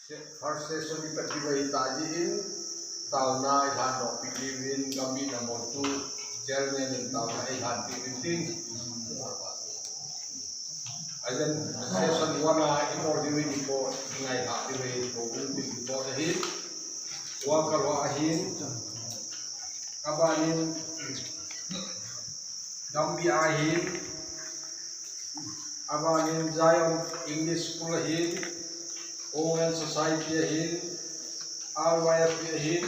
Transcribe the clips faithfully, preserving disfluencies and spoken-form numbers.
First session ipat diu ahi, taji in taona ilhan doh peh diuvin, Gambih number two chairman in taona ilhan peh diu tin. Ahin session one a ibol diu ahi, report ingailha diu ahi, report ahin. Worker ho ahin. Abanin Gambih ahin, abanin Zion English School ahin, Women Society ahin, R Y F P ahin,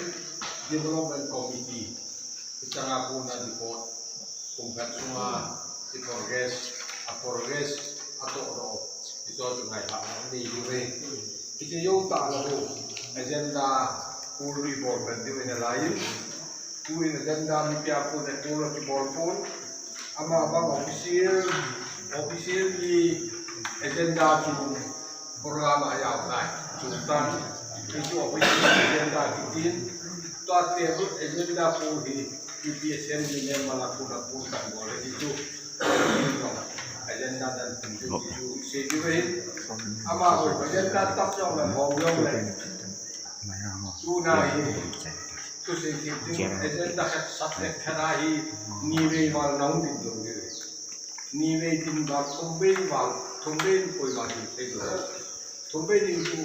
Development Committee. Hicheng a kona report kum khat sunga i progress, a progress, atoh doh, hichu chu ngailhahna nei diu ahi. Hiche jou tah lou, agenda pur ibol pan diu ahi nalai in. Tuin agenda mipi a kon a pur kibol pon. Amavang official, officially agenda chu program a ajao tai. Chutan, hichu official agenda kitin. Tua table agenda pur hi, mipi assembly member a kon a pur kan bol ahi chu. Agenda dan tin chu, chu sei diu ahi. Amaho agenda tah jong le, hom jong le. Tuna hi, thusei kit ding, agenda khat, subject khat a hi, nivei val nahung din lou ding. Nivei din val, thumvei val, thumvei koima din sei lou. Thumvei din chu,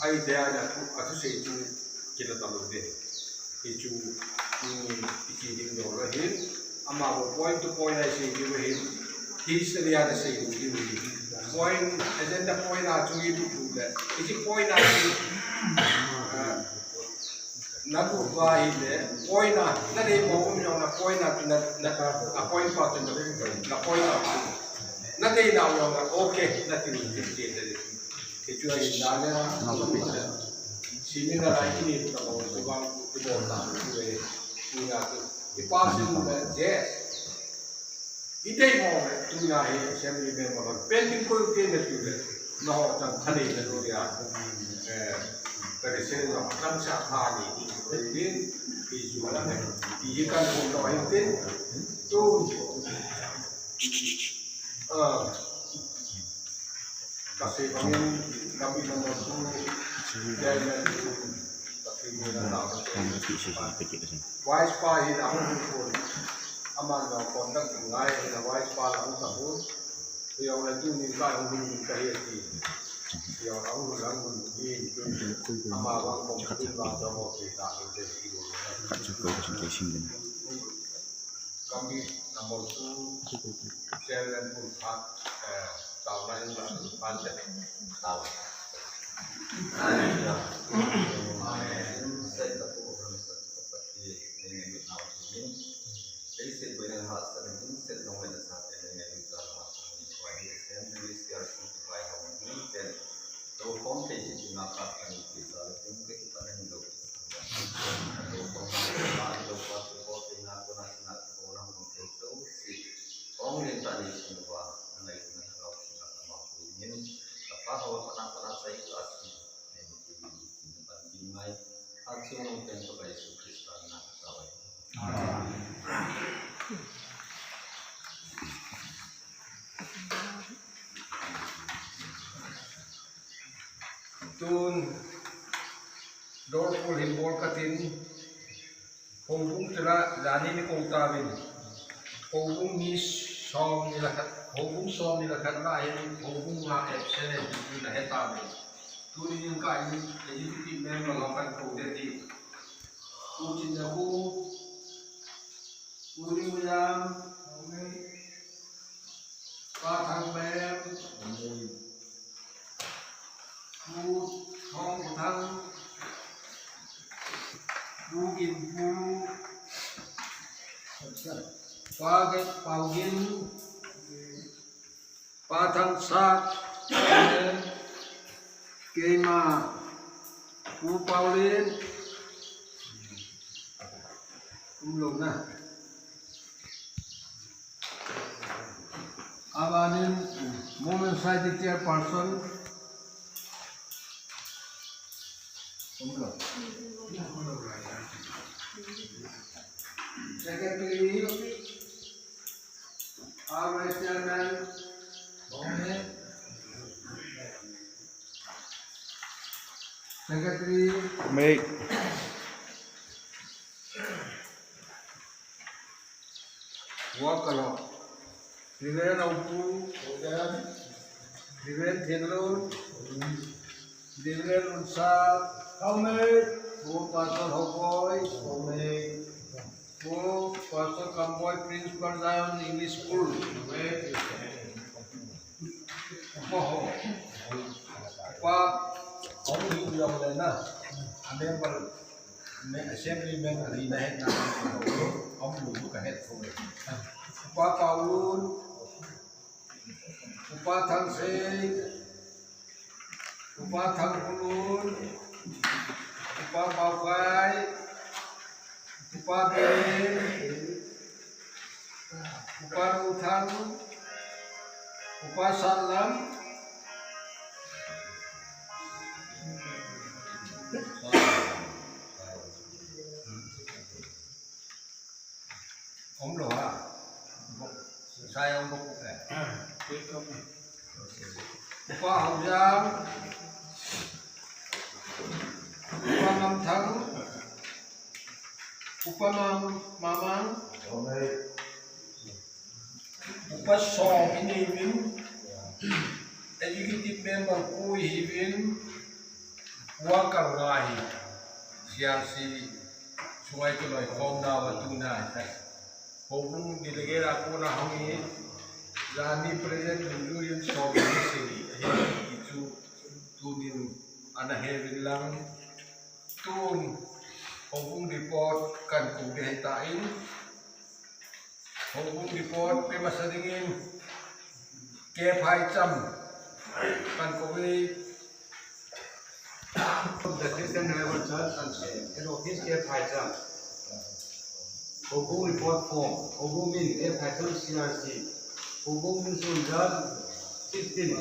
idea na thu, athusei chu, kila talou ding. Hichu, um, iti ding lou ahin, amaho point to point a isei diu ahin, history a nasei diu ahin. Point, agenda point a chu ilut lou le, hiche point a chu, ah, nalut uva ahile, point a, nadei mo um jong le point a chu na, na, a point pa chu na, na point a chu. Nadei nau jong le, okay, nati ding, ti, ti, ti. Hichu ahin, nale, seminar a ini tobang, tobang, tobang ta, tu e, tu ya tu. Ipa sin le, yes. Idei mo le, tuna hi assembly member ho pending koi te na tu le. Nangho chang thani na tu ya. Eh, president ho chang sa thani, tu din, hichu la ne. Hi kan ko no hin tin. Tu. Ah. Kasih bangin kami nomor tu, dia yang tu, kasih dia nak tahu. Vice pa hi la hung hung pun. Aman la contact ngai, la vice pa la hung tahu. Dia orang tu ni ka hung hung ka hi ti. Dia orang hung hung hung ni tu. Ama bang kong tu la jong ho kita ni tu. Kacau kau sing kau sing. Gambih number two, chairman pun phat, eh, taona in la phat te. Taona. Amen. Set the program, set the property, name it now to me. They said, when I had seventeen, said, no, when I said, and then I was, uh, why he sent me this year, so to buy how many, then, so, home page, you know, cut, and it is, uh, I think, uh, Tun, dol kul hin bol katin, houbung tila, jani ni kou tauvin. Houbung ni som ni le khat, houbung som ni le khat la hin, houbung nga absent ahi, ni la he tauvin. Tuni in ka in, executive member ho kan kou ding ti. Pu Chin Naku, Pu Liu Yam, Pa Thang Pem, Pu Thong Pu Thang, Pu Gin Pu, Pa Ge-, Pau Gin, Pa Thang Sat, keima, Pu Paulin, um lou na. Abanin, Women Society Chairperson, um lou. Secretary, R Y Chairman, Bongme. Secretary. Make. Worker ho. Reverend Aupu. Reverend Thenlun. Reverend Unsat. Amen. Pu Pastor Hokoi. Amen. Pu Pastor Kamboi, Principal Zion English School. Amen. Upa ho. Upa, hong lu yong le na. A member, me-, assembly member ri na het na. Hong lu ka het ko le. Upa Paul, Upa Thangsei, Upa Thangkhulun, Upa Paokai, Upa Beren, Upa Ruthang, Upa Salam. Om lo ha. Sai om lo ko. Upa Haojang. Upa Mamthang. Upa Mam, Mamang. Upa Song ini min. Executive member ko hi min. Worker ngai. C R C. Sungai Tuloi kom na wa tu na. Houbung delegate a kona hung hi, jani present in luin som ni sili, ahi chu tunin ana he vin lang, tun houbung report kan kum de ta in, houbung report pe masa dingin, K Phaicham, kan ko ve. The Christian Revival Church and Head Office K Phaicham. Houbung report form. Houbung min K Phaicham C R C. Houbung min sun jat fifteen.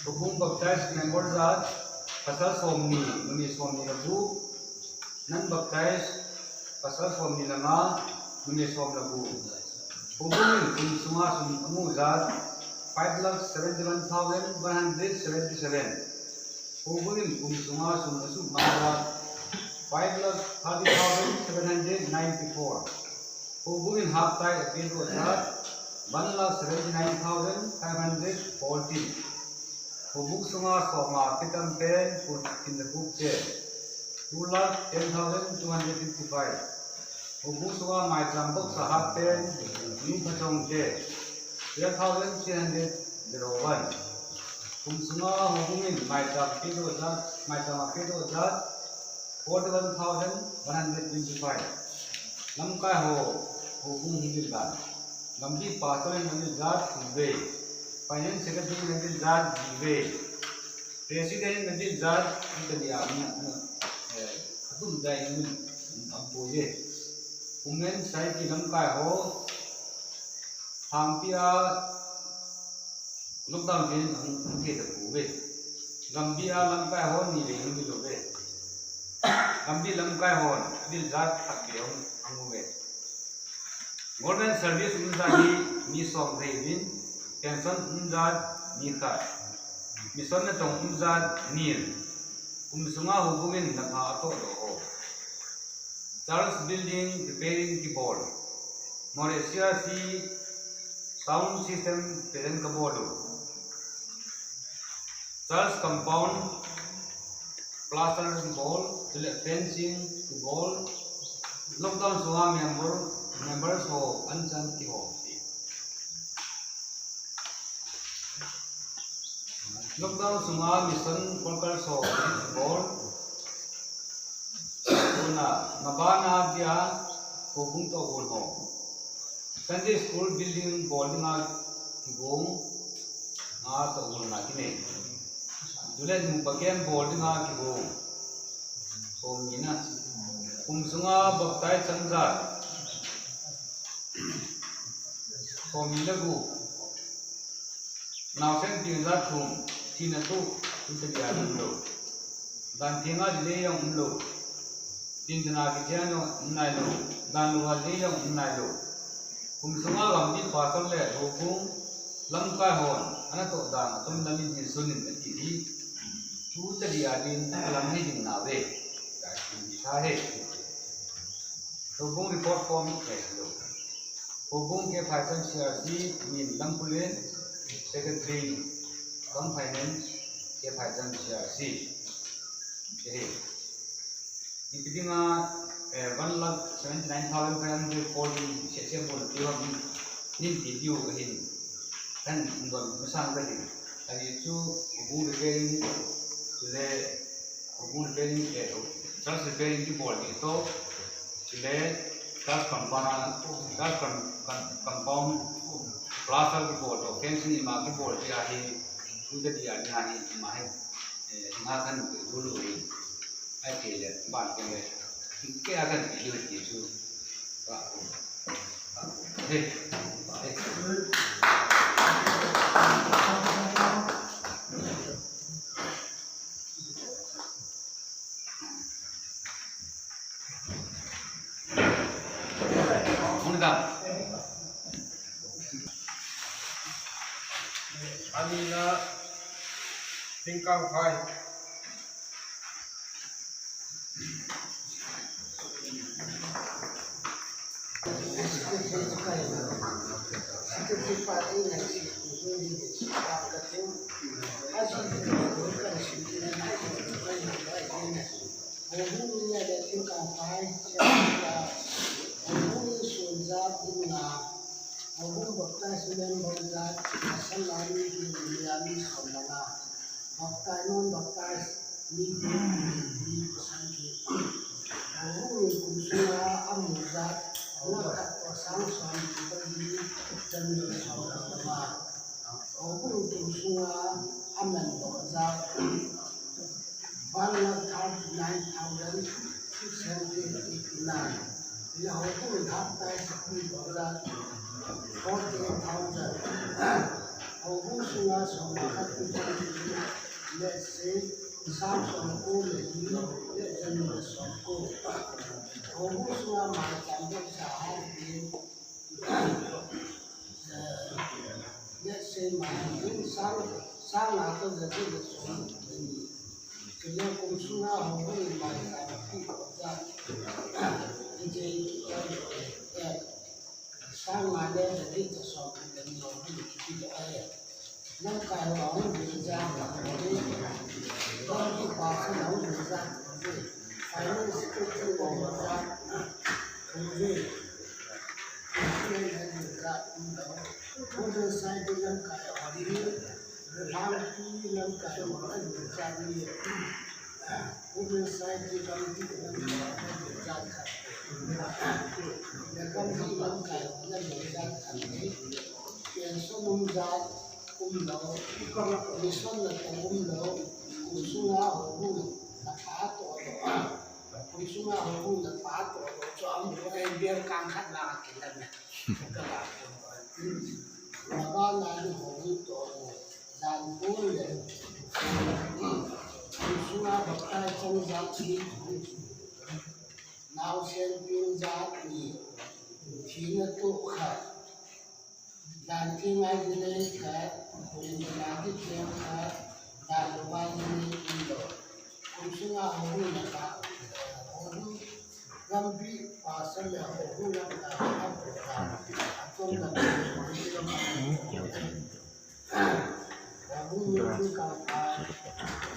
Houbung baptize member jat pasal somni, numei somni le gup. Non baptize pasal somni le nga, numei som le gup. Houbung in kum sunga sum amu jat five lakh seventy one thousand one hundred seventy seven. Houbung in kum sunga sum asu ma jat five lakh thirty thousand seven hundred ninety four. Houbung in haptai apedoh jat one lakh seventy nine thousand five hundred fourteen. Houbung sunga soma apetam pen kum tin le gup pen two lakh ten thousand two hundred fifty five. Houbung sunga maicham box ahat pen, New Phachong te, twelve thousand three hundred zero one. Kum sunga houbung in maicham pedoh jat, maicham apedoh jat, forty one thousand one hundred twenty five. Lamkai ho, houbung hung ding dan. Gambi pastor in hung ding jat, sum vei. Finance secretary in hung ding jat, sum vei. President na din jat, ita ni a, na, na, eh, atum dai ni, am po ye. Women Society lamkai ho, Hangpi a, lockdown din, ang, ang kita po ve. Gambi a lamkai ho, ni le, ni lo ve. Gambi lamkai ho, din jat, tak be, ang, ang ve. Government service um jat hi mi som rei uvin, pension um jat mi khat. Mission natong um jat nil. Kum sunga houbung in napha atoh doh ho. Church building repairing kibol. Moreh C R C sound system present kabol u. Church compound plaster kibol, chule fencing kibol, lockdown sunga member, members ho anchan kihom. Lockdown sunga mission workers ho kibol, tuna, mabana dia, houbung toh un ho. Sunday school building bol dinga kigong, nga toh un na kinei. Chule nupa camp bol dinga kigong. Somni na. Kum sunga baptize chang jat. Somni le gup. Naosen tin jat thum, thina tu, thina dia um lo. Dan thenga jile jong um lo. Tin tena kichia jong um nai lo. Dan lou a jile jong um nai lo. Kum sunga gambi pastor le houbung lamkai hon, ana toh dan, atum lam in sun in ati hi. Tu tadi adin lam ni ding na ve. Ka kin di tha he. Houbung report form ni ke lo. Houbung K. Phaicham C R C, Min Lampulen, Secretary, Bank Finance, K. Phaicham C R C. Ke he. Ipi dinga, eh, one lakh seventy nine thousand five hundred fourteen se se bol ti wa min, nin ti diu ka hin. Kan don masang ka hin. Ahi chu houbung repairing, chule houbung repairing, eh, church repairing kibol ti to. Chule church compound, church com-, com-, compound plaster kibol to, fencing ima kibol ti ahi. Tu tadi adin ahi ima hi. Eh, ima kan dulu hi. Ai ke le, ban ke le. Ke a kan ke le ke chu. Ba ko. Ba ko. He. Ba he. Hung da. Ani na tingkang phai. Houbung baptize member jat, pasal lami ki, lami som le nga. Baptize, non baptize, mi ki, mi pasal ki. Houbung in kum sunga amu jat, lakh khat toh sang som ki bang hi, chan ni som le nga. Houbung in kum sunga aman doh jat, one lakh thirty nine thousand six hundred eighty nine. Houbung in baptize api doh jat, forty eight thousand. Houbung sunga som le khat, let's say, sang som ko le li, le chan ni le som ko. Houbung sunga maicham doh jat api, eh, let's say, mai, sang, sang nga toh ja ni le som ko. Chule kum sunga houbung in maicham api doh jat, eh, sang nga le ja ni le som ko le ni houbung in kipe doh ahi. Lamkai ho ahung ding jat, lamkai pa chu ahung ding jat, finance secretary ho jat, Women Society lamkai ho, Lampi lamkai ho ahung ding jat ni. Women Society lampi lamkai ho ahung ding jat khat. Lampi lamkai ho ahung ding jat khat ni. Pension um jat, um lou, mission na tong um lou, kum sunga houbung na pha toh lou, kum sunga houbung na pha toh lou, chu amu, eh, bial kang khat la kilan na. Ka la ko. Na ba la ni houbung toh lou, dan ko le. Kum sunga baptize chang jat ni. Naosen peng jat ni. Thina toh khat. Dan theng ngai dinei khat, dan theng ngai dinei khat, dan lou ngai dinei um lou. Kum sunga houbung na pha, houbung lampi pasal le houbung lamkai ho, atom lampi, houbung lampi, houbung lampi kang pha,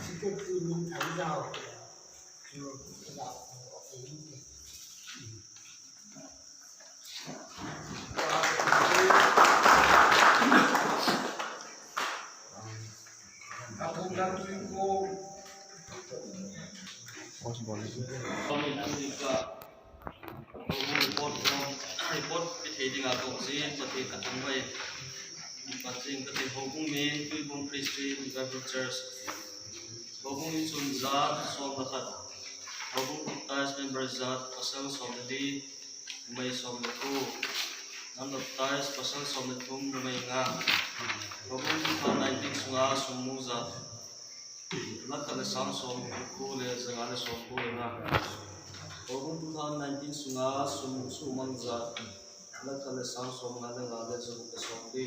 secretary min thang jao. Report, report, pi thei dinga toh si, Pathen ka thangvah e. Pathen ka thei, houbung min, Tuibong Christian Revival Church. Houbung insung jat, som le khat. Houbung baptize member jat, pasal som le li, numei som le ko. Non baptize, pasal som le thum, numei nga. Houbung two thousand nineteen sunga sum mu jat, lakh khat le sang som ko le ja nga le som ko le nga. Houbung two thousand nineteen sunga sum, sum mang jat, lakh khat le sang som nga le nga le ja guk le som li.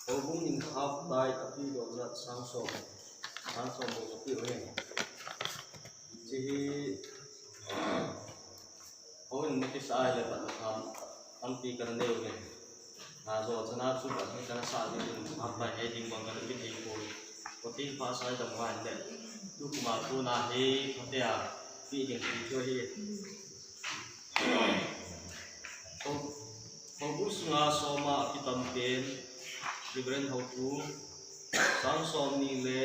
Houbung in half tithe api doh jat sang som. Sang som bou kape u ahi. Hiche hi, houin makisa ahile pat tham, tampi kana nei uve. Ajo chana chu pat hi kana sah ding in, apai he ding bang kana pe thei poi. Kati pa sai dam ngai le. Tukum a tuna hi, kati a, pe ding ti chu ahi. Hou-, houbu sunga soma kitam pen, Reverend Houpu, sang som ni le,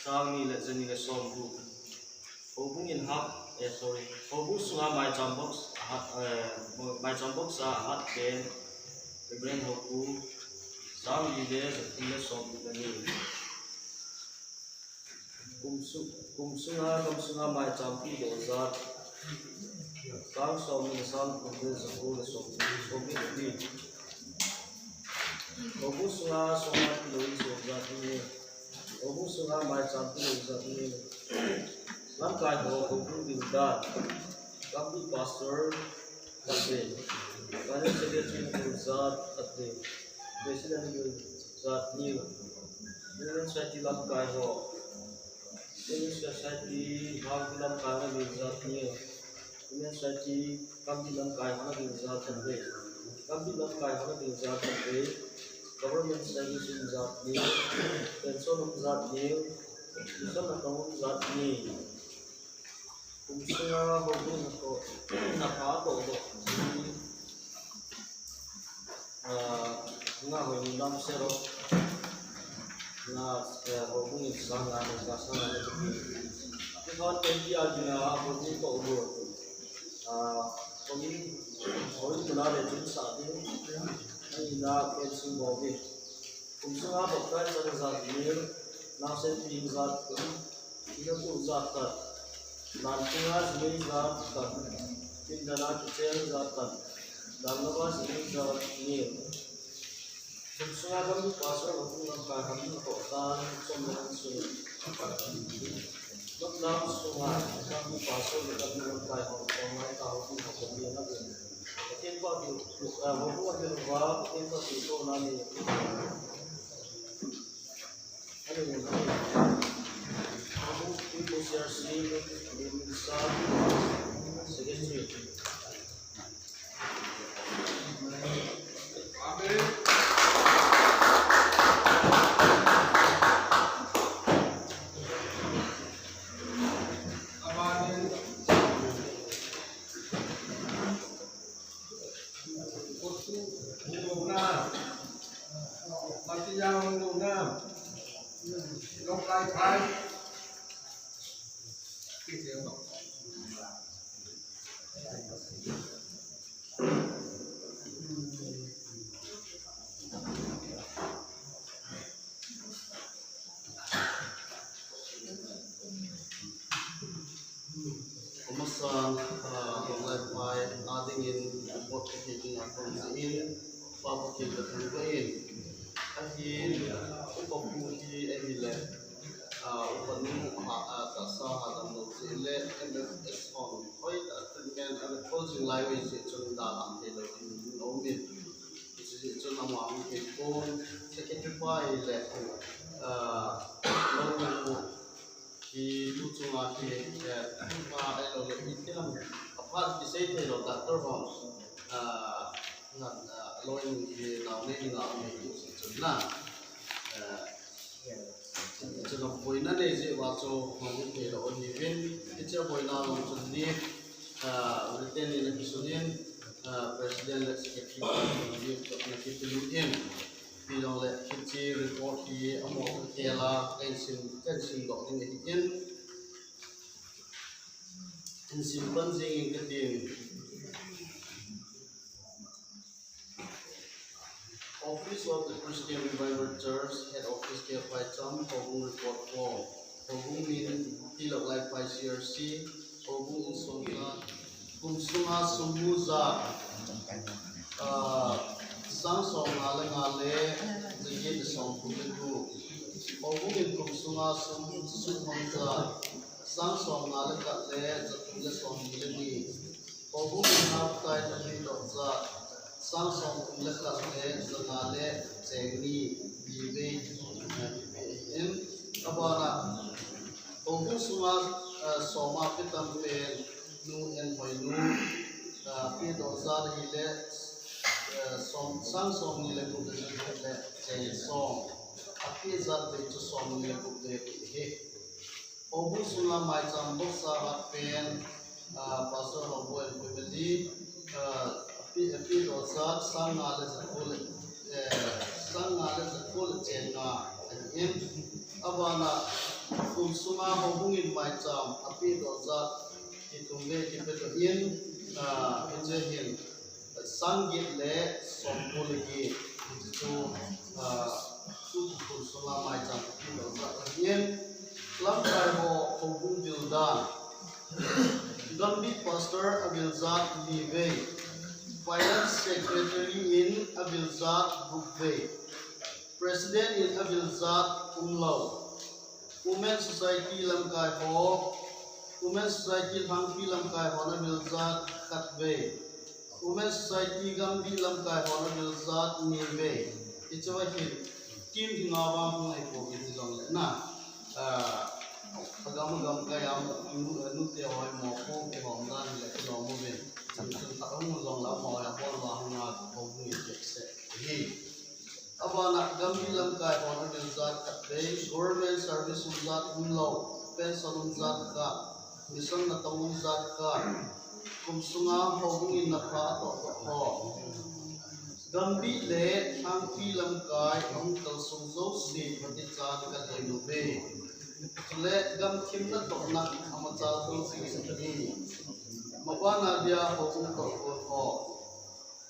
sang ni le, jani le som gu. Houbung in hat, eh, sorry. Houbu sunga maicham box, hat, eh, maicham box a hat pen, Reverend Houpu, sang ni le, jathum le som gu le ni. Kum su-, kum sunga, gam sunga maicham pi doh jat. Sang som ni le sang thum le jaku le som, som ni le ni. Houbu sunga, sunga pi doh jat ni. Houbu sunga maicham pi doh jat ni. Lamkai ho, houbu ding dan. Lampi pastor, khat le. Finance secretary ding jat, khat le. President ding jat ni. Women Society lamkai ho. Women Society, Bhakti lamkai ho ding jat ni. Women Society, Kamti lamkai ho ding jat khat le. Kamti lamkai ho ding jat khat le. Government service ding jat ni. Pension ding jat ni. Mission ding jat ni. Kum sunga houbung natoh, natoh doh. Ah, nga hoi ni nam sero. Nga, eh, houbung in sang nga, nga sang nga. Kihon twenty a dinga houbung toh doh. Ah, houbung, houbung kona le jun sa ding. Ani na pen sung bol ding. Kum sunga baptize chan jat ni, naosen pi jat kum, ina tu jat khat, dan sunga jimei jat khat, pindana kichen jat khat, dan lama jimei jat ni. Kum sunga gam pastor ho kum lamkai ham ko tan som le sun. Gam sunga gam pastor le gam lamkai ho ko mai ta ho kum ho ko ni na. Pathen pa ki, eh, ho ko ki va, Pathen pa ki ko na ni. Ani ni. Abu ki ko share si ni, ni sa, secretary. Amasan, ah, Longleiphai, adingin, pot kiti ding a kon si in, pa pa kiti ding ko in. Ahin, upa pu hi ahile, ah, upa nu ha, ah, tahsa ha dam lou si le, M F S hon, hoi ta treatment, ana closing lai wei si chun da lam thei lou in, um in. Hiche chun ama hung kipon, secretary pa ahile, ah, lou hi tu chunga hi, eh, pa ahilou le, hi tilam, aphat kisei thei lou, doctor hon, ah, ngan, ah, lou hi nau nei nau nei hiche chun na. Eh, Chun boina nei jeh uva chu hung thei lou ahiuvin, hiche boina long chun ni, ah, written in akisun in, ah, President le Secretary in akipelut in, tilong le hiche report hi amaho khel a, kahin sim, kahin simdoh ding ahin, hin sim pan jing in katin. Office of the Christian Revival Church, Head Office, K F I Cham, Houbung Report four. Houbung min, Tilok Laiphai C R C, Houbung in sum nga, kum sunga sum mu ja, ah, sang som nga le nga le, jaget le som thum le gup. Houbung in kum sunga sum, sum mu ja, sang som nga le khat le, jathum le som ni le ni. Houbung in hapta in a hui doh ja, sang som thum le khat le, janga le, cheng ni, ni vei, in, Abana, houbung sunga, eh, soma pi tampen, nu Enhoinu, eh, pi dohjat ahile, eh, som, sang somni le gup le jagup le cheng som. Api jat vei chu somni le gup le gup ahi. Houbung sunga maicham box a hat pen, ah, Pastor Haobo and family, ah, api, api dohjat sang nga le jagup le, eh, sang nga le jagup le cheng nga ahin. Abana, kum sunga houbung in maicham api dohjat kithum vei kipe doh in, ah, hiche hin sang get le somko le get, hiche chu, ah, tukum sunga maicham api dohjat ahin. Lamkai ho houbung vil dan. Gambih Pastor avil jat li vei. Finance Secretary in avil jat gup vei. President in avil jat umlou. Women Society lamkai ho, Women Society Lhangpi lamkai hon avil jat khat vei. Women Society Gambih lamkai hon avil jat ni vei. Hiche va hin team hi nga vang hung ahi pouvin hijongle na. Ah, agam agam kai a nu, nute ho hi mopo kihom dan le kilom uvin. Chun khat hung jongle mo ya bol va hung a ko hung i tek se hi. Abana Gambih lamkai hon avil jat khat vei, government service um jat umlou, pension um jat khat, mission natong um jat khat, kum sunga houbung in napha atoh toh ho. Gambih le Lhangpi lamkai ahung kalsong jouse phatechan kalhen uve. Chule gamthim natohna amachal kong sing in ahi. Mabana dia houbung toh ho.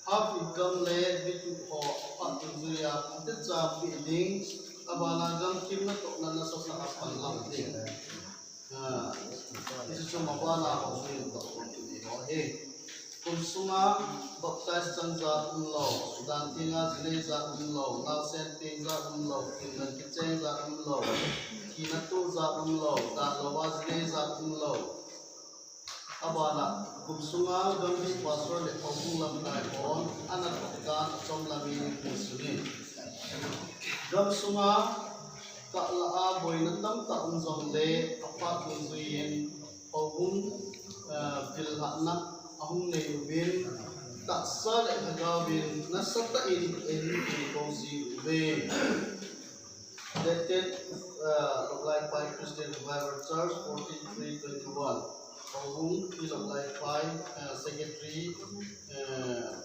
Half income le bituh ho aphat dungjui a phatechan pe ding, abana gamthim natohna nasatah a panlang ding. Ah, hiche chu mabana houbung toh ho kiti ho ahi. Kum sunga baptize chang jat umlou, dan tenga jinei jat umlou, naosen peng jat umlou, thina kicheng jat umlou, thina toh jat umlou, dan louva jinei jat umlou. Abana, kum sunga Gambih Pastor le houbung lamkai hon anatoh dan achom lamin mu sungin. Gam sunga kah lah a boina tamtah um jongle aphat dungjui in houbung, eh, vil lhahna ahung nei uvin, tahsa le lhagao vin nasatah in eihin kou ji uve. Dated, uh, Loklaiphai Christian Revival Church, fourteen three twenty-one. Houbung, P. Loklaiphai, uh, Secretary, uh,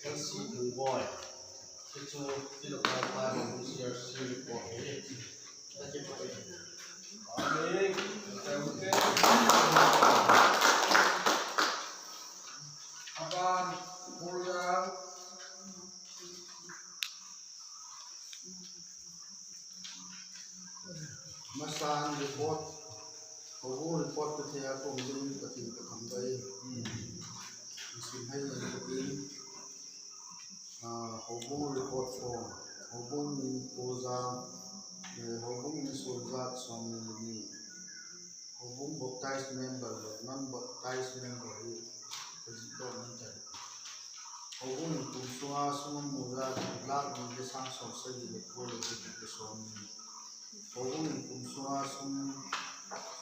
L C Dungboi. Hichu, P. Loklaiphai, Houbung C R C report. Amen. Aban, Korea. Masan report, houbung report kathei a kong jin katin katham kai. Masan hai jin katin, ah, houbung report form, houbung min Pu Jang, eh, houbung min Soljat Somni ni. Houbung baptized member le non baptized member hi kajih doh man tai. Houbung in kum sunga sum amu jat lakh ni le sang som sagi le ko le jagup le somni. Houbung in kum sunga sum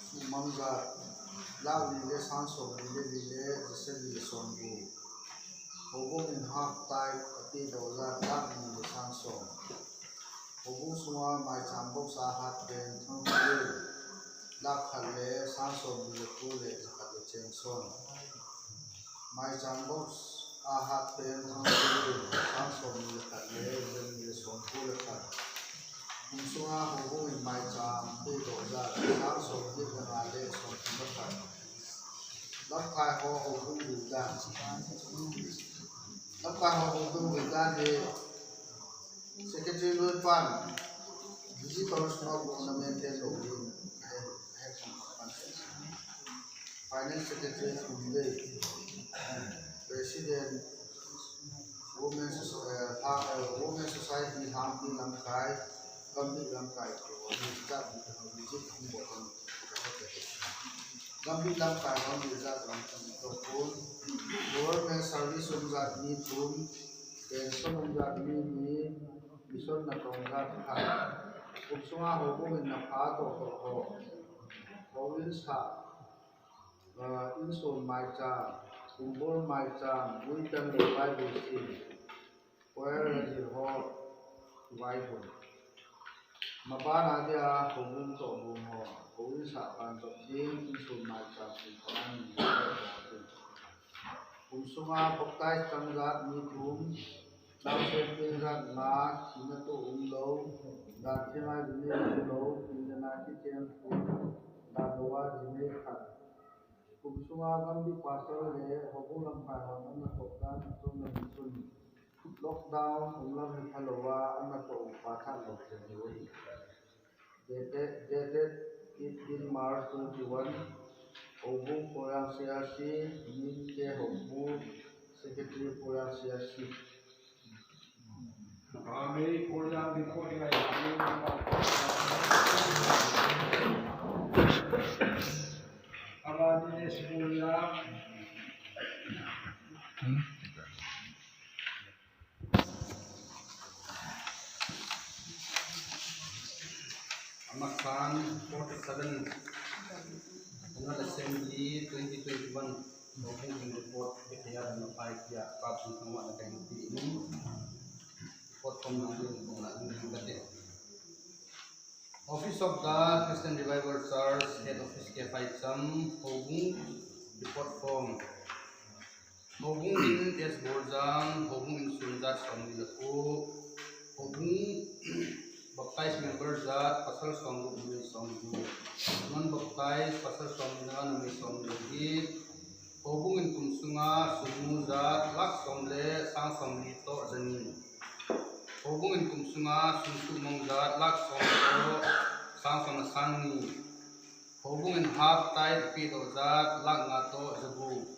sumang jat lakh ni le sang somni le li le jasagi le somgup. Houbung in half tithe ape doh jat lakh ni le sang som. Houbung sunga maicham box a hat pen thangthang lakh khat le sang somni le ko le jakhat le cheng som. Maicham box a hat pen thangthang sang somni le khat le jani le somko le khat. Kum sunga houbung in maicham ape doh jat sang somni le nga le somthum le khat. Lamkai ho houbung vil dan. Lamkai ho houbung vil dan hi Secretary Loipan, Visitors Club ornament te lo din, eh, eh, Finance Secretary Kumbe, President, Women Soci-, eh, ha, eh, Women Society Lhangpi lamkai, Gambih lamkai, Gambih lamkai, Gambih lamkai, Gambih lamkai, Government Service um jat mi thum, Pension um jat mi ni, Mission natong jat khat. Kum sunga houbung in napha toh toh ho, houin sah, ah, insung maicham, kumbol maicham, uitan le Bible sim, choir le ho, vaihom. Mabana dia houbung toh bung ho, houin sah ban toh ding, insung maicham, insung maicham. Kum sunga baptize chang jat mi thum, naosen peng jat nga, thina toh umlou, dan thenga dinei umlou, pindan a kichen thum, dan lou a dinei khat. Kum sunga gamgi pastor le houbung lamkai hon ana toh dan achom le misun. Lockdown umlam hi phalou a ana toh upa khat lou chen hi ahi. Dated, dated eighteen March twenty-one, Houbung Koreang C R C, Min K Houbung, Secretary Koreang C R C. Kami Koreang di Koreang. Kami di Koreang. Amasang forty-seven General Assembly twenty twenty-one, Houbung in report, K T R number five ya, Pap Sung Thangwa na kayu pi ini, report from nang yung kung na yung kate. Office of the Christian Revival Church, Head Office K five Cham, Houbung, report form. Houbung min S Borjang, houbung insung jat somni le ko, houbung baptize member jat pasal somgup, numei somgup, non baptize pasal somni le nga, numei somni le get, houbung in kum sunga sumnu jat lakh som le sang somli toh jani, houbung in kum sunga sumsuh mong jat lakh som toh sang som le sang ni, houbung in half tithe peh doh jat lakh nga toh jagup.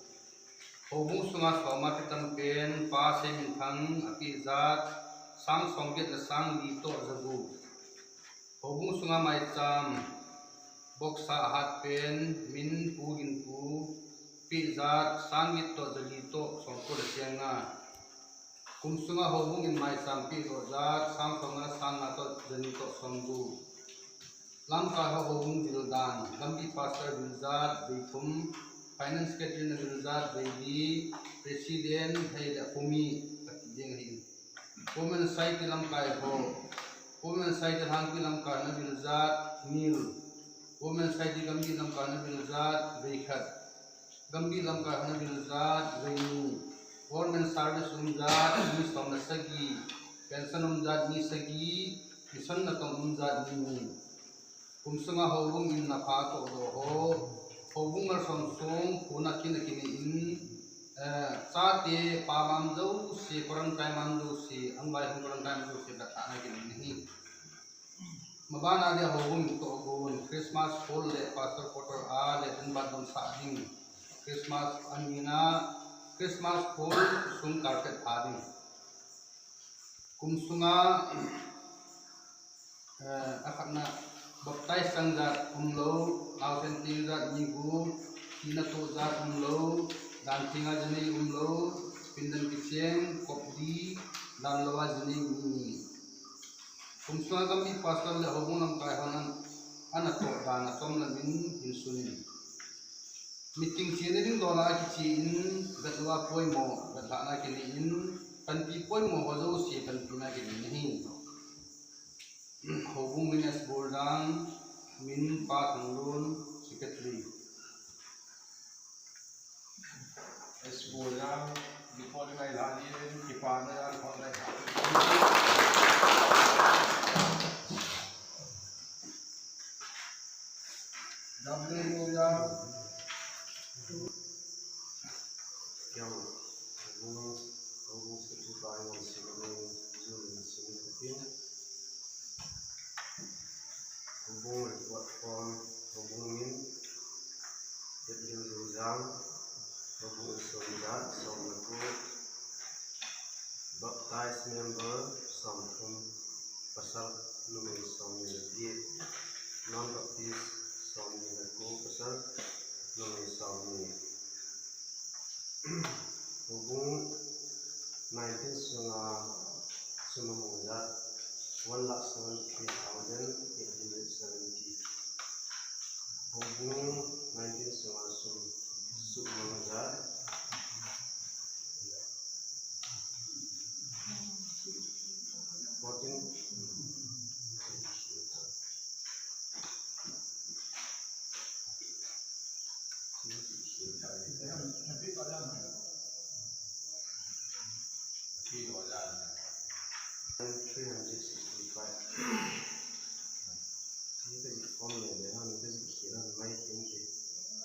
Houbung sunga soma kitam pen Pa Seiminthang apeh jat sang somget le sang li toh jagup. Houbung sunga maicham box a ahat pen min Pu Ginpu peh jat sang get toh jali toh somko le sang nga. Kum sunga houbung in maicham peh doh jat sang som nga, sang nga toh jani toh somgup. Lamkai ho houbung vil dan, gamgi pastor vil jat vei thum, finance secretary na vil jat vei li, president hei le apumi kati ding ahi. Women society lamkai ho, women society lhangpi lamkai na vil jat nil, women society gamgi lamkai na vil jat vei khat. Gamgi lamkai hon na vil jat vei ni, government service um jat mi som le sagi, pension um jat mi sagi, mission natong um jat mi ni. Kum sunga houbung in napha toh doh ho, houbung malsom sung, puna kin a kinei in, eh, chate pamam jouse, quarantine mam jouse, angvaihom quarantine mam jouse, vetlhahna kinei in ahi. Mabana dia houbung toh gon, Christmas hall le pastor quarter a le dinbat domsah ding. Christmas anina Christmas hall sung carpet tha ding. Kum sunga, eh, akhatna baptize chang jat umlou, naosen peng jat mi gup, thina toh jat umlou, dan thenga dinei umlou, pindan kichen, kop li, dan lou a dinei mi ni. Kum sunga gamgi pastor le houbung lamkai hon ana toh dan achom le min hin sun in. Meeting chena ding dol a kiche in, vetlou a poimo, vetlhahna kinei in, panpi poimo ho jouse panpina kinei in ahi. Houbung min S Borjang, min Pa Thanglun, secretary. S Borjang, report ngai la ding, kipana jal khom lai. W Borjang. Yang, houbung, houbung secretary pa yang sing, yang sing, yang sing. Houbung report form, houbung min, W Borjang, houbung insung jat som le ko, baptize member som thum, pasal numei somni le get, non baptize somni le ko, pasal numei somni. Houbung nineteen sunga sum among jat One lakh seventy three thousand eight hundred seventy. Houbung nineteen sunga sum, sum mangja. Fourteen. Three hundred sixty-five.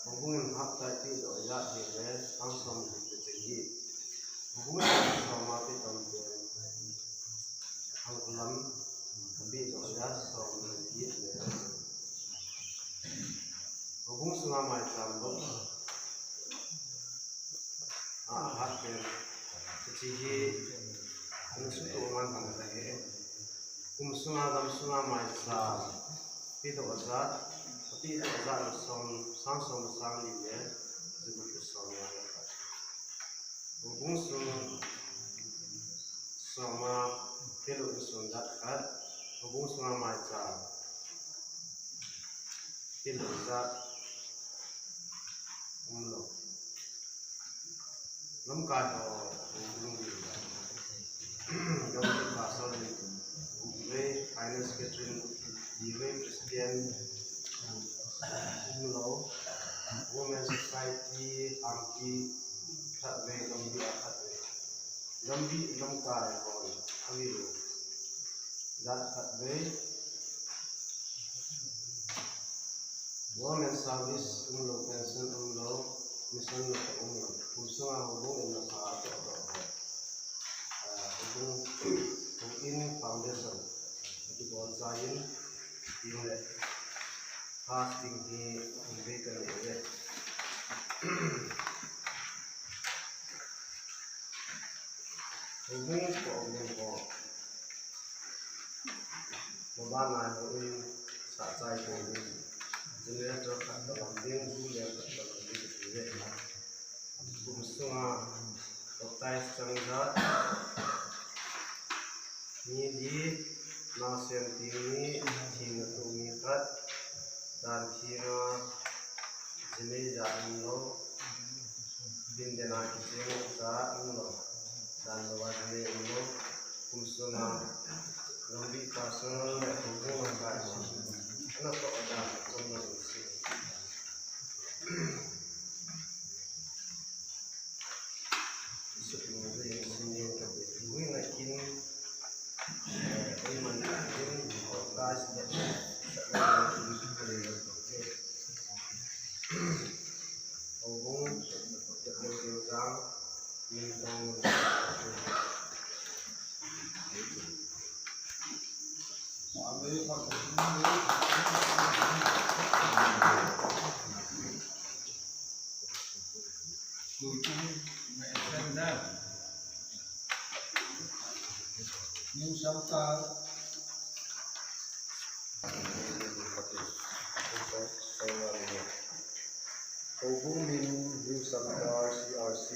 Houbung in haptai pehdoh jat hile, sang som le chagi. Houbung in soma peh tam pen. Hanglam, pehdoh jat som le get le. Houbung sunga maicham box. Ah, hat pen. Hiche hi, ana sutoh man ham kahe. Kum sunga gam sunga maicham. Pehdoh jat, pehdoh jat na som, sang som sang li le, jagup le som nga le khat. Houbung sung soma, pehdoh insung jat khat. Houbung sunga maicham. Pehdoh jat umlou. Lamkai ho, houbung ding jat. Gam le pastor ding. Uvei, finance secretary, uvei, Christian, umlou. Women society, angki, khatvei, gambi a khatvei. Gambi lamkai ho, avilou. Jat khatvei. Government service umlou, pension umlou, mission umlou. Kum sunga houbung in nasa atoh atoh ho. Ah, houbung, houin foundation. Ati bol sa in, in le. Fasting hi, um, ve ka le. Houbung ko houbung ho. Mabana houin sa chai ko ni. Generator khat talam ding, bu le khat talam ding, ve. Kum sunga baptize chang jat. Ni li, naosen ting ni, thina tu ni khat. Dan thina, jinei jat umlou. Bin dena kicheng jat umlou. Dan lou a jinei umlou. Kum sunga, lambi personal le houbung lamkai ho. Ana toh dan, chom na si. New Samkal. Houbung min New Samkal C R C.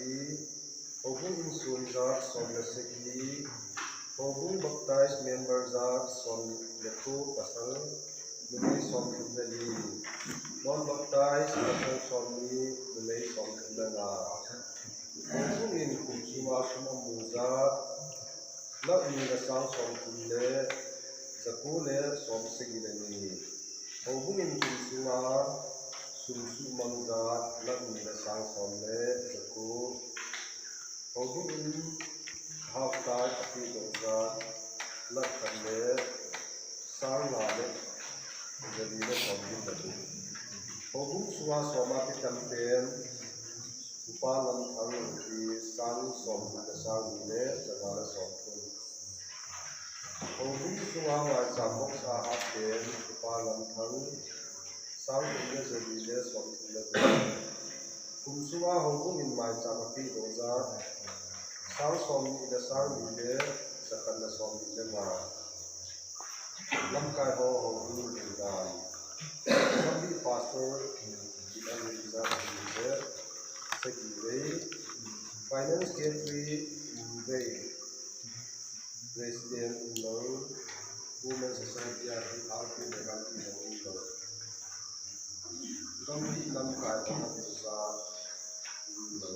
Houbung insung jat som le sagi. Houbung baptize member jat som le ko pasal, numei somthum le li. Non baptize pasal somni, numei somthum le nga. Houbung in kum sunga sum amu jat, lakh ni le sang somthum le jako le somsagi le ni. Houbung in kum sunga sum sumang jat, lakh ni le sang som le jako. Houbung in haptai apehdoh jat, lakh khat le sang nga le jali le somthum le ni. Houbung sunga soma kitam pen, Upa Lamthang rupees sang somthum le sang ni le janga le somthum. Houbung sunga maicham box a hat pen, Upa Lamthang, sang thum le jali le somthum le gup. Kum sunga houbung in maicham apehdoh jat, sang somni le sang ni le jakhat le somni le nga. Lamkai ho houbung ding dan. Lambi pastor, ding dan ding dan ding dan. Sagi vei. Finance secretary, um vei. President umlou. Women Society a hi a pi le gampi le um lo. Gampi lamkai khat a pi sa um lo.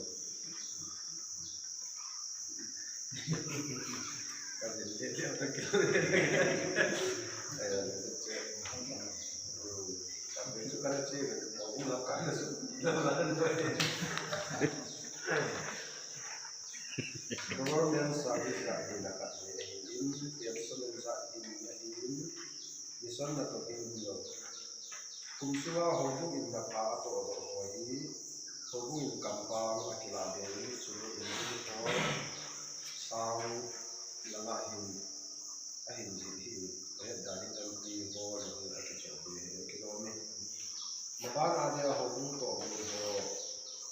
Ka din le le ta ke. Ai, ai, ai. Ka din chu ka na che, ka um lamkai na su. Government service a hi na ka. In, pension in ja in, in, mission na to in lo. Kum sunga houbung in na pha a to do ho hi, houbung in kampang a kila be in, chule in in ho, sang langa hin, a hin ji hi, he dan in M P ho, le hin a kichol be, he kilom e. Maban a dia houbung to be ho,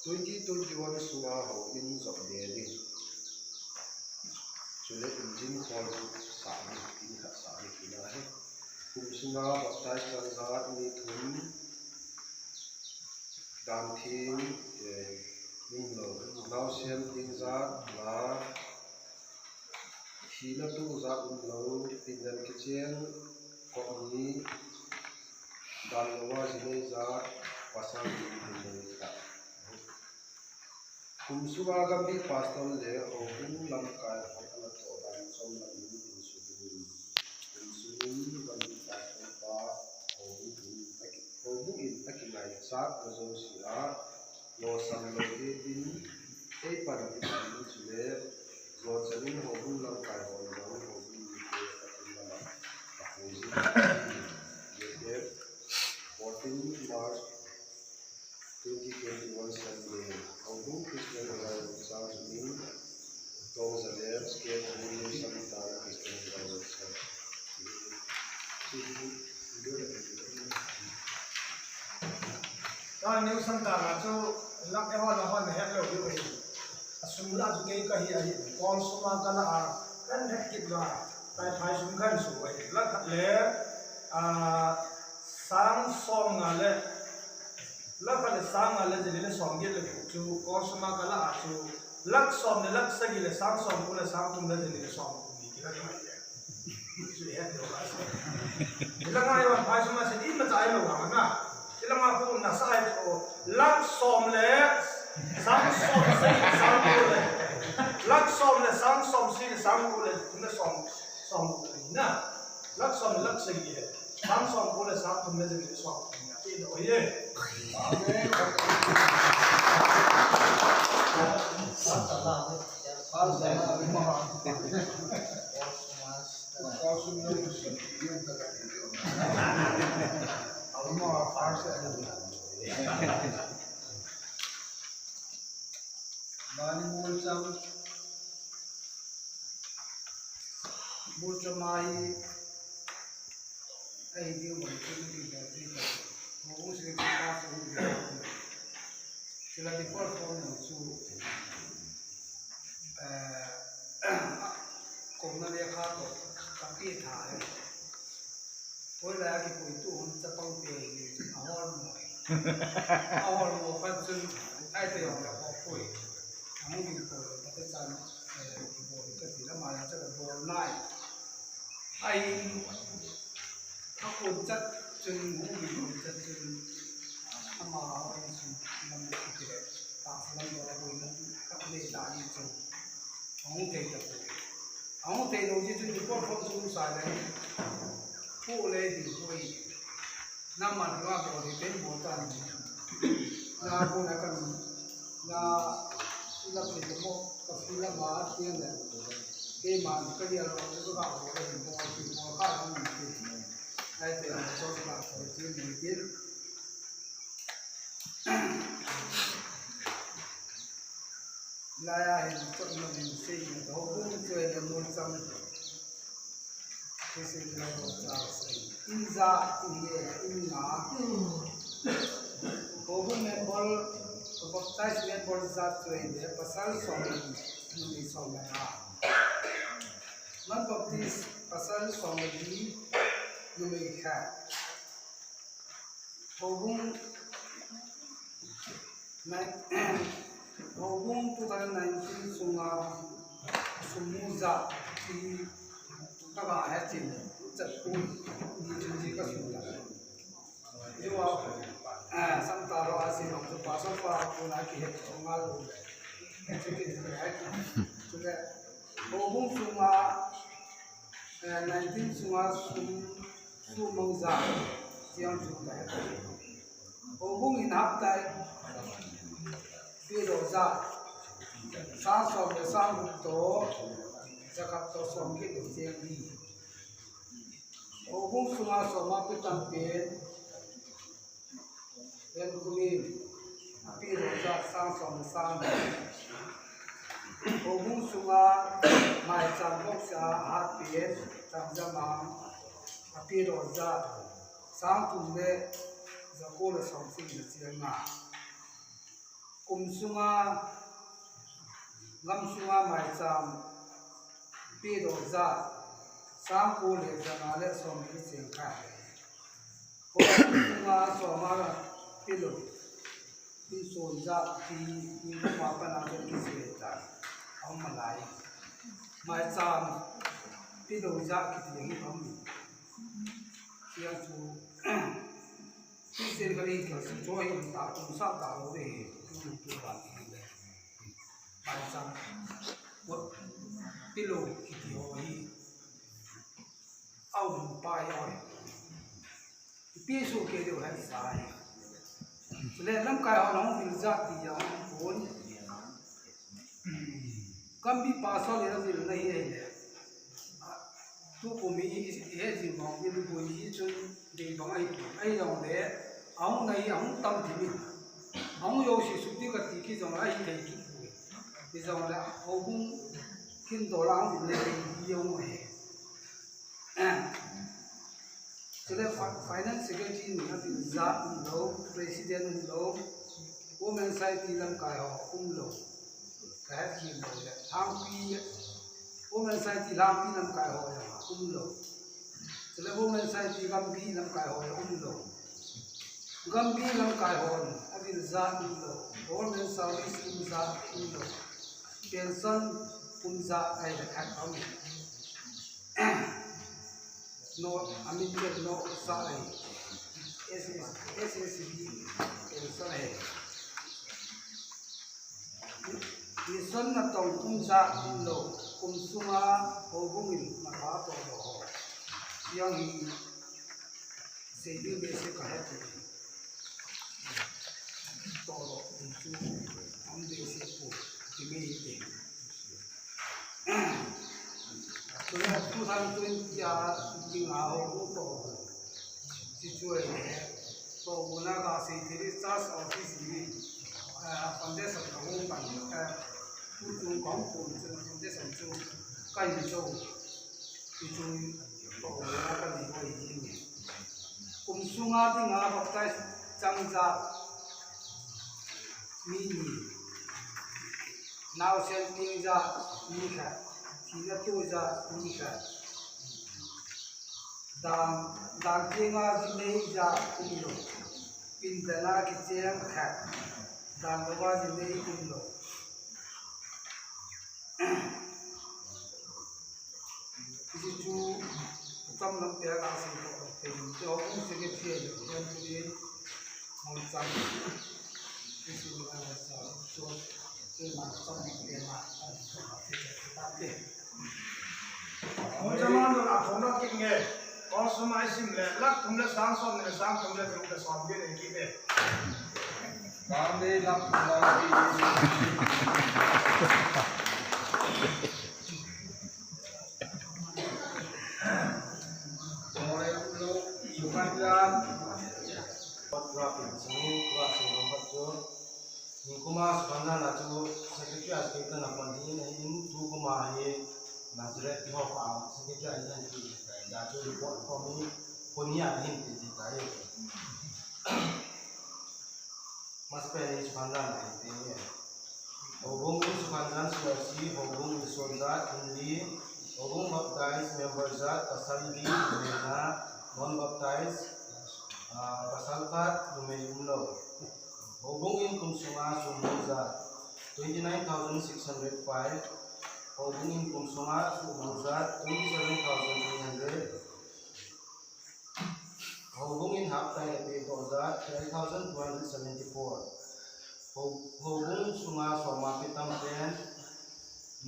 twenty twenty-one sunga hou in jop be ding. Chule engine khol chu sah ni, in khat sah ni tina hi. Kum sunga baptize chang jat ni thum, dan thing, eh, um lo, naosen ding jat nga, thina tung jat um lo, pindan kichen, kop ni, dan lova jinei jat, pasal ni, pindan khat. Kum sunga gampi pastor le houbung lamkai ho ana to dan chom lam in insung in. Insung in gampi pastor pa houbung in a ki, houbung in a kingaichat na jouse a losam lo te in, ei pan in in chule, jo chan in houbung lamkai ho le houbung mite a tin lama a pui jing in. Fourteen March twenty twenty-one Sunday, Houbung Christian Revival Church, New Tongzalen, State New Samtang Christian Revival Church. Ta New Samtang a chu lak e hon a hon het lo diu ahi. A sum la chu kei ka hi ahi. Kol sum a ka la a, kan het kit lo a. Kai phai sum kan su ahi. Lak khat le, a, sang som nga le, lak khat le sang nga le jali le som get le gup chu, kol sum a ka la a chu, lak som le lak sagi le sang som gup le sang thum le jali le som gup ni kila ni mai le. Chu het lo ka sa. Ni la ngai wan phai sum a se ni ma chai lo ka na. Kila ma ko na sa ai ko, lak som le sang som sagi le sang gup le. Lak som le sang som sagi le sang gup le, thum le som, som gup le na. Lak som le lak sagi le. Sang som gup le sang thum le jali le som. Ti no ye. Mani Molcham. Molcham a hi, a hi diu bang chu ni diu bang chu ni diu. Mo u se ki pa chu ni diu. Sila di por por no chu, eh, kong na le kha to, ka pi tha hai. Koi la ki koi tu hon chapang pe ni, a hol mo. A hol mo pa chun, ai te yong la ko koi. Ang ni ko ta te chan, eh, ki bo ka ti la ma la cha ka bo nai. Ai, a ko chat chun, mu ni ko chat chun, a ma a ko chun, lam ki te, ta lam do la ko na, ka le ta ni chun. Ang te ta ko. Ang te lo ji chun, ko ko chun sa le. Ko le di ko i. Na man ra ko di ten bo ta ni. Na ko na kan, na sila pe mo, ka sila ma ti le. Ke man ka ya ro ko ka ko le bo ti ko ka ro ni ti. Ai te na so ka ko ti ni ti. Lai a hin chot na min sei ni to bu ni choi le mun cham. This is the Lord of Charles. In ja, in ye, in na. Houbung member, baptized member ja choi le, pasal som le, numei som le nga. Non Baptist, pasal som le, numei khat. Houbung, nine, Houbung two thousand nineteen sunga sum mu ja ti ka ga he chin. Chat kum ni chun ji ka sun ta. Ewa, ah, sam ta ro a si nong chu pa so pa ku na ki het ko nga lo. Chu ki chu hai ki. Chu le, houbung sunga, eh, nineteen sunga sum, sum mang ja, chiang chu ka het. Houbung in haptai, pi do ja, sang som le sang gup to, ja khat to som ki do chiang ni. Houbung sunga soma pi tam pen, pen kumin, api roja sang som sang. Houbung sunga maicham boksa hat pen, tam jama, api roja sang tum le, jako le som sing le chiang nga. Kum sunga, gam sunga maicham, pi do ja, sang ko le ja nga le som le chiang kha. Kum sunga soma la pi lo, pi son ja pi, pi ma pa na ki se ta, am malai. Maicham, pi do ja ki ti hi am. Chiang chu, Christian ka ni ka si choi um ta, um sa ta lo de, tu tu ba ti le. Bai chang. Wat, pi lo ki ti ho hi. Au pa yo. Pi su ke do hai sa hi. Le lamkai ho nong vil ja ti ya hon. Gambi pasal le vil na hi le. Tu ko mi he ji ma mi bu ji chun de bang ai tu. Ai dong le. Ahung nai ahung tam ti mi. Ahung yo si su ti ka ti ki jong ai thei ki bu. Ki jong le houbung kin do la hung le yo mo he. Chule fi-, finance secretary ni a vil ja um lo, president um lo, women society lamkai ho um lo. Ka het ki lo le. Lhangpi, women society lhangpi lamkai ho le um lo. Chule women society gampi lamkai ho le um lo. Gampi lamkai ho le a vil ja um lo. Government service um ja um lo. Pension um ja ai le khat um. No, amin ke no sa ai. S S, S S B, eh, sa ai. Mission natong um ja um lo, kum sunga houbung in na pha to lo ho. Yang hi, sei ding be se ka het. To lo, um chu, am be se pu, ti me hi te. Tuna two thousand twenty a ding a ho ko to. Ti chu ai le. To ko na ka sei thei church office ni. Ah, foundation ka hung pan. Ah, tu tu kong ko chu foundation chu kai ni chu. Ti chu to ko na ka ni ko ni. Kum sunga ding a baptize chang ja. Mi ni. Naosen peng ja mi khat, thina to ja mi khat. Dan, dan kenga jinei ja um lo. Pindana kicheng khat. Dan lova jinei um lo. Hichu, cham lam pia ka sei to, te, te ho kong sei ke thei, yan tu ni, mon cham, hichu la sa, so, te ma cham lam pia ma, cham lam pia ma, te, te, te, te. Mon cham lam la thong la king nge, kong sum ai sim le, lak thum le sang som le, sang thum le, thum le som ke le ki le. Kang le lak thum la ki. Nikuma Sukhandan a chu secretary a chu kei kana pan hi, in tu kuma hi Nazareth ho pa secretary a hin ti, da chu report form hi, koni a hin ti ti ta hi. Mas pe ni Sukhandan a hin ti hi. Houbung in Sukhandan C R C, houbung in Sukhandan in li, houbung baptize member jat, pasal li, mena, non baptize, ah, pasal khat, numei um lo. Houbung in kum sunga sum mang jat, twenty nine thousand six hundred five. Houbung in kum sunga sum mang jat, twenty seven thousand three hundred. Houbung in haptai a pehdoh jat seven thousand two hundred seventy-four. Hou-, houbung sunga soma petam pen,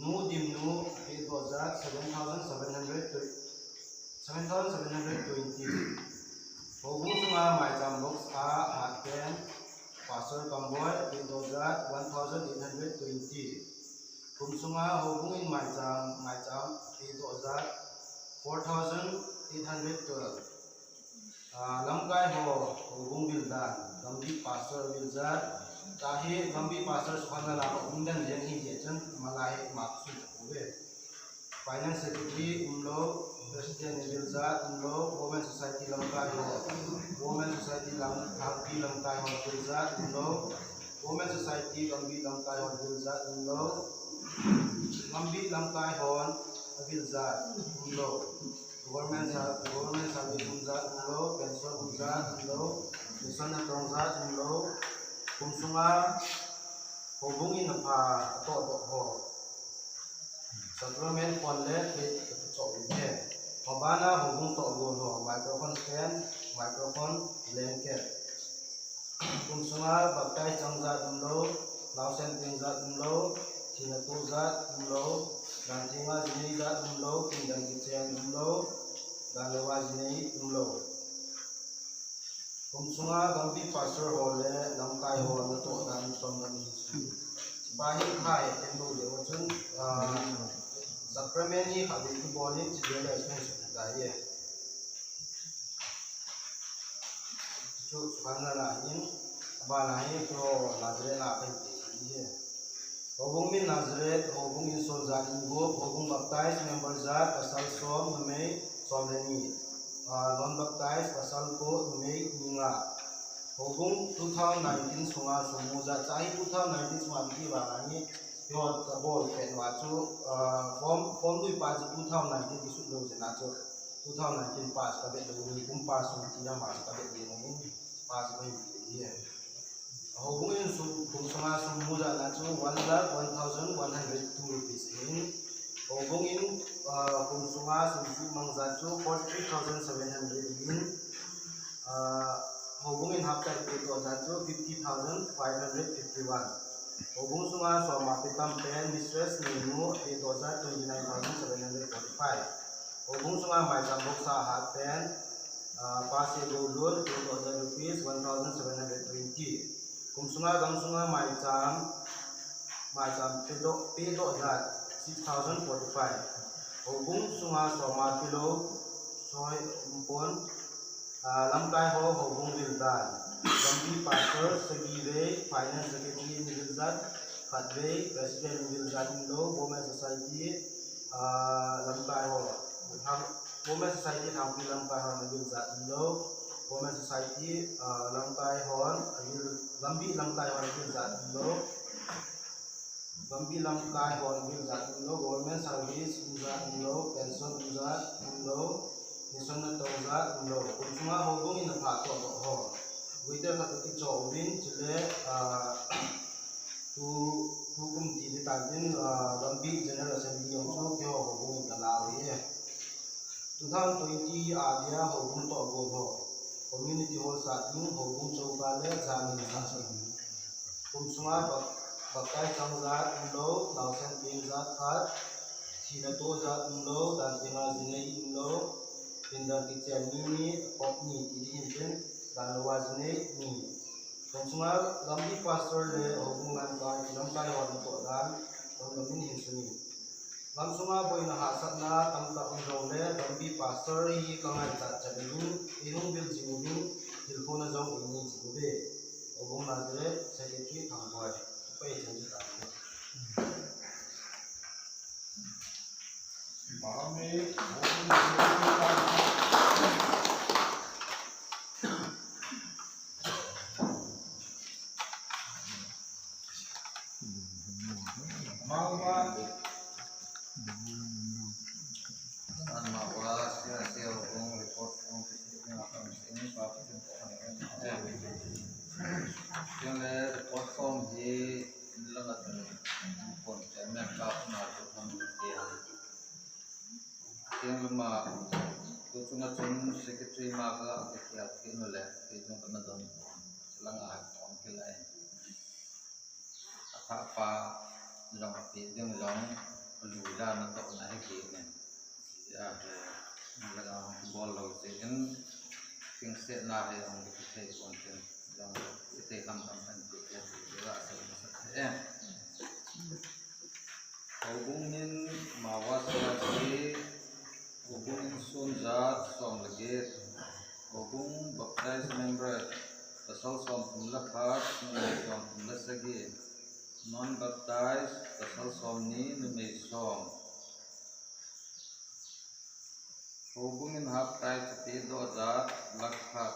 Nu Dimnu pehdoh jat seven thousand seven hundred twenty. Houbung sunga maicham box a hat pen, Pastor Kamboi pehdoh jat one thousand eight hundred twenty. Kum sunga houbung in maicham, maicham pehdoh jat four thousand eight hundred twelve. Ah, lamkai ho, houbung vil dan, Gambih Pastor vil jat, tahi Gambih Pastor Sukhanlal a um dan jeng hi jeh chun, malai hi ma sun ta pove. Finance Secretary umlou, President vil jat umlou, Women Society lamkai ho, Women Society lam, Thangpi lamkai ho vil jat umlou, Women Society Gambih lamkai ho vil jat umlou, Gambih lamkai hon vil jat umlou. Government sa-, government service um jat umlou, pension um jat umlou, pension natong jat umlou, kum sunga houbung in apha atoh doh ho. Sacrament pon le plate kati choh um e. Mabana houbung tohgon ho, microphone stand, microphone, blanket. Kum sunga baptize chang jat umlou, naosen peng jat umlou, thina toh jat umlou, dan thenga jinei jat umlou, pindan kichen umlou, dan lou a jinei umlou. Kum sunga Gambih Pastor ho le lamkai ho natoh dan chom dan ni su. Bahi khai tenbo le chun, ah, sacrament ni khatvei kibol in chule le chun su ta ye. Chu Sukhanlal a hin, abana hi, chu Nazareth a kahin ti hi. Houbung min Nazareth, houbung insol jat in gup, houbung baptize member jat, pasal som, numei som le ni. Ah, non baptize, pasal ko, numei ni nga. Houbung two thousand nineteen sunga sum mu jat, cha hi two thousand nineteen sunga biki ba na ni, yo ta bol pen wa chu, ah, form, form lui pa chu two thousand nineteen kisut lou jeh a chu. Two thousand nineteen pass kavet lou, nikum pass sung ti a ma chu kavet lou in, pass kahin pe hi. Houbung in sum, kum sunga sum mu jat na chu one lakh one thousand one hundred two rupees in. Houbung in, ah, kum sunga sum chu mang jat chu forty-three thousand seven hundred in. Ah, houbung in haptai pehdoh jat chu fifty thousand five hundred fifty-one. Houbung sunga soma petam pen Mistress Nenu pehdoh jat twenty-nine thousand seven hundred forty-five. Houbung sunga maicham box a hat pen, ah, Pastor Golun pehdoh jat rupees one thousand seven hundred twenty. Kum sunga gam sunga maicham, maicham pehdoh, pehdoh jat six thousand forty-five. Houbung sunga soma pelou soi umpon, ah, lamkai ho, houbung vil dan. Gambih Pastor sagi vei, Finance Secretary ni vil jat khat vei, President ni vil jat umlou, Women Society, ah, lamkai ho, Thang-, Women Society Thangpi lamkai hon avil jat umlou, Women Society, ah, lamkai hon avil, Gambih lamkai hon avil jat umlou. Gambih lamkai hon avil jat umlou, government service um jat umlou, pension um jat umlou, pension natong jat umlou. Kum sunga houbung in apha toh doh ho. Waiter khat akichoh uvin, chule, ah, tu, tukum ti ding tan tin, ah, Gambih General Assembly jong chu keiho houbung in kala uve. Two thousand twenty a dia houbung tohgon ho. Community hall sat ding, houbung chouka le jani sat ding. Kum sunga bap-, baptize chang jat umlou, naosen peng jat khat, thina toh jat umlou, dan thenga jinei umlou, pindan kichen ni ni, kop ni ti ding hin tin, dan lou a jinei ni. Kum sunga Gambih Pastor le houbung lamkai, lamkai hon natoh dan, hon lamin hin suni. Gam sunga boina hahsatna tamtah um jongle, Gambih Pastor hi kangaichat chat uvin, eihung vil jing uvin, tilkhouna jong einei jing uve. Houbung Nazareth, Secretary Thangboi. Pai chen chu ta. Mami, houbung Nazareth. Teng lama, Chunga chun secretary ma ka kikhel kit nu le, kei jong kana don. Langa hom kilai. Athah pa jong api ding jong, alu ja natohna hi kei ne. Ahi, langa bol lou jeh in, thingsetna hi hung kithei pon tin, jong ite kam kam kan ti ti ti la sei masa e. Houbung in Mawa Sera si, houbung in sun jat som le get, houbung baptized member pasal som thum le khat, numei som thum le sagi, non baptized pasal som ni, numei som. Houbung in haptai chiti doh jat lakh khat.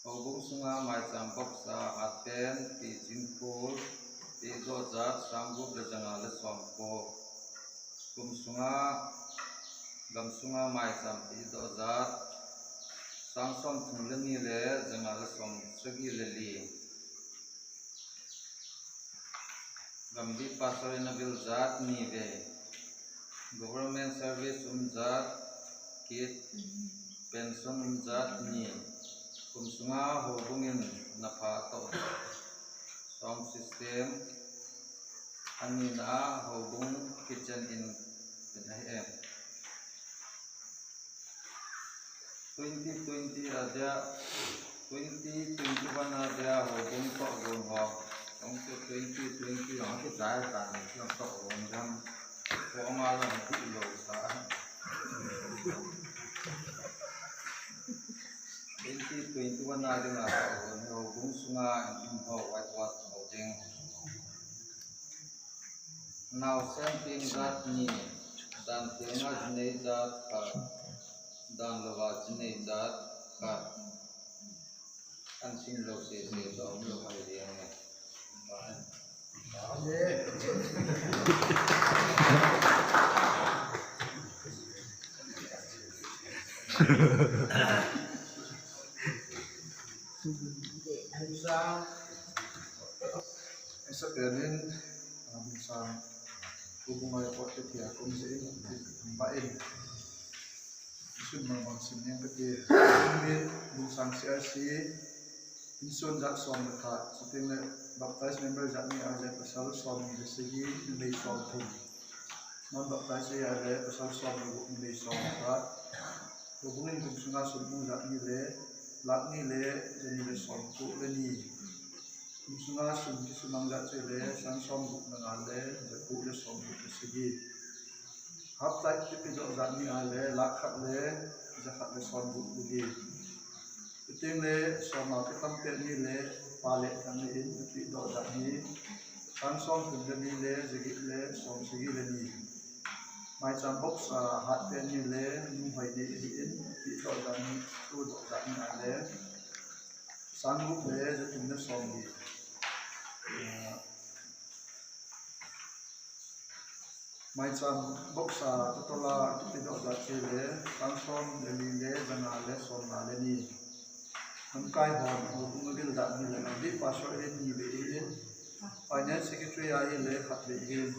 Houbung sunga maicham box a hatpen, ti jingkul, ti doh jat sang gup le janga le som ko. Kum sunga, gam sunga maicham ti doh jat sang som thum le ni le janga le som sagi le li. Gambih pastor in avil jat ni ve. Government service um jat kit, pension um jat ni. Kum sunga houbung in napha toh. Sound system. Anina houbung kitchen in, in ahi e. Twenty twenty a dia, twenty twenty-one a dia houbung toh gon ho. Hung chu twenty twenty hung chu jai ta ni chu toh gon jam. Ko ma la ti lo sa. Twenty twenty-one a dia toh gon houbung sunga in ho white wash ho ding. Naosen peng jat ni, dan tenga jinei jat khat, dan louva jinei jat khat. An sim lou sese toh um lou mai jeng e. Sa Isa penin, ah, bungsang, bung mai pot ke tia kum se in, ba in. Sun mang bang sin yang ke tia. Bungsang C R C, insun jat som le khat, chuteng le baptized member jat ni a le pasal som ni le sagi, numei som thum. Non baptized a le pasal som ni le gup, numei som le khat. Houbung in kum sunga sun mu jat ni le, lakh ni le, jani le som gup le ni. Kum sunga sun kisu mang jat chu le, sang som gup le nga le, ja gup le som gup le sagi. Haptai kipe doh jat ni a le, lakh khat le, ja khat le som gup le li. Chuteng le, som a kitam pet ni le, pa le tang ni in, kipe doh jat ni. Sang som thum le ni le, ja get le, som sagi le ni. Maicham box a hat pet ni le, nu hoi ni in, kipe doh jat ni, tu doh jat ni a le. Sang gup le, ja thum le som ni. Ah, maicham box a total a kipe doh jat chu le, sang som le li le, ja nga le, som nga le ni. Lamkai hon, houbung avil jat ni le, Gambih pastor in ni ve in, finance secretary a hi le, khat ve in.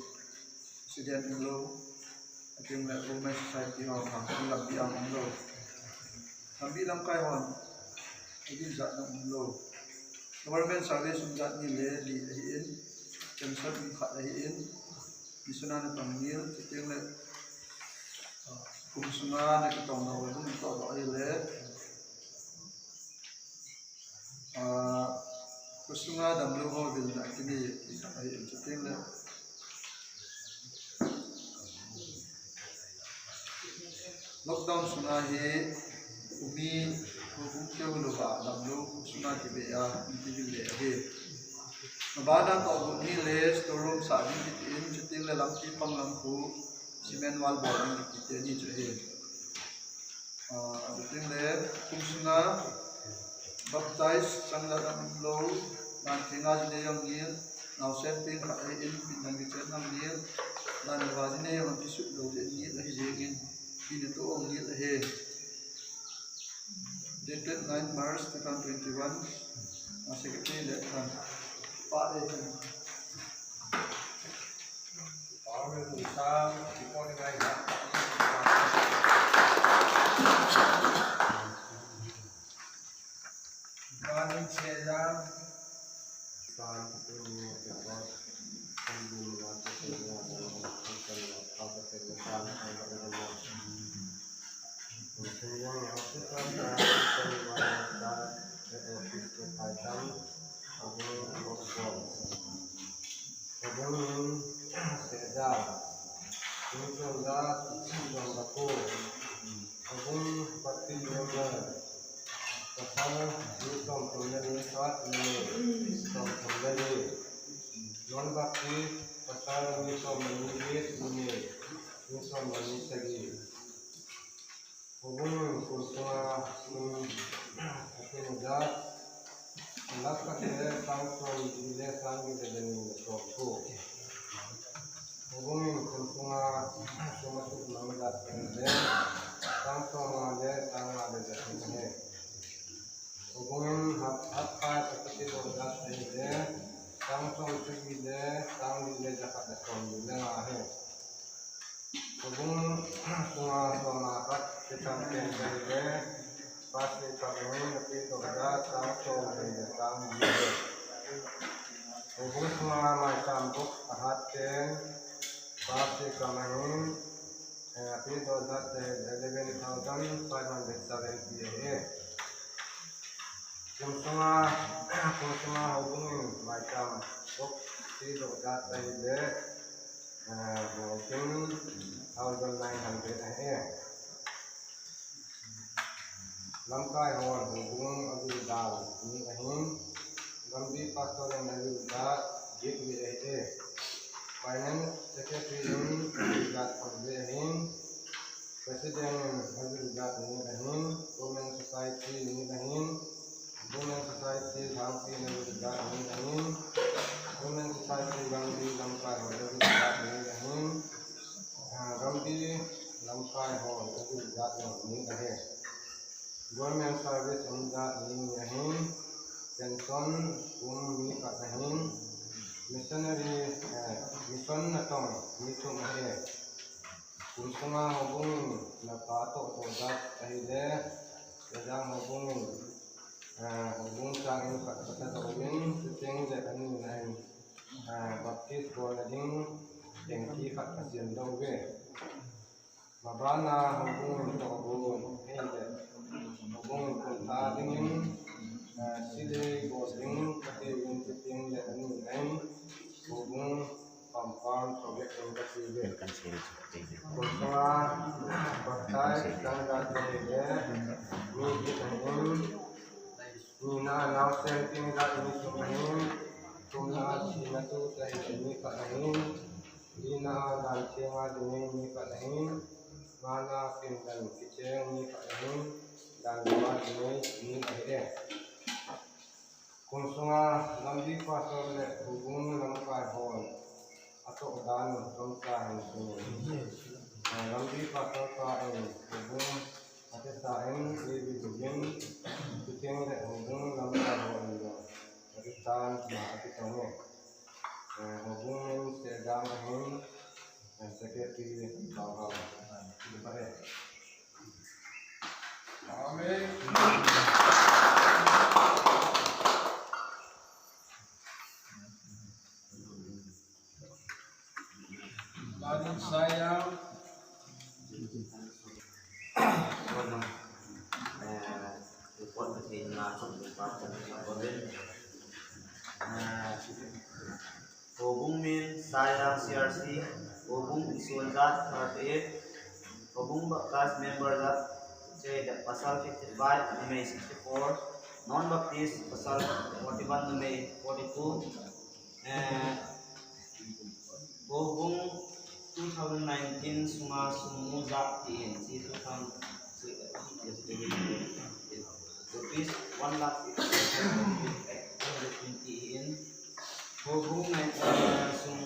Student um lou, chuteng le Women Society ho, Gambih a um lou. Gambih lamkai hon, avil jat na um lou. Government service um jat ni le li ahi in, pension um khat ahi in, mission a natong nil, chuteng le, ah, kum sunga nakitong lou, kum toh lou ahi le. Ah, kum sunga damlou ho vilna kinei, isa ahi in chuteng le. Lockdown sunga hi, umi, kum keu louva, damlou kum sunga kive a, in kivil le ahi. Mabana toh gun ni le, store room sa ding kiti in, chuteng le lampi pang lam khu, cement wall bol ding kiti te ni chu ahi. Ah, chuteng le, kum sunga baptize chang jat na um lou, dan tenga jinei jong nil, naosen peng khat ahi in, pindan kichen jong nil, dan louva jinei jong kisut lou le nil ahi jeng in, pi natoh jong nil ahi. Dated nine March two thousand twenty-one, ah, secretary le than, pa le than. Power to sound, recording live. Mission Dad, John Baku. Houbung Baptist Member. Pasal ni somthum le ni khat, numei somthum le ni. Non-Baptist, pasal ni som le ni get, numei ni som le ni sagi. Houbung kum sunga sum athum jat, lakh khat le sang som le sang get le jani le somko. Houbung kum sunga sum athum mang jat le sang som le sang nga le jat ahi. Houbung hat, hat khat athum jat le sang som le sang get le jakhat le som le nga ahi. Houbung sunga som a khat, Christian Center le, Pastor Kamahin, apedoh jat, sang som le sang li le. Houbung sunga maicham box ahat pen, Pastor Kamahin, eh, apedoh jat, eh, eleven thousand five hundred seventy ahi. Kum sunga, kum sunga houbung in maicham box apedoh jat ahile, ah, nineteen thousand nine hundred ahi. Lamkai hon houbung avil dan ni ahin, Gambi Pastor in avil jat get le ahi. Finance Secretary in avil jat get le ahin. President in avil jat ni ahin, Women Society ni ahin, Women Society Lhangpi in avil jat ni ahin, Women Society Gambi lamkai hon avil jat ni ahin, ah, Gambi lamkai hon avil jat ni ahi. Government service um jat ni ahin, pension um mi khat ahin, missionary, eh, mission natong mi thum ahi. Kum sunga houbung in napa atoh toh jat ahile, Lejang houbung in, eh, houbung chang in khat kasa toh in, chuteng le ani na in, eh, Baptist bolna ding tanky khat kasem doh uve. Mabana houbung in tohgon ahile, houbung in kum thah dingin, eh, silei bol ding kati uvin, chuteng le ani na in, houbung compound project in kati uve. Kum sunga baptize dang jat ahile, mi get ahin, nina naosen teng jat ni thum ahin, thumna thina tu ahile mi khat ahin, lina dan thenga dinei mi khat ahin, ngana pindan kicheng mi khat ahin, dan lua dinei mi ahi e. Kum sunga Gambi Pastor le houbung lamkai hon atoh dan chomcha hin sungin, eh, Gambi Pastor pa in houbung athisa in, eivil uvin, chuteng le houbung lamkai hon jong athisa in, ma akitong e. Eh, houbung min Serdang ahin, eh, Secretary Bauhao. Amen. Amen. Lalu saya. Bueno, eh, report na sa inyo, so, report na sa inyo, eh, Houbung min Sayang C R C, houbung ison jat thirty-eight, houbung baptize member jat, che, pasal fifty-five, numei sixty-four, non-Baptist, pasal forty-one, numei forty-two, eh, houbung two thousand nineteen sunga sum mu jat tin, si two thousand, rupees one lakh eighty-seven thousand eight hundred twenty in, houbung nine, eh, sum,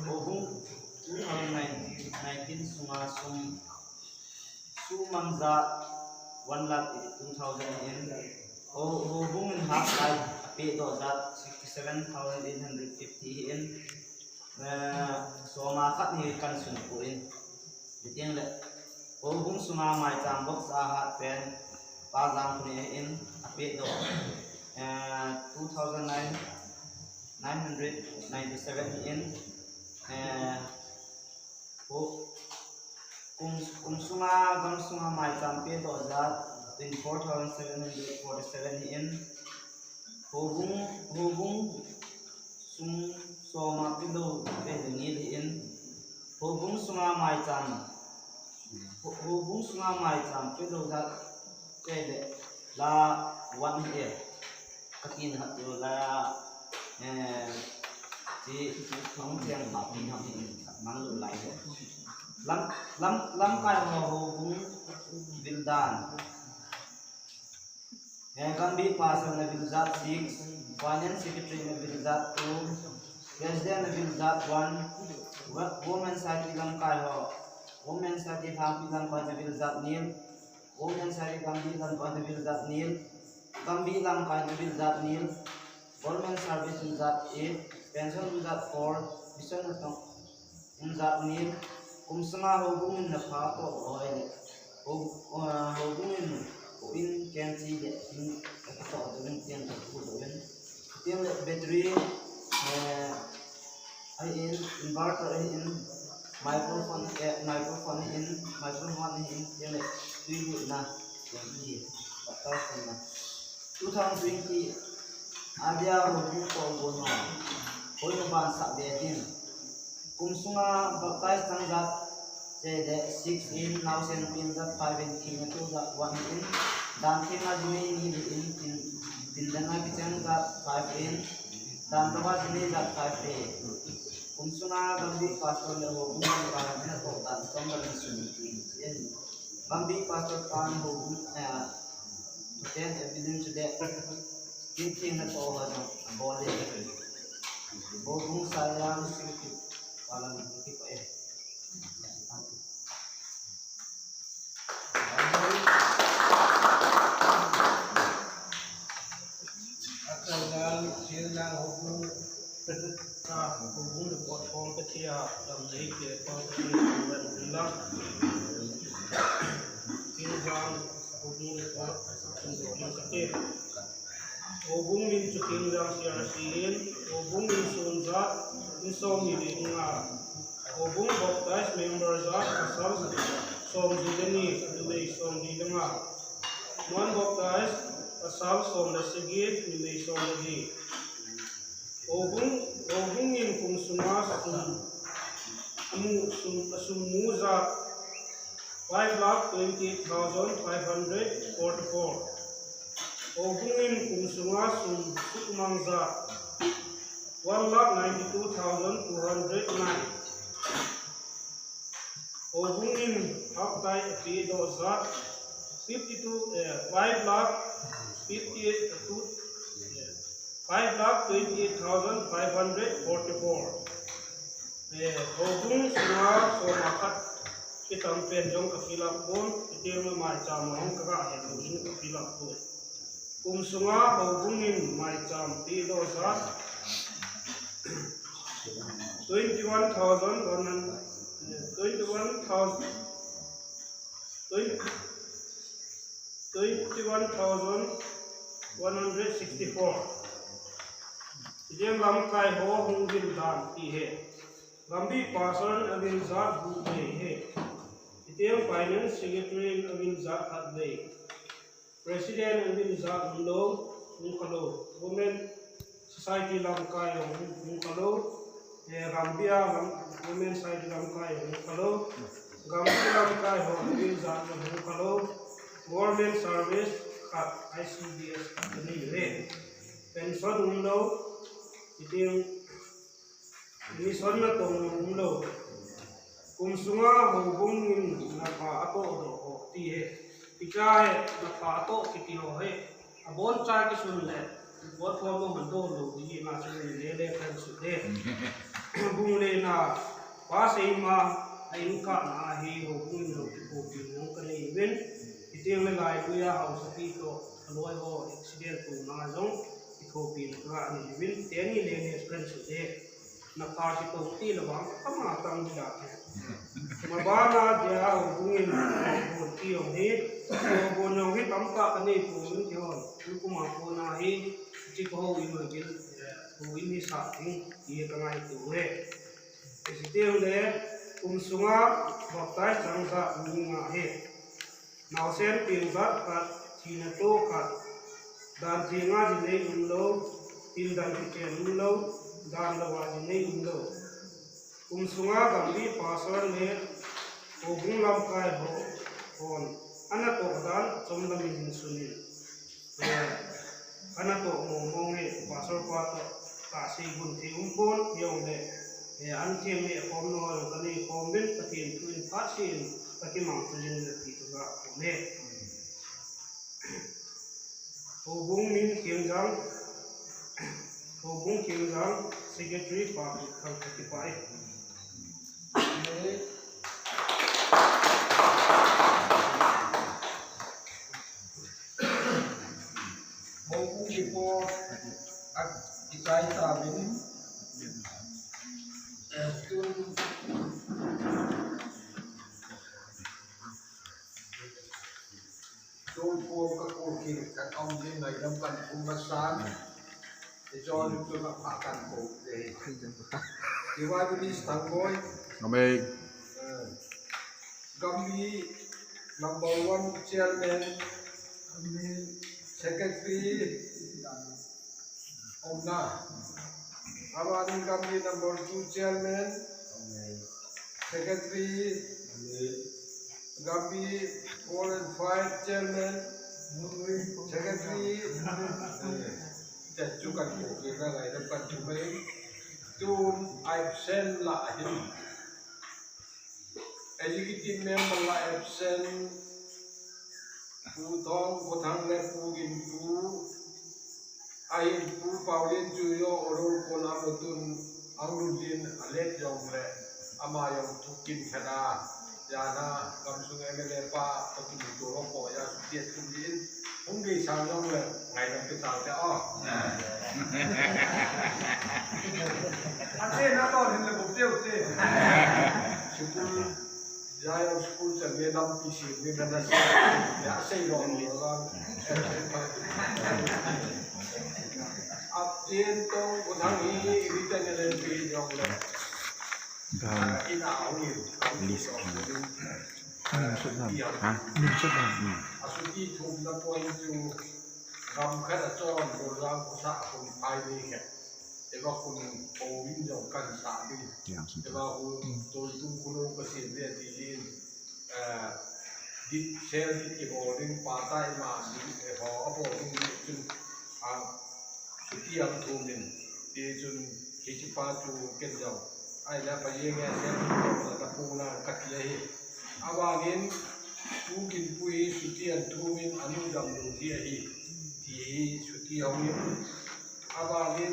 houbung two thousand nineteen, nineteen sunga sum, sum mang jat one lakh eighty-two thousand in, ho, houbung in hat lai apedoh jat sixty-seven thousand eight hundred fifty in, eh, soma khat hi kan sun poi. Chuteng le, houbung sunga maicham box ahat pen, Pa Jangkhonei in apedoh, eh, two thousand nine, nine hundred ninety-seven in, eh, ho, kum, kum sunga, gam sunga maicham pedoh jat twenty-four thousand seven hundred forty-seven in, houbung, houbung sung soma pedoh, pedoh ni in, Houbung sunga maicham. Ho-, houbung sunga maicham. Kilo da. Kele. La one e. Katin ha tu la. Eh. Ti. Ang tiang ma pin ha pin. Mang lu lai. Lam, lam, lamkai ho houbung vildan. Eh, Gambih Pastor na vil jat six, Finance Secretary na vil jat two, President na vil jat one, Wo-, Women Society lamkai ho, Women Society Thangpi lamkai na vil jat nil, Women Society Gambih lamkai na vil jat nil, Gambih lamkai na vil jat nil, Government Service na jat eight, Pension na jat four, Mission na tong, Injak ni, kum sunga houbung in na pha toh hoi le. Hou-, ah, houbung in, hou in ken chi le, in, ka toh dovin, ken ka pu dovin. Tin le battery, eh, ahin, inverter ahin, microphone, eh, microphone ahin, microphone ahin, tin le tui lut na, twenty, baptize na. Two thousand twenty, adia houbung toh gon ho. Hoi no ban sa be din. Kum sunga baptize chang jat, che de six in, naosen pen jat five in, thina to jat one in, dan thina jinei ni in, tin, tin dana kichang jat five in, dan tawa jinei jat five in. Kum sunga Gambih Pastor le houbung lamkai na toh dan som la ni sun tin. Gambih Pastor pan houbung, eh, ten evidence de. Tin tin na toh ho jong, abol le. Houbung sayang sirki palan ki pa eh. Akangal sirna houbung, ah, houbung le pot form pe thia, lam nei ke pot pe thia, lam nei la. Kinjang houbung le pot, houbung le pot. Houbung min chu Kinjang C R C in, houbung min sun jat, in som ni le nga. Houbung baptize member jat, pasal som ni le ni, numei som ni le nga. Non baptize, pasal som le sagi, numei som le li. Houbung, houbung in kum sunga sum, amu sum, asum mu jat, five lakh twenty-eight thousand five hundred forty-four. Houbung in kum sunga sum sukmang jat, one lakh ninety-two thousand two hundred nine. Houbung in haptai ape doh jat, fifty-two, eh, five lakh fifty-eight, eh, two, eh, five lakh twenty-eight thousand five hundred forty-four. Eh, houbung sunga som a khat kitam pen jong ka fill up pon, kiti ma maicham a hung ka ga he lo in ka fill up pon. Kum sunga houbung in maicham pe doh jat, twenty-one thousand one hundred, eh, twenty-one thousand, twenty, twenty-one thousand one hundred sixty-four. Ijeng lamkai ho hung vil dan ti he. Gambih Pastor in avil jat gup vei he. Ijeng Finance Secretary in avil jat khat vei. President in avil jat umlou, hung khalou. Women Society lamkai jong hung khalou. Eh, Gambih a lam, Women Society lamkai jong hung khalou. Gambih lamkai jong avil jat jong hung khalou. Government Service khat, I C D S khat ni le. Pension umlou. Ijeng Mission na tong umlou. Kum sunga houbung in na pha atoh doh ho ti he. Ti cha he, na pha atoh kiti ho he. Abon cha kisun le. Bot pho mo man doh lou ti na sun le le kan su de. Bung le na pa sei ma a in ka na hi houbung in lo ti ko ti no ka nei ven. Ijeng le lai ku ya hausa pi to. Aloi ho accident tu na jong. Ti ko pi na ka nei ven. Teni le le kan su de. Na pha kito ti le vang, kama tang di da. Ma bana dia houbung in, houbung ti jong hi, houbung jong hi tamtah ka nei pon ti hon. Kum a kona hi, ti ko in ma gil, eh, ko in hi sa ting, ti ka ngaito e. Iti le, kum sunga, baptize chang jat mi nga hi. Naosen pen jat khat, thina to khat, dan theng a dinei umlou, tin dan kichen umlou, dan lou a dinei umlou. Kum sunga Gambih pastor le Houbung lamkai ho hon ana toh dan chomlam in hin sunin. Eh, ana toh mong mong e, pastor pa toh kasei gun thei um pon, hijongle, eh, an thiem neh khom nau jong kanei khom in, Pathen thu in phat sei in kakimang chu jing in ati chu ga pon e. Houbung min Kiangjang, Houbung Kiangjang, Secretary pa, Thangkhat Kipai. Houbung report akichai tauvin. Tun Tun pu ka pu ki kan ong din nai dam kan pu ma san. Ijon tu na pa kan pu de. Iwa ni stang boy. Amei. Eh. Gambih number one chairman. Secretary. Omna. Abanin Gambih number two chairman. Secretary. Gambih four and five chairman. Secretary. Te chu kan pu ki na ngai dam kan pu mai. Tun absent la hin. Executive member la absent, Pu Thong Kothang le Pu Ginpu, ahin Pu Paulin chu jo orol kona mutun anglun din alet jong le, ama jong thukin khada, jana gamsung M L A pa, patu tu ro ko ya su tiet kum din, Hung gei sang jong le, ngai dam pe tau te o. Ate na to hin le bu teu te. School, jai school chan me dam pi si me na na sa. Ya sei lo lo la. Ap tien tong ko thang hi, hi te ne le pi jong le. Ina hung in. List. Nim sut dan. Ha? Nim sut dan. Hmm. Asuti thum na point chu gam khat a chon Goldam khosa a kum phai ni khat. Eva kum ko win jong kan sa ding. Eva hu tol tum kuno ka sin ve ti hin. Eh, dit sel dit ki bol ding pa ta ima ding, eh, ho a bol ding chun. Ah, Chuti ang thumin, ti chun hiche pa chu ken jong. Ahile pa jeng e, ken jong la ka puna ka ti ahi. Abangin, Pu Ginpu hi chuti ang thumin anu dam lou hi ahi. Ti hi chuti hongin. Abangin,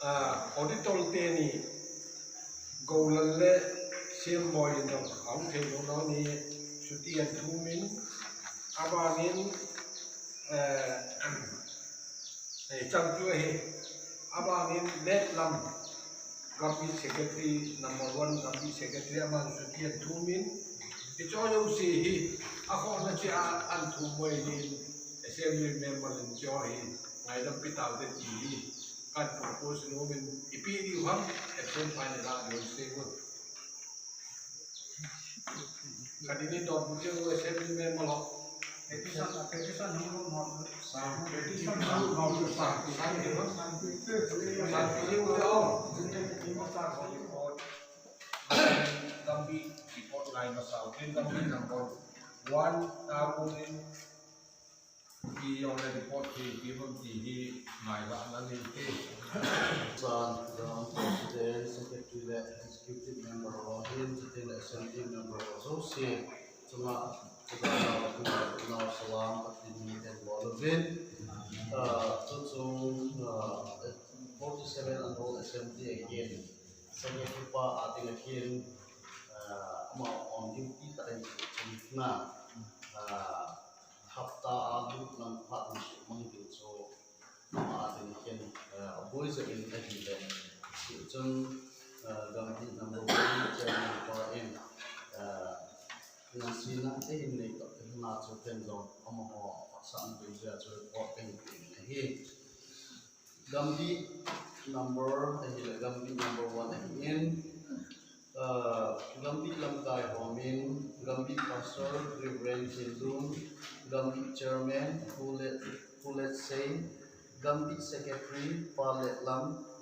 ah, auditor teni, Goulal le Siamboi in jong ahung thei lou nau ni chuti ang thumin. Abangin, eh, eh, chang chu ahi. Abangin Letlam, Gambih secretary, number one Gambih secretary, aman chuti ang thumin. Hicho jouse hi, akhohna cheh a ang thum mai hin, assembly member in cho hi, ngaidam pi taute ti hi. Kan propose nomin, ipi diu ham, action final a, no se go. Kadini dot buje go assembly member lo. Petition, petition hung lo mo. Sa, petition hung lo mo. Sa, sa, sa, sa, sa, sa, sa, Gambih report ngai masa, Gambih number one, ta ko ni. Ti jong le report hi, ti bang ti hi, ngai la na ni ti. Chan, General President, Secretary le Executive Member ho hin, chuti le Assembly Member ho jouse, chunga, chunga, chunga, chunga, salam, Pathen min in bol uvin. Ah, chu chu, ah, forty-seven annual assembly again. Secretary pa a ding ahin, ah, ama on duty ta ding chu na. Ah, Hapta a group lam phat in sumang ding chu ama a ding hin, eh, aboi jeh in ahile. Chun, eh, Gambih number one chairman pa in, eh, nasina eihin nei tah te hina chu ken jong amaho phatsan ding jeh a chu report kahin pe ahi. Gambih number, ahile Gambih number one ahin, ah, Gambih lamkai ho min, Gambih Pastor, Reverend Thindun, Gambih Chairman, Pu Let, Pu Let Seng, Gambih Secretary, Pa Letlam,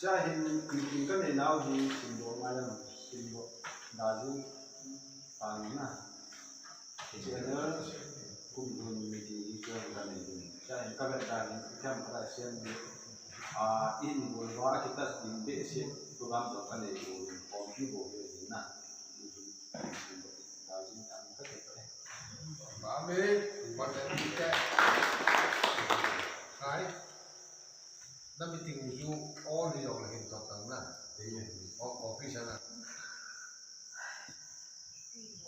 Cha hin meeting ka nei nau hi Simbo Mayam, Simbo Dajing Pang na. General Kum dun meeting hi chuan ka nei dun. Chuan ka vet dan in i them khat a siam ni. Ah, in bul va a kitas ding behseh program tawh ka nei dun. Khawmpi bo hi a ding na. Amen. Hai. Na meeting u chu all ni jong la hin tawk tang na. Amen. Of office na.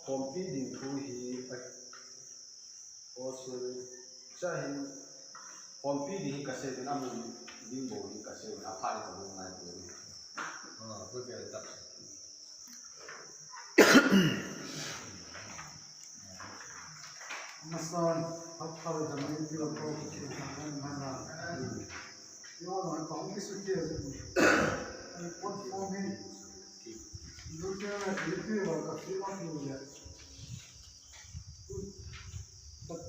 Khawmpi ding thu hi a, aw, sorry. Chuan hin khawmpi ding hi ka sei in, a mun ding bo hi ka sei in, a pha hi ka hung ngai pui. Ah, good girl, tak. Masan, hak thar dam ni ti lo ko ki thang man na. Yo, no, ko ki su ti. Pot form hi. Lu te na ti ti lo ka fi ma ki le. But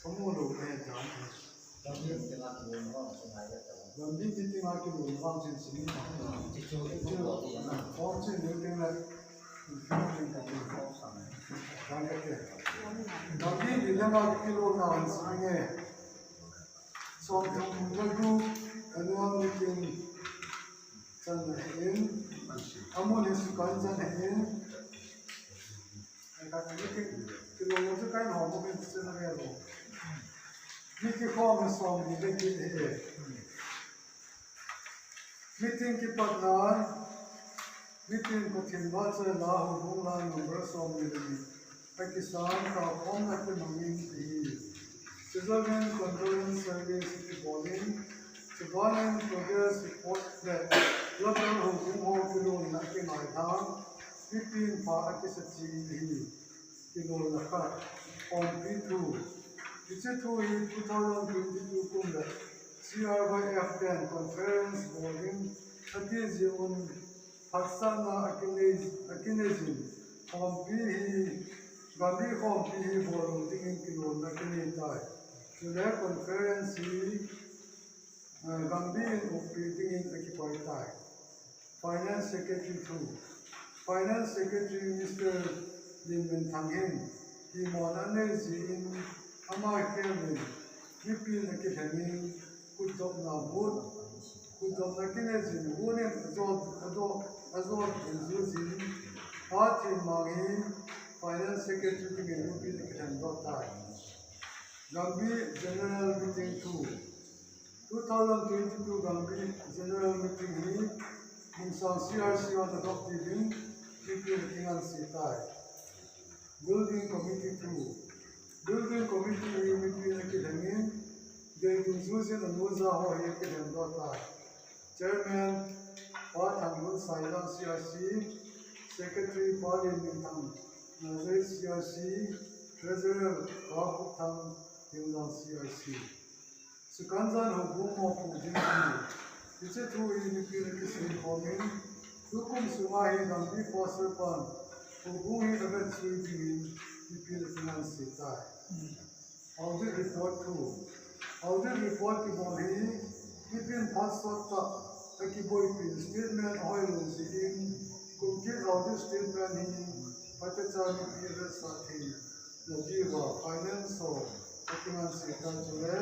kamu lo ne ta. Gambih meeting a kilhun vang sin sin ni. Form sin ni teng le. Gambih ni le ma kilhun vang sin ni. Som thum le gup annual meeting chan ahin. Amun hi sukan chan ahin. Ai ka meeting kilhun chu kan hom min sin ni lo. Meeting khom som ni le kit ahi. Meeting kipatna, meeting Pathen vahchoina houbung la number som ni le ni. Pakistan ka khomna kimangin ahi. Switzerland Conference Service kibol in, Switzerland Progress Report le local houbung ho kilhunna kingaidam, mipin pha akisa chi in ahi. Kilhunna khat, khawmpi thu. Hiche thu hi two thousand twenty-two kum le C R Y F ten conference bol in, ati jeh un phatsahna akinei, akinei jin, khawmpi hi, Gambih khawmpi hi bol lou dingin kilhunna kinei tai. Chule conference hi, eh, Gambih in ukpi dingin akikoi tai. Finance Secretary thu. Finance Secretary Mister Lin Minthang hin himona anei jeh in ama khel in mipin akilhen in khutdopna vote, khutdopna kinei jin vote in ajot, ajot, ajot in ju jin Pathen mang hi Finance Secretary dingin mipin akilhen doh tai. Gambih General Meeting thu. Two thousand twenty-two Gambih General Meeting hi Mungsang C R C hon adoh tivin mipin akingansei tai. Building Committee thu. Building Committee hi mipin akilhen in, dei dungjui jin anu aja ho hi akilhen doh tai. Chairman, Pa Thanglun Sailal C R C, Secretary, Pa Lin Minthang, Nazareth C R C, Treasurer, Pa Khupthang, Himjang C R C. Sukanjan houbung mopo ding ahi. Hiche thu hi mipin akisei khom in, tukum sunga hi Gambih Pastor pan houbung hi avetsuh dingin mipin akingansei tai. Audit report thu. Audit report kibol hi mipin phat sot tah akiboipi in statement ahoi lou jeh in, kum kit audit statement hi phatecha mipi avetsah thei na diuva finance ho akingansei tai, chule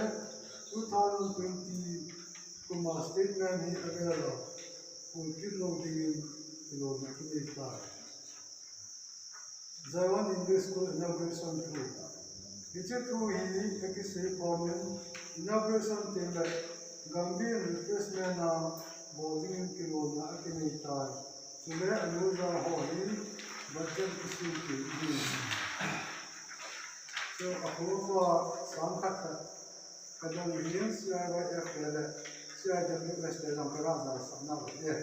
two thousand twenty kuma statement hi avel a pui kit lou dingin kilhunna kinei tai. Zion English School inauguration thu. Hiche thu hi akisei khom in, inauguration teng le Gambih in refreshment a bol dingin kilhunna akinei tai. Chule anu aja ho hi budget kisem kit in. So, akhoa sang khat khat kadong in C R Y F le C R W S le jong kara ja sakna uve.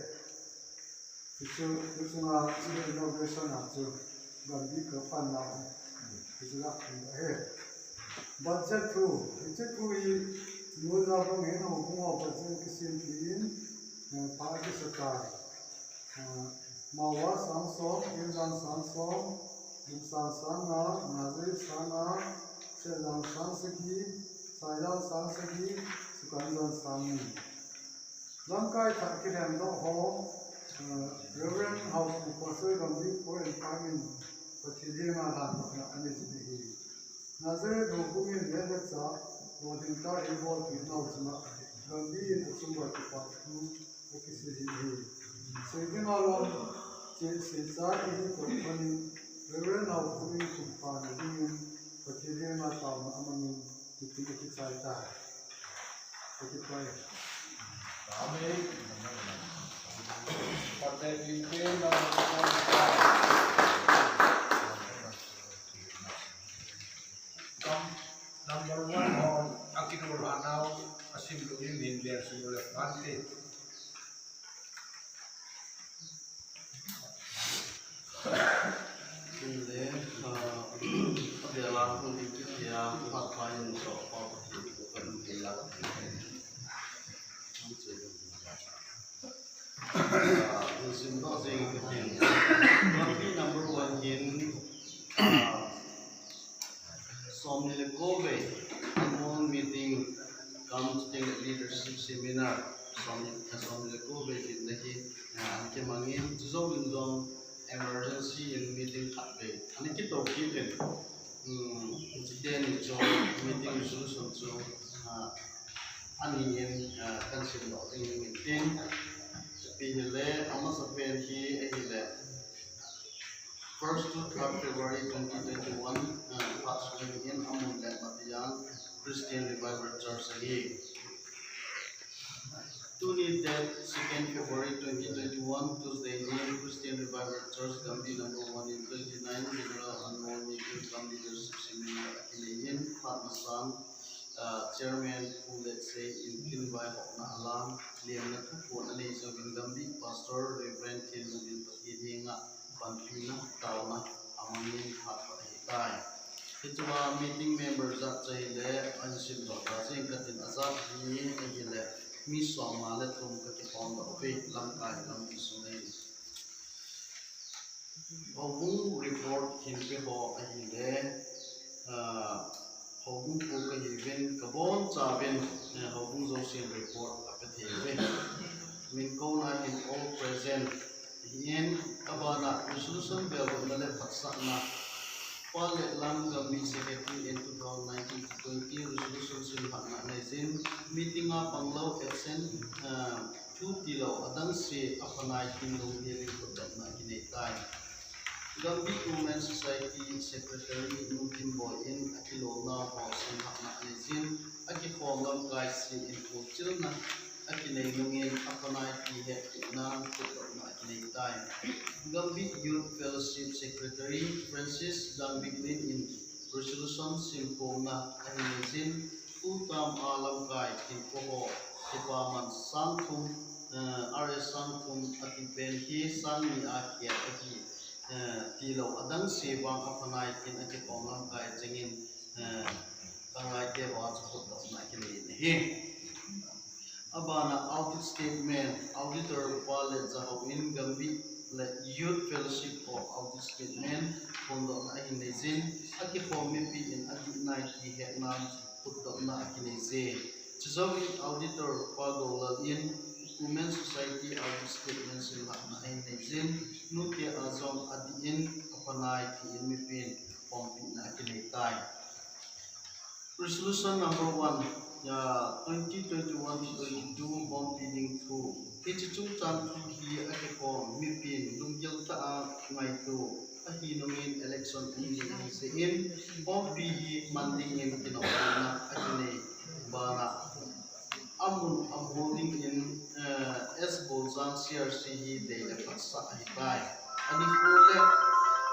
Hichu, hichunga, hichu inauguration a chu, Gambih ka panna, hichu la, eh, budget thu, hichu thu hi, nu la bang hin houbung a budget kisem pi in, eh, pha kisa tai. Eh, Mao a sang som, Injang sang som, Lumsang sang nga, Nazareth sang nga, Sehjang sang sagi, Sailal sang sagi, Sukanjan sang ni. Lamkai thah kilhem doh ho, eh, Reverend Haupu Pastor Gambih four and five in Pathen henga lhandohna anei jin ahi. Nazareth houbung in le le cha, lo ding ta ei bol pi nau chuna, Gandhi in achung ba ki pa tu, o ki se hi hi. Sei ding a lom, che sei cha i hi to pani, Reverend Nau Pu in kum pa na ding in, Pathian le na tau na amang in, ki ti ki chai ta. Ki pai. Amen. Pathian le na Number one, hon, akinol hanau, asim lu in, in, in, asim lu le, one, two. Kin le, ah, abia la, kun in, kin ya, pa, pa, in, so, pa, pa, kin, kin, kin, kin, kin, kin, kin, kin, kin, kin, Ah, in sim doh jing ka tin. Topic number one hin, ah, somni le ko vei annual meeting cum student leadership seminar. Somni, somni le ko vei hin na hi, ah, an kimang in, chu jong in jong emergency in meeting khat vei. Ani kito kit in. Hmm, chu te ni chu meeting resolution chu, ah, Ani in, ah, kan sim doh ding in tin. Pi hile, amasa pen hi, ahile. First to third February twenty twenty-one, ah, phat sung in amun le Matiang Christian Revival Church ahi. Tuni date second February twenty twenty-one, Tuesday ni Christian Revival Church Gambih number one in twenty-nine General Annual Meeting cum Leadership Seminar akinei in, phat masang, ah, Chairman Pu Letsei in kin vaihopna alam, lemna thuphon anei jouvin Gambih Pastor Reverend Thenlun in Pathen henga panpina taona amang in phat phat ahitai. Hichea meeting member jat chu ahile, ahin sim doh ta jing katin, ajat hi ahile, mi som nga le thum kakikhom doh uve, lamkai lampi sung ahi. Houbung report hin pe ho ahile, ah, houbung pu kahiuvin, kabonchauvin, eh, houbung jousen report apethei uve. Min kouna hin all present ahin, abana resolution beldohna le phatsahna. Pa Letlam Gambih Secretary in two thousand nineteen to twenty resolution simlhahna anei jin, meeting a panglou absent, ah, thu tilou adangse aphanai tin lunghel in khutdopna akinei tai. Gambih Women Society Secretary Nu Kimboi in akilolnau ho simlhahna anei jin, akikhom lamkai se in khochilna akinei nungin aphanai ti hettohna khutdopna akinei tai. Gambih Youth Fellowship Secretary Francis Gambih Lin in resolution simkhomna ahin nei jin, tu tam a lamkai thilpha ho, kipaman sang thum, eh, R S sang thum ati pen hi sang ni a kiat ahi, eh, tilou adangse vang aphanai tin akikhom lamkai chengin, eh, kangaite ho a chu khutdopna akinei in ahi. Abana audit statement, auditor Pa Letjahao in Gambih le Youth Fellowship ho audit statement phondohna ahin nei jin, akikhom mipi in adih nai ti hetna khutdopna akinei je. Chujouvin auditor Pa Golal in Women Society audit statement simlhahna ahin nei jin, nute a jong adih in aphanai tin mipin pompina akinei tai. Resolution number one, ah, twenty twenty-one to twenty-two, Bompi ding thu. Hiche chungchang thu hi akikhom mipin lunggel tah a ngaito ahi nungin election ahi jeh in, Bompi hi man dingin kinoptona akinei bana. Amun, amun dingin, eh, S Boljang C R C hi dei le phatsah ahitai. Anikho le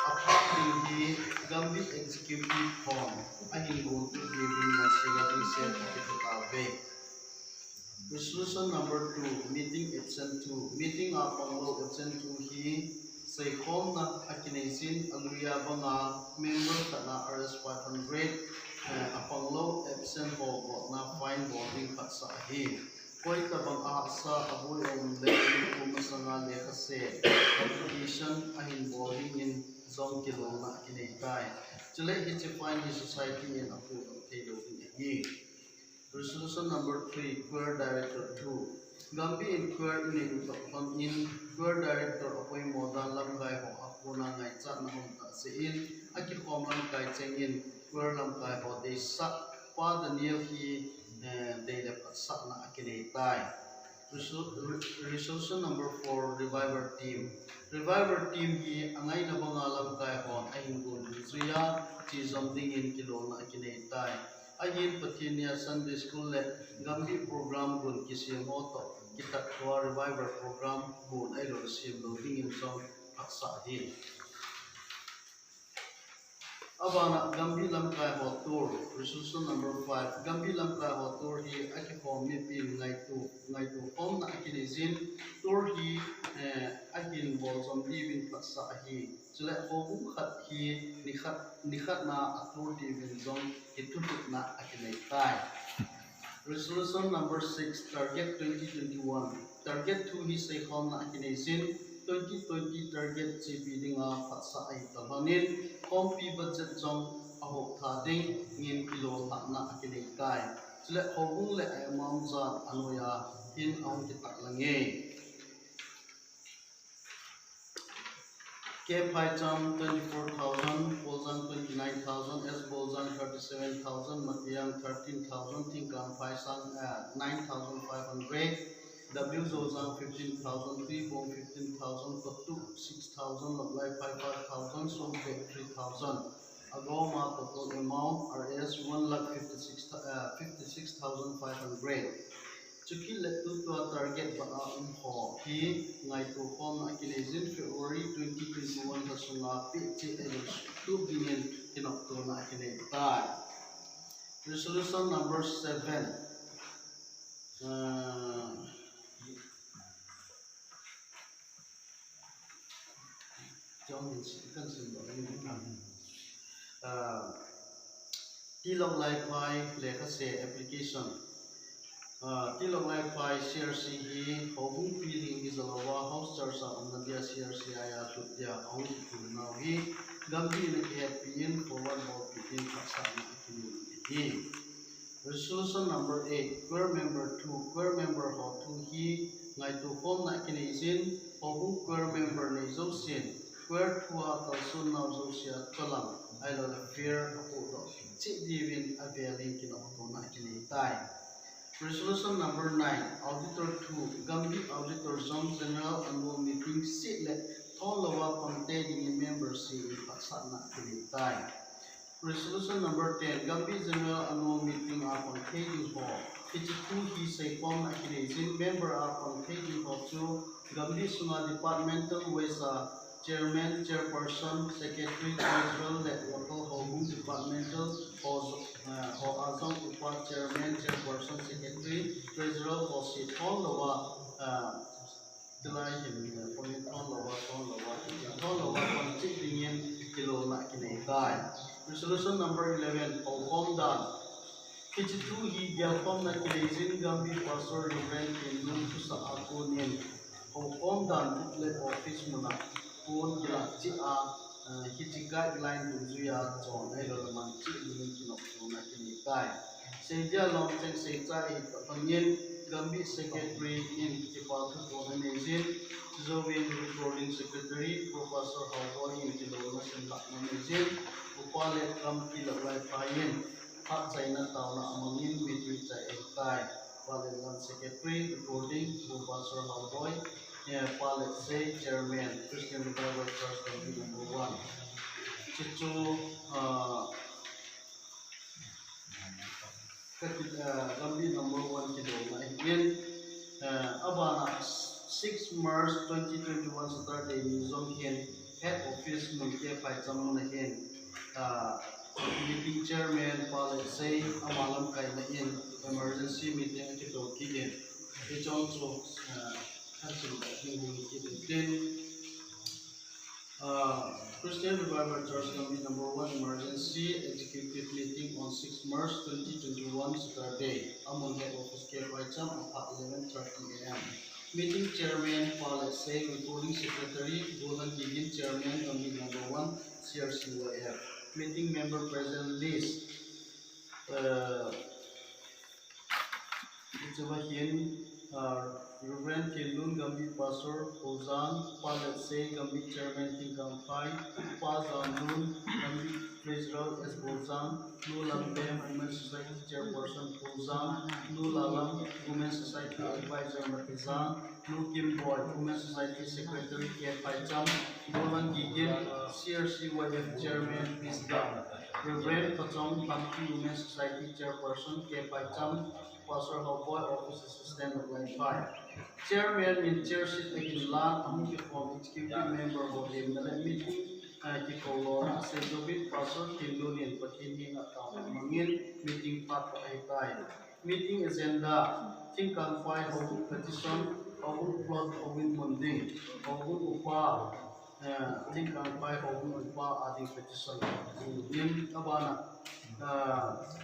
aphat ding hi Gambih Executive hon ahin gontoh diuvin nansea dingset akitha tauve. Resolution number two, meeting absent two. Meeting a panglou absent two hi seikhomna akinei jin, aluia banga member khat na R S five hundred, eh, apanglou absent ho gotna fine bol ding phatsah ahi. Koi tabang ahahsa aboi aum le, kum masanga lekha se, application ahin bol dingin jong kilolna akinei tai. Chule hiche fine hi society in apodoh thei lou ding ahi. Resolution number three, Choir Director two. Gambih in choir inei u toh lhon in, Choir Director apoimo dan lamkai ho a kona ngaichatna um tah jeh in, akikhom lamkai chengin, Choir lamkai ho deisah, Pa Daniel hi, eh, dei le phatsahna akinei tai. Resol-, re-, resolution number four, Revival Team. Revival Team hi angaina banga lamkai hon ahin gon dungjuiya, chejom dingin kilolna akinei tai. Ahin Pathen nia Sunday School le gamgi program gon kisem ho toh kitat thua Revival program gon ahilou le semlou dingin jong phatsah ahi. Abana gamgi lamkai ho tour, resolution number five. Gamgi lamkai ho tour hi akikhom mipin ngaitu, ngaitu khomna akinei jin, tour hi, eh, ahin bol jom diuvin phatsah ahi. Chule houbung khat hi nikhat, nikhat na a tour diuvin jong kithutupna akinei tai. Resolution number six, Target twenty twenty-one. Target thu hi seikhomna akinei jin, twenty twenty target chepi dinga phatsah ahi talhonin, khompi budget jong ahop tha dingin kilolhahna akinei tai. Chule houbung le a amount jan anoiya hin ahung kitat lang e. K. Phaicham twenty-four thousand, Poljang twenty-nine thousand, S. Boljang thirty-seven thousand, Matiang thirteen thousand, Thingkang Phaisang, uh, nine thousand five hundred, W. Zojang fifteen thousand, Tuibong fifteen thousand, Kotu six thousand, Loklaiphai five thousand, Sompe three thousand. Agoma total amount R S one lakh fifty-six, uh, fifty-six thousand five hundred. Chukit le tutua target banga um ho hi ngaitu khomna akinei jin, February twenty twenty-one lha sunga pehcheh ahilou le suhtup dingin kinoptona akinei tai. Resolution number seven. Uh, John Hinson, Hinson, uh, Tilok Laiphai lekha se application. Uh, Tilok Laiphai C R C hi houbung pilhing hi jalouva house church a umna dia C R C a lut dia ahung kikhum nau hi gamgi in akihetpi in forward bolpi in phatsahna akinei ahi. Resolution number eight, choir member two. Choir member ho thu hi ngaitu khomna akinei jin, houbung choir member nei jousen choir thua kalson nau jousea cholam ahilou le fare apohdoh cheh diuvin avelin kinoptona akinei tai. Resolution number nine, Auditor two. Gamgi Auditor jong General Annual Meeting seh le thonlouva pangthei dingin member seh in phatsahna akinei tai. Resolution number ten, Gamgi General Annual Meeting a pangthei ding ho. Hiche thu hi seikhomna akinei jin, member a pangthei ding ho chu Gamgi sunga departmental wise a chairman, chairperson, secretary, treasurer le local houbung departmental ho, uh, ho a jong upa chairman, chairperson, secretary, treasurer ho seh thonlouva, uh, Tilai hin, eh, point thonlouva, thonlouva, thonlouva, pangcheh dingin kilolna akinei tai. Resolution number eleven, houkhom dan. Hiche thu hi gelkhomna akinei jin, Gamgi Pastor Reverend Ken Lun thusah a konin houkhom dan booklet office muna kon kilah cheh a, eh, hiche guideline dungjuiya chon ahilou le mang cheh dingin kinoptona akinei tai. Seidia lom cheng seichai ahi tapangin, Gamgi Secretary in kipa thu tona nei jin, chujouvin Recording Secretary, Professor Haoboi in kilolna semlhahna nei jin, Upa le Kam Tilok Laiphai in phat chaina taona amangin meeting chai ahitai. Upa le Kam Secretary, Recording, Professor Haoboi, eh, Upa le Sei Chairman, Christian Revival Church Committee number one. Chuchu, ah, Kati, ah, Gamgi number one kidona ahin, ah, abana six March twenty twenty-one Saturday ni jong hin head office mun K. Phaicham mun ahin, ah, meeting chairman Pa Letsei ama lamkaina in emergency meeting akito kit in. Hiche jong chu, ah, khansil ba hin hung kit in tin. Uh, Christian Revival Church Committee number one emergency executive meeting on six March twenty twenty-one, Saturday. Amun head office K. Phaicham, aphat eleven thirty A M. Meeting chairman Pa Letsei, recording secretary Golan Gigin, chairman committee number one C R C Y F. Meeting member present list. Uh, Hiche va hin, Reverend Thinlun, Gambih Pastor Boljang, Pa Letsei, Gambih Chairman Thingkangphai, Pa Janlun, Gambih Treasurer S Boljang, Nu Lamtem, Women Society Chairperson Boljang, Nu Lalam, Women Society Advisor Matijang, Nu Kimboi, Women Society Secretary K Phaicham, Bolang Gigin, C R C Y F Chairman Peace Dam, Reverend Pachong Tangpi, Women Society Chairperson K Phaicham, Pastor Haoboi, Office Assistant Lok Laiphai. Chairman in chair seat ahin lan, amu kikhom Executive Member ho lemna le meeting, ah, kikou lona asei jouvin Pastor Thinlun in Pathen henga taona mangin meeting phat ahitai. Meeting agenda, Thingkangphai houbung petition, houbung plot, houbung mun ding, houbung upa, eh, Thingkangphai houbung upa ading petition. In abana, eh,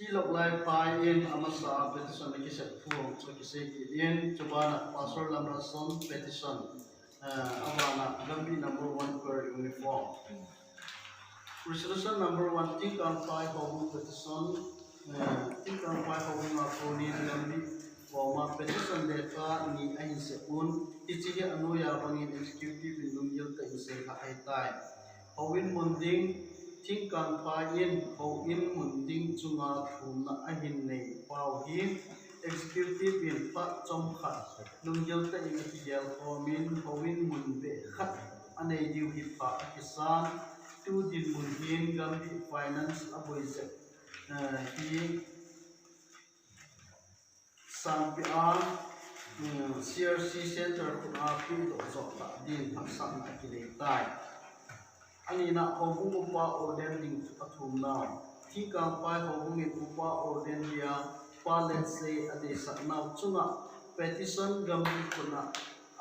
Tilok Laiphai in amasa petition akisep thu chu kisei kit in, chubana Pastor Lamlalson petition, eh, abana Gambih number one choir uniform. Resolution number one, Thingkangphai houbung petition, eh, Thingkangphai houbung a konin Gambih koma petition lekha ni ahin sep un, hiche hi anoiya bangin executive in lunggil tah in seilhah ahitai. Houin mun ding, Thingkangphai in houin mun ding chunga thumna ahin nei pau hi executive in phat chomkhat lunggil tah in akigel khomin houin mun beh khat anei diu hi pha akisan, tu dinmun hin Gambih finance aboi jep, eh, hi sangpi a, um, C R C Center khut a pehdoh joh tah din haksatna akinei tai. Anina houbung upa ordain ding athumna. Thingkangphai houbung in upa ordain dia Pa Letsei adeisah nau chunga petition Gambih khut a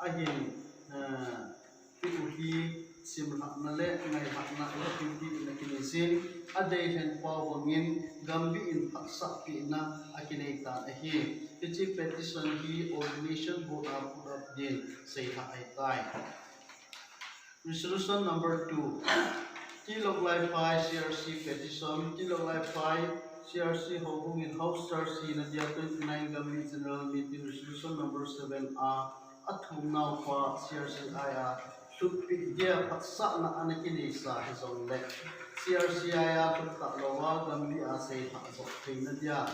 ahin, eh, Hiche hi simlhahna le ngailhahna executive in akinei jin, adei lhen pau bangin Gambih in phatsah pehna akinei tan ahi. Hiche petition hi ordination board a put up din seilhah ahitai. Resolution number two. Tilok Laiphai C R C petition. Tilok Laiphai C R C houbung in house church hina dia twenty-nine Gambih General Meeting resolution number seven a athumnau pa C R C I a lhutpeh dia phatsahna ana kineisa hijongle, C R C I a lhut talou a Gambih a seilhah joh theina dia,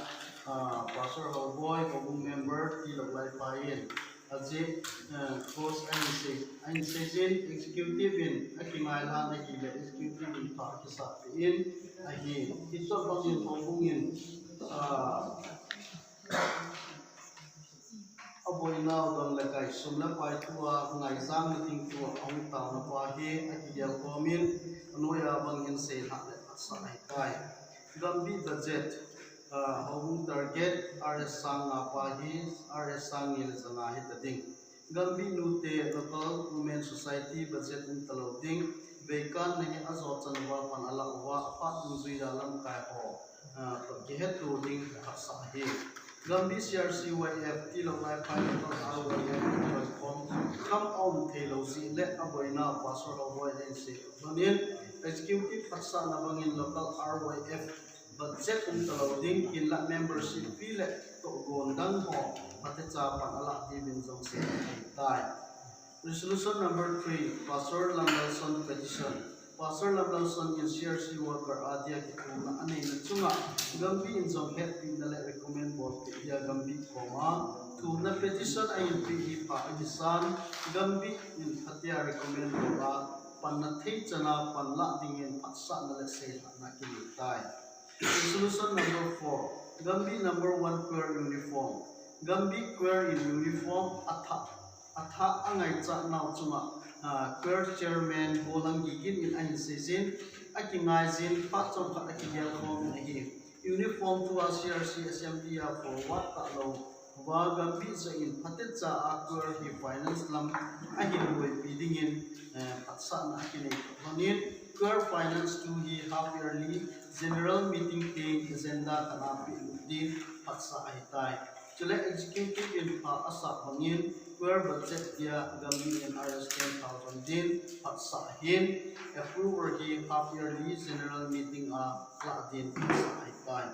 ah, Pastor Haoboi, houbung member Tilok Laiphai in ajeh, ah, cross ahin sei, ahin seijin, executive in akingailhan ahile executive in pha akisah peh in ahi. Hiche bangin houbung in, ah, aboinau dang le kai sum le pai thua ngaijang meeting thua ahung taona pa hi akigel khomin, anoiya bangin seilhah le phatsah ahitai. Gambih budget, ah, houbung target R S sang nga pa hi R S sang ni le janga hita ding. Gambih nute local women society budget umtalou ding. Veikan nahi ajo chan uva pan alah uva aphat dungjui a lamkai ho, ah, kihetto ding phatsah ahi. Gambih C R C Y F Tilok Laiphai local R Y F loikhom kham aum theilou jeh le aboina Pastor Haoboi in asei bangin executive phatsahna bangin local R Y F budget umtalou ding, hinla membership fee le tohgon dang ho phatecha pan alah diuvin jong seilhah ahitai. Resolution number three, Pastor Lamlalson petition. Pastor Lamlalson in C R C worker a dia kithumna aneina chunga Gambih in jong hetpina le recommend bolpeh dia Gambih koma thumna petition ahin peh hi pha akisan, Gambih in phatea recommend bol a panna thei chana panlah dingin phatsahna le seilhahna kinei tai. Resolution number four, Gambih number one choir uniform. Gambih choir in uniform athah, athah angaichat nau chunga, ah, choir chairman Bolang Gigin in ahin seijin, akingaijin, phat chomkhat akigel khomin ahi. Uniform thua C R C assembly a forward talou va Gambih jeh in phatecha a choir hi finance lam ahin boipi dingin, eh, phatsahna akinei lhonin, choir finance thu hi half yearly general meeting teng agenda khat a pehlut din phatsah ahitai. Chule executive in pha asah bangin choir budget dia Gambih in R S ten thousand din phatsah ahin, approval hi half yearly general meeting a lah din phatsah ahitai.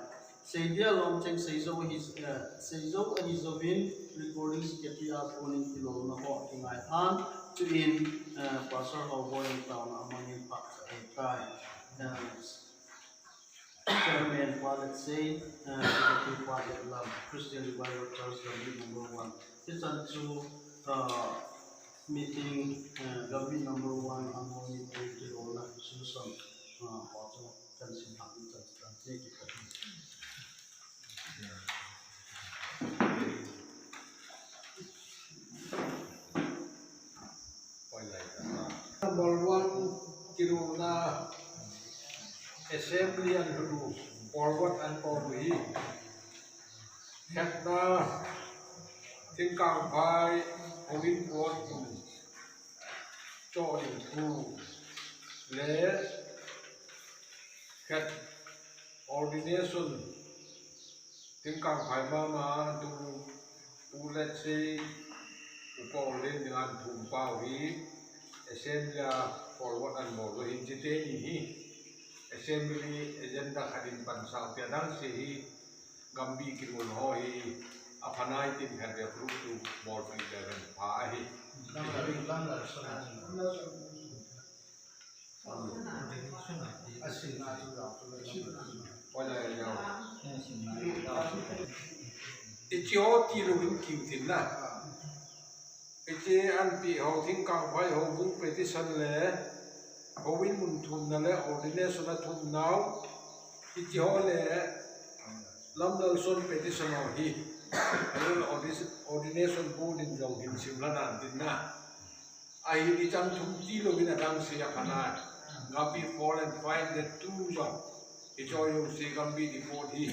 Seidia lom cheng seijou ahi, eh, seijou ahi jouvin recording secretary a konin kilolna ho kingai an, chuin, eh, Pastor Haoboi in taona amangin pha ahitai. Eh, Chairman Palet Sei, eh, Secretary Palet Lam, Christian Revival Church, Gambih number one. Hichan chu, eh, meeting, eh, Gambih number one, amangin kilolna Susan, eh, Pastor Kansin Hak in chan chan che ki kati. Number one, kilolna assembly an hulu, forward an hulu hi. Khatna, Thingkangphai, Houin Pon, Cho Ding Thu, le, khat, ordination, Thingkangphai mama, tu, Pu Letsei, Upa Olen, Ningan Thum Pau hi, assembly a forward an bol u hin chite ni hi, assembly agenda khat in pansah u tia dang se hi, Gambih kilolna ho hi, aphanai tin khat ve group tu bol pi le ven pha ahi. Ichi ho ti lo in kiu tin na. Ichi an pi ho Thingkangphai ho bu petition le, Houin mun thumna le ordination a thumnau. Ichi ho le Lamlalson petition ho hi. Ordination bu din jong hin sim la nan tin na. Ahi ni chang thum ti lo in adang se aphanai. Gambih four and five le two jong. Hiche jouse Gambih report hi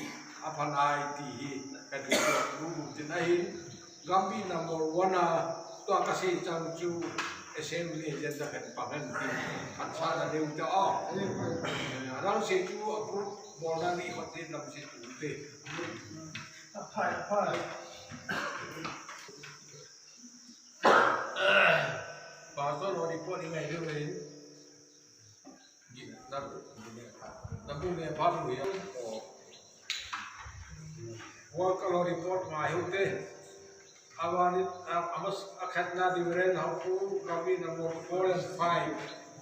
aphanai ti hi. Kati lu lu tin ahin. Gambih number one a tua kase chang chu assembly agenda khat pang hen ti. Phatsahna deu te a. Adang se chu approve bolna ni khat te dang se chu te. Aphai, aphai. Pastor ho report hi ngai lou in. Nabu ne pha bu ya. Worker ho report ngai hu te. Awani, a, amas, akhatna Reverend Haopu, Gambih number four and five.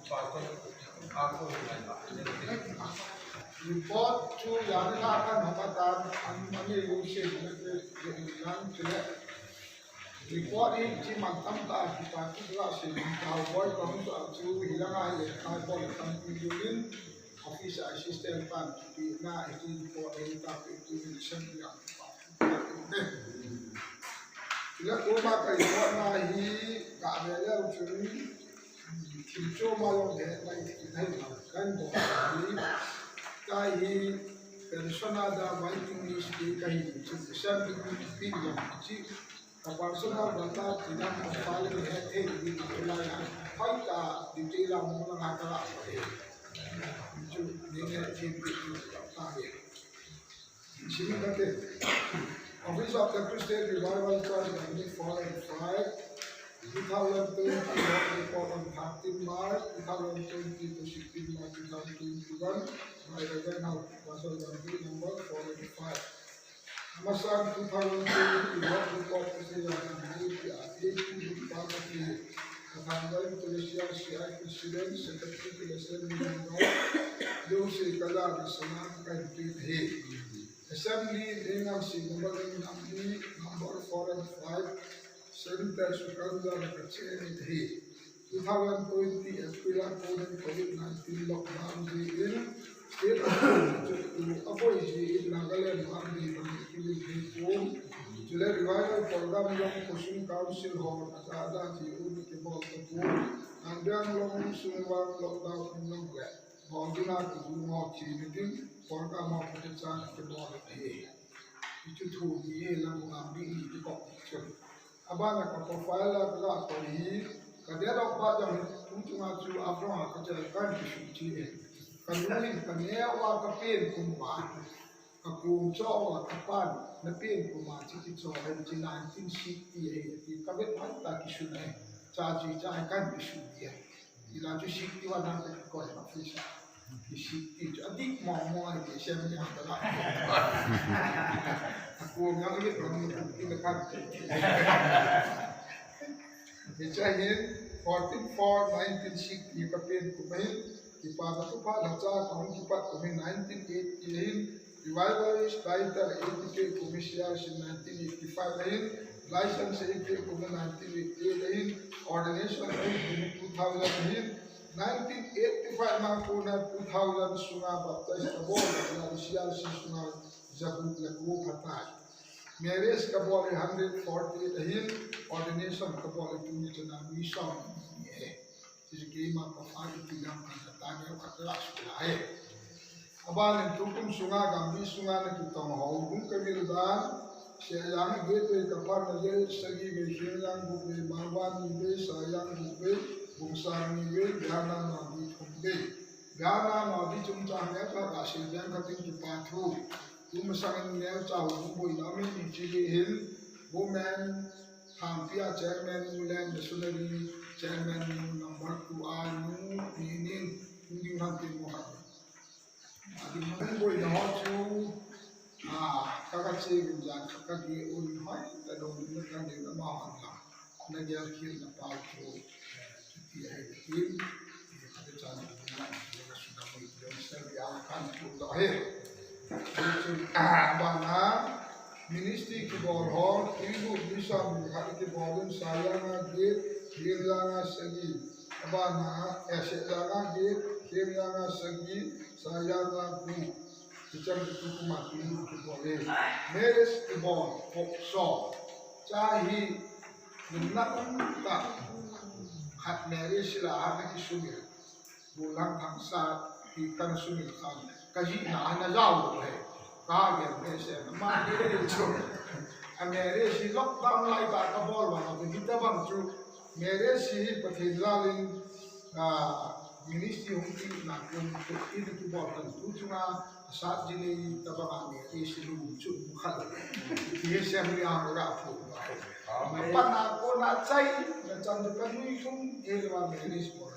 Pastor, ako ngai ba. Report chu yani la kan hokatan, an, ani lu se, ne, ne, ne, ne, ne, Report hi chi man tam ta, kipa kibla se, Haoboi kong chu a chu hi la ngai le, Haoboi tampi lu in, office assistant pan, pi na, hi report hi ta, pi tu, mission pi a, pi pa, pi pa, pi te. Ila ko ma ka report na hi, ka ve le u chu ni, thil chu ma lo le, lai thil hai ma, kan do hi, ka hi, persona da waiting list pi ka hi, chu mission pi, pi, pi, chi, Ka personal data tina ka file ni he thei ni ni la ya. Pai ta detail a mo na ka la pa he. Chu ni he thei ni ni ta he. Sini ka te. Office of the Christian Revival Church, Gambih four and five, two thousand twenty report on thirteen March two thousand twenty to sixteen March two thousand twenty-one, by Reverend Hau, Pastor Gambih number four and five. Amasan two thousand twenty work report isi ya eighty eighty party. Kathang Ecclesia C I president, secretary, lesson member, Jose Kala, Sana, Kainti, he. Assembly, Lengang, si number, number four and five, Center, Sukanda, Kacheni, he. Two thousand twenty April a konin COVID nineteen lockdown jeh in state a chu tu a poi jeh in Nagaland a ding bang kivil thei pon. Chule revival program jong Kusum Council ho na da da jeh un kibol ta pon. Nang biang long sung vang lockdown in long le. Bol ding a tu mo chi ni tin program ho kichan kibol ahi. Chu thu ni e lang ngam ding ni kikop chu. Abana ka profile la ka la ko hi, ka date of birth jong hi, kum chunga chu a from a ka chai kan ki shu chi e. Ka nu hin ka neo a ka pen kum ba. Ka kum cho a ka pan, na pen kum a chi ki cho a chi nineteen sixty e, ti ka vet mai ta ki shu ne. Cha chi cha kan ki shu e. Ila chu sixty-one na ka ko e office a. Kisik ti chu adik mong mong a kisem ni hata la. Aku yang ni kami tu kita kan. Hiche hin fourteen four nineteen sixty kapen kum ahin, kipana thupha lhacha kahung kipat kum hin nineteen eighty ahin, Revivalist title eighty-three kum hi C R C nineteen eighty-five ahin, license eighty-eight kum hi nineteen eighty-eight ahin, ordination eight kum hi two thousand ahin, nineteen eighty-five ma kona two thousand sunga baptize kabol a C R C sunga jagup le ko phatai. Marriage kabol hi hundred forty-eight ahin, ordination kabol hi tuni chana mi som ni ahi. Hiche keima pa fa iti lam kan ta neo khat la sula ahi. Abanin tukum sunga gambi sunga na kitong ho, hung kavil dan, Seiyang Gateway kapan na je, sagi vei, Khengjang gup vei, Mangwan ni vei, Saiyang gup vei, Bungsang ni vei, Biana na di thum vei. Biana na di chungchang ne ka ka Seiyang ka ting kipa thu. Tumasang in neo cha hu bui na mi ni chi li hin, women, Thangpi a chairman nu le missionary chairman nu number two a nu ni nin, hung ding ham tin mo khat. Ading hung boina ho chu, a, ka ka che vin jan kha ka ge un hoi, ka dong na ka ne na ma hon la. Na gel khil na pau chu, eh, chuti ahi tin, eh, ka cha na na na ka su na mo, dong sa ya kan chu to he. Chu, a, bana, Ministry kibol ho, Hindu mission khat kibol in Saiyang a get, Khengjang a sagi. Abana, eh, Seiyang a get, Khengjang a sagi, Saiyang a gup. Hicheng chu tukum a Hindu kibol in. Marriage kibol, pokso. Cha hi, mun na um ta. Khat marriage sila ha na kisumil. Gollhang Thangsat hi kana sumil khan, ka jihna ana jao lou he. Ka gel behseh na ma he chu. A marriage hi lockdown lai ta ka bol vang a, ka jih tabang chu. Marriage hi Pathen jal in, a, ministry hung kina kon, kon in kibol kan tu chunga, Sat ji nei tabang a marriage lum chu khat. Ti sem ni a ra phu. Amen. Pana kona chai, na chan ka nui thum, e le wa marriage bol.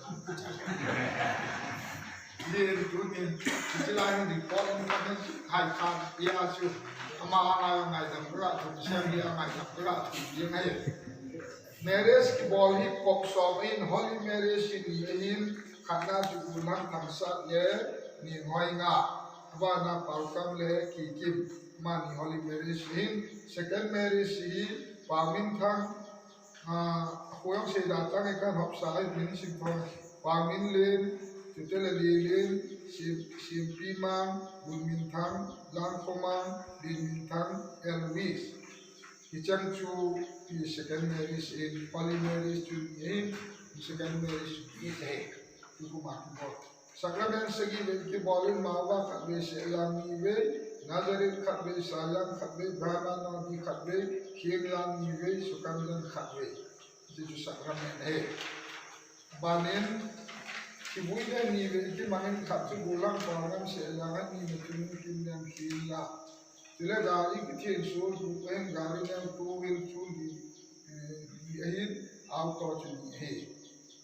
Ni tu ni, ti la ni report ni ka ni hai khan, ya chu. Ama ngai ngai dam ra, tu sem ni ngai dam ra, tu ye ngai. Marriage kibol hi pokso in holy marriage hi ni ahin, khatna chu Gollhang Thangsat le Nenghoinga, abana Paokam le Kikim, amani holy marriage ahin, second marriage hi Paominthang, ah, Khoyang Seida tang e kan hopsa ai min sim thong, Paominlen, chutele Lelen, Sim, Simpimang, Gunminthang, Langkhomang, Linminthang, Elvis. Hicheng chu, hi second marriage in, holy marriage chu ni ahin, second marriage chu ni ahi. Tukum a kibol. Sacrament sagi vei kibol in, Mangwan khat vei, Seiyang ni vei, Nazareth khat vei, Saiyang khat vei, Brahma Nadi khat vei, Khengjang ni vei, Sukanjan khat vei. Hiche chu sacrament ahi. Banin, kivui le ni vei kimangin khat chu Gollhang Paokam Seiyang a ni na chu Nungkim Nengkhel la. Chule gari kithenso, tu pen gari neo two wheel chu ni, eh, ni ahin, auto chu ni ahi.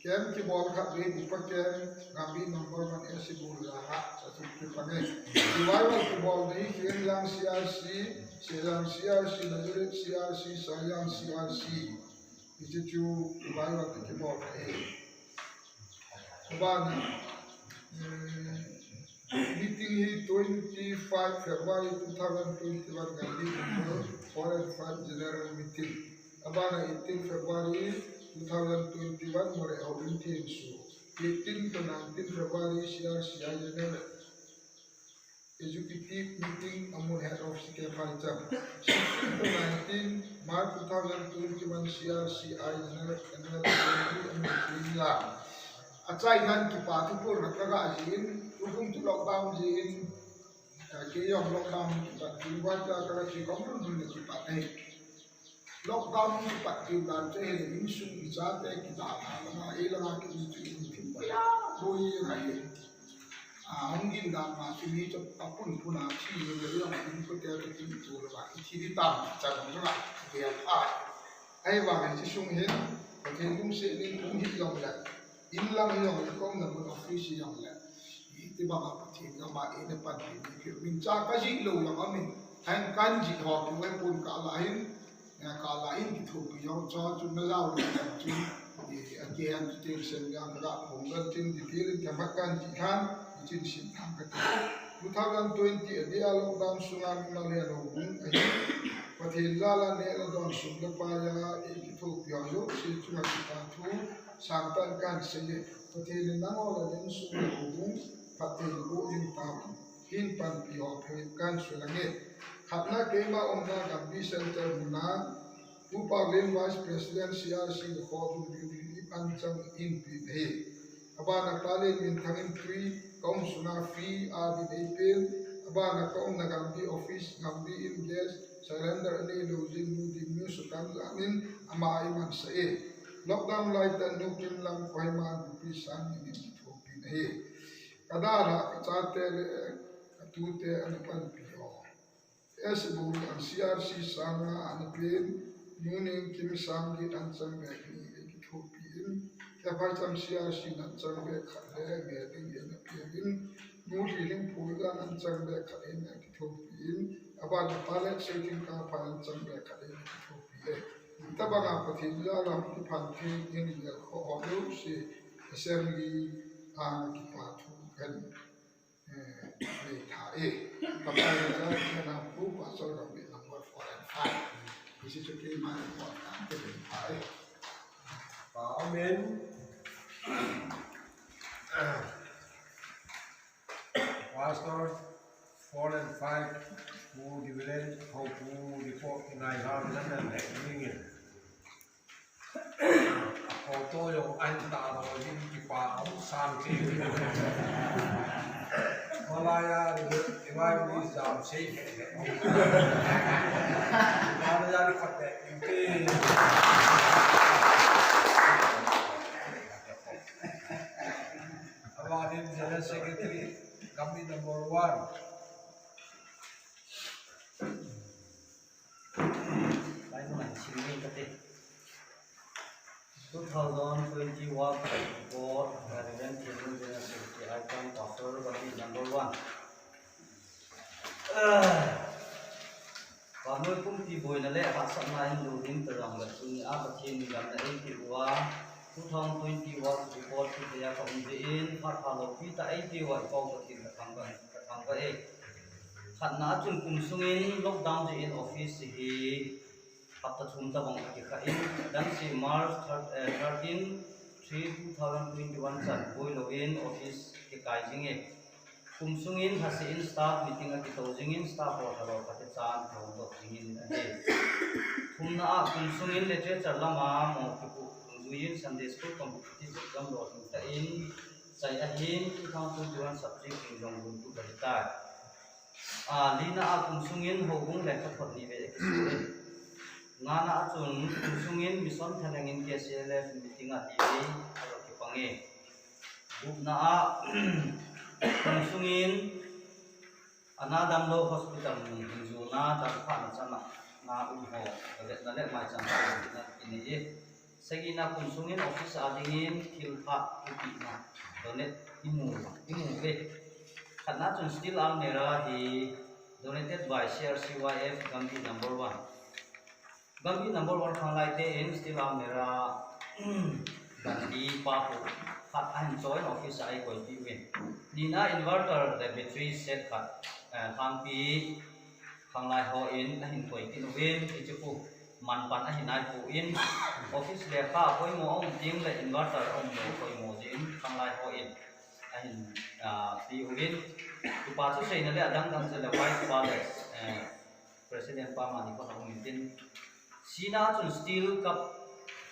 Camp kibol khat vei, Bupa Camp, Gambih number one S bul la ha, cha chu kipang e. Revival kibol ni, Khengjang C R C, Seiyang C R C, Nazareth C R C, Saiyang C R C. Hiche chu Revival kibol ahi. Abana, eh, meeting hi twenty-five February two thousand twenty-one Gambih number four and five general meeting. Abana eighteen February two thousand twenty-one Moreh Houin thenso. Eighteen to nineteen February C R C I general Executive meeting amun head of C K Phai chang. Sixteen to nineteen March two thousand twenty-one C R C I General, General Assembly amun meeting la. Achai nan kipa thu pur na kaga jin, tukum chu lockdown jin, eh, kei jong lockdown kipa thu wa ta kaga chi kong pun pun kipa nei. Lockdown hi pat tiu dan chu ahile insung ichate kidalha lama, eilanga kium chu in thim boi a boi ngai. A, hung gin dan ma chu mi chu apun pun a thi le le jong in ko te chu tin tu le ba kithi di tam cha dong la. Ahivang hiche sung hin Pathen lungset in hung hi jong le, in lang hi jong le, kaumna mun office hi jong le, Iti banga Pathen gam a eina panpi ni phi min cha ka jih lou jong amin. Thain kan jih ho phi wai pon ka la hin, eh, ka la hin kithopi jong cha chu na jao lou chu, eh, a ke an chu tin sen jang ka phong gan tin di phi rin thamat kan jih han, tin sin tham ka ti. Two thousand twenty a dia lockdown sunga mimal hian houbung ahi. Pathen jal a neh le don sum le pai a ei kithopi ho jouse chunga kipa thu sangtah in kan sei e. Pathen in nangho le nang sum le houbung phatthei boh jing tahen. Hin panpi ho phe kan sei lang e. Khatna keima umna Gambih Centre muna Pu Paulin Vice President C R C le kho dun dun hi an chang in pi ahi. Abana Palen Minthang in tui ka um sunga free a din ei pen. Abana ka umna Gambih office, Gambih in gas cylinder anei lou jin nu din nu sukan lam in ama a i man sa e. Lockdown lai tan nu Kimlam Kohima Gupi Sangni in kithopi ahi. Ka dalha ka chate le ka tute ana panpi ho. S Bung an C R C sanga ana pen, nu Nengkim Sangni an chang bek ni ei kithopi in, Kepaicham C R C an chang bek khat le me ding in ana pen in, nu Hliling Phulgan an chang bek khat in ei kithopi in, abana Palen Seithingkangphai an chang bek khat in ei kithopi e. Tabanga Pathen jal a hung kiphan thei in le kho ho jouse assembly a kipa thu kan, eh, nei tha e. Ka pai jal a Pu Pastor Gambih number four and five. Hiche chu keima important te nei tha e. Amen. Pastor, four and five, Pu Divilen, Pu report kinai ha, nan nan le, ning in. Photo jong an ta ro, jin kipa, ang sang che. Malaya, revival jam sei. Malaya, revival jam sei. Abahin General Secretary, Gambih number one. Lai mo nang sing ni kate. Two thousand twenty-one report, Reverend Thinlung General Secretary, I come Pastor Gambih number one. Ah. Vannoi pumpi boina le hahsatna in lut ding tah jong le tuni a Pathen in damna eipeh uva, two thousand twenty-one report chu thei a ka um jeh in, phat phalou pi tah eipeh uva i Pau Pathen ka thangvah, ka thangvah e. Khatna a chun kum sungin lockdown jeh in office hi hapta thum tabang a kikhah in, adang seh March thir-, eh, thirteen three two thousand twenty-one chan boi louvin office kikai jing e. Kum sungin lhaseh in staff meeting a kitou jingin staff ho thalou khat e chan thou doh jingin ahi. Thumna a kum sungin literature lama mo kipuh dungjuiyin Sunday school competitive exam lolhing tah in chai ahin two thousand twenty-one subject in jong guntu kahitai. A, lina a kum sungin houbung lekhathot ni vei akisu e. Ngana a chun kum sungin mission thalheng in K C L F meeting a ti vei alo kipang e. Gupna a, kum sungin ana damlou hospital mun hin jona damkhahna chana na um ho, gavetna le maicham na kinei e. Sagina kum sungin office a dingin thil khat kipehna donate imu, imu ve. Khatna chun steel almirah hi donated by C R C Y F Gambih number one. Gambih number one khanglai te in steel almirah Gandhi pa pu khat ahin choh in office a eikoipeh uvin. Nina inverter le battery set khat, eh, Khangpi khanglai hon ahin koi kit uvin, hiche pu manpan ahin naipoh in, office lekha apoimo aum teng le inverter aum lou poimo jeh in khanglai hon ahin, ah, pe uvin. Kipa thu seina le adang dang jeh le Vice Pa le, eh, President Pa mani khon a um intin. Sina chun steel cup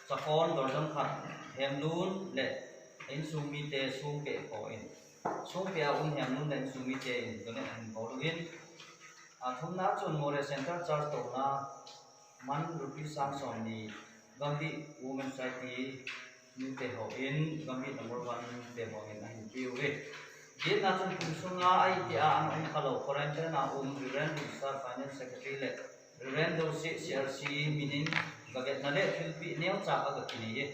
chakon dorjan khat Hemlun le insung mite songpeh hon, songpeh a um Hemlun le insung mite in donate ahin bol uvin. A thumna chun Moreh Central Church touna man rupee sang somni Gambih Women Society nute hon, Gambih number one nute hon ahin pe uve. Getna chun kum sunga a iti a ana um khalou quarantine a um Reverend Minister Finance Secretary le Reverend Dorsi C R C minin gavetna le thilpeh neocha aga kinei e.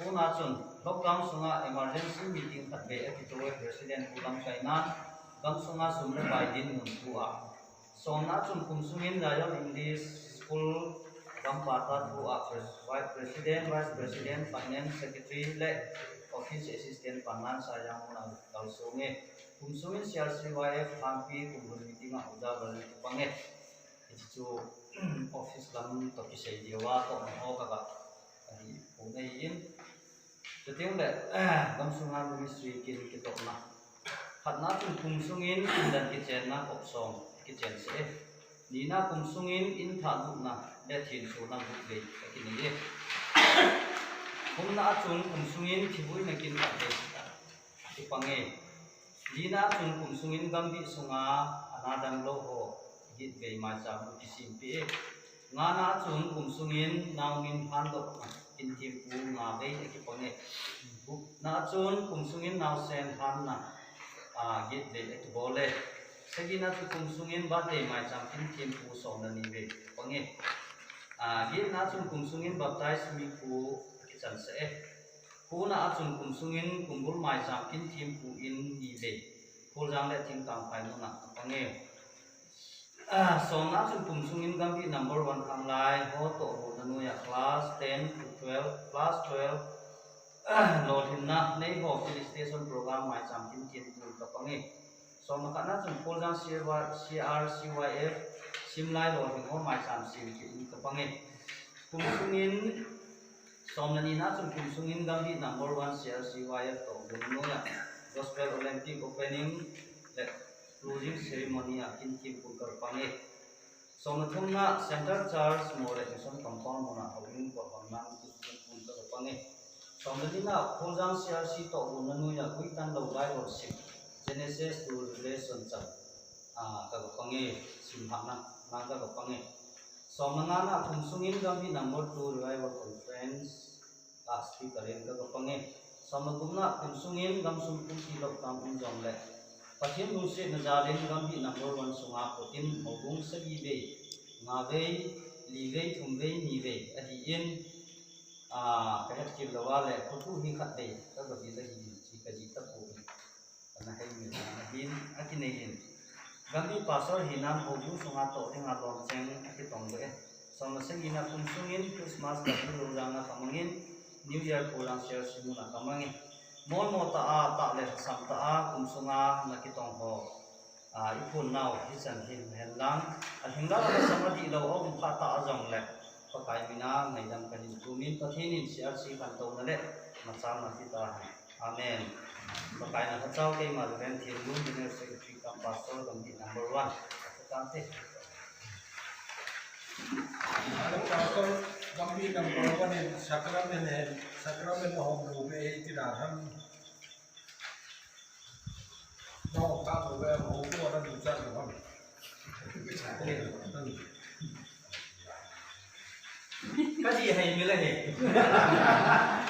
Tuna chun lockdown sunga emergency meeting khat ve akito e, President Pu Lamkainan gamsunga sum le pai dinmun thu a. Somna chun kum sungin Zion English School gampata thu a pres-, Vice President, Vice President, Finance Secretary le Office Assistant pannan Sayang muna kalsong e. Kum sungin C R C Y F Hangpi kum hun meeting a uda bal pang e. Hichu office lam to kisei diu a to ho ka ga ahi pu nei in. Chuteng le, gamsunga ministry kin kitokna. Khatna chun kum sungin indan kichenna kop som kichen se e. Nina kum sungin in thah duhna le thin suna group vei akinei e. Thumna a chun kum sungin thibuina kin khat vei akipang e. Lina chun kum sungin gamgi sunga ana dang lou ho git vei maicham u kisimpi e. Ngana chun kum sungin naungin phandohna kin thempu nga vei akipang e. Gupna chun kum sungin naosen phanna, a, git vei akibol e. Sagina chu kum sungin birthday maicham kin thempu som le ni vei akipang e. A, getna chun kum sungin baptize mi pu akichan se e. Kona a chun kum sungin kumbul maicham kin thempu in ni vei. Kholjang le Thingkang phai muna apang e. Ah, somna chun kum sungin gamgi number one khanglai ho tohbohna noiya class ten to twelve, class twelve, ah, lolhinna nei ho felicitation program maicham kin thempu kapang e. Somna khatna chun Kholjang C R C Y F simlai lolhin ho maicham sem kin kapang e. Kum sungin Somna nina chun kum sungin gamgi number one C R C Y F tohbohna noiya Gospel Olympic opening le closing ceremony a kin thempu kapang e. Somna thumna Central Church Moreh Mission Compound muna houin kol hon nan kin thempu kapang e. Somna lina Kholjang C R C tohbohna noiya Guitan lou Bible sim Genesis to Revelation chan, a, kapang e, sim hahna nan kapang e. Somna ngana kum sungin gamgi number two Revival Conference a speaker in kapang e. Somna gupna kum sungin gamsung kum ti lockdown um jongle Pathen lungsetna jalin gamgi number one sunga kotin moubung sagi vei, nga vei, li vei, thum vei, ni vei ahin, a, kahet kit lou a le khotu hi khat vei kagavil ahi, chi kaji tapoi. Kana hei mi ahin, akinei in. Gamgi pastor hinan houbung sunga toh dinga lomcheng akitong doh e. Somna sagina kum sungin Christmas kapu lou janga kamangin, New Year program share simuna kamangin. Molmo tah a, tah le lhasam tah a, kum sunga nakitong ho, a, iphun nau hichan hin hen lang. Alhing lou a lhasam adih lou a um phat tah a jongle Pakai mina ngaidam kahin tumin, Pathen in C R C khantouna le machalna pita hen. Amen. Pakai na lhachao keima Reverend Thenlun, General Secretary cum Pastor, Gamgi number one. Tante. Pastor, Gamgi number one in sacrament, sacrament hom lou be ti da ham. Nau ka ko ve mo ko na du cha ko ham. Ka ji hai mi le he.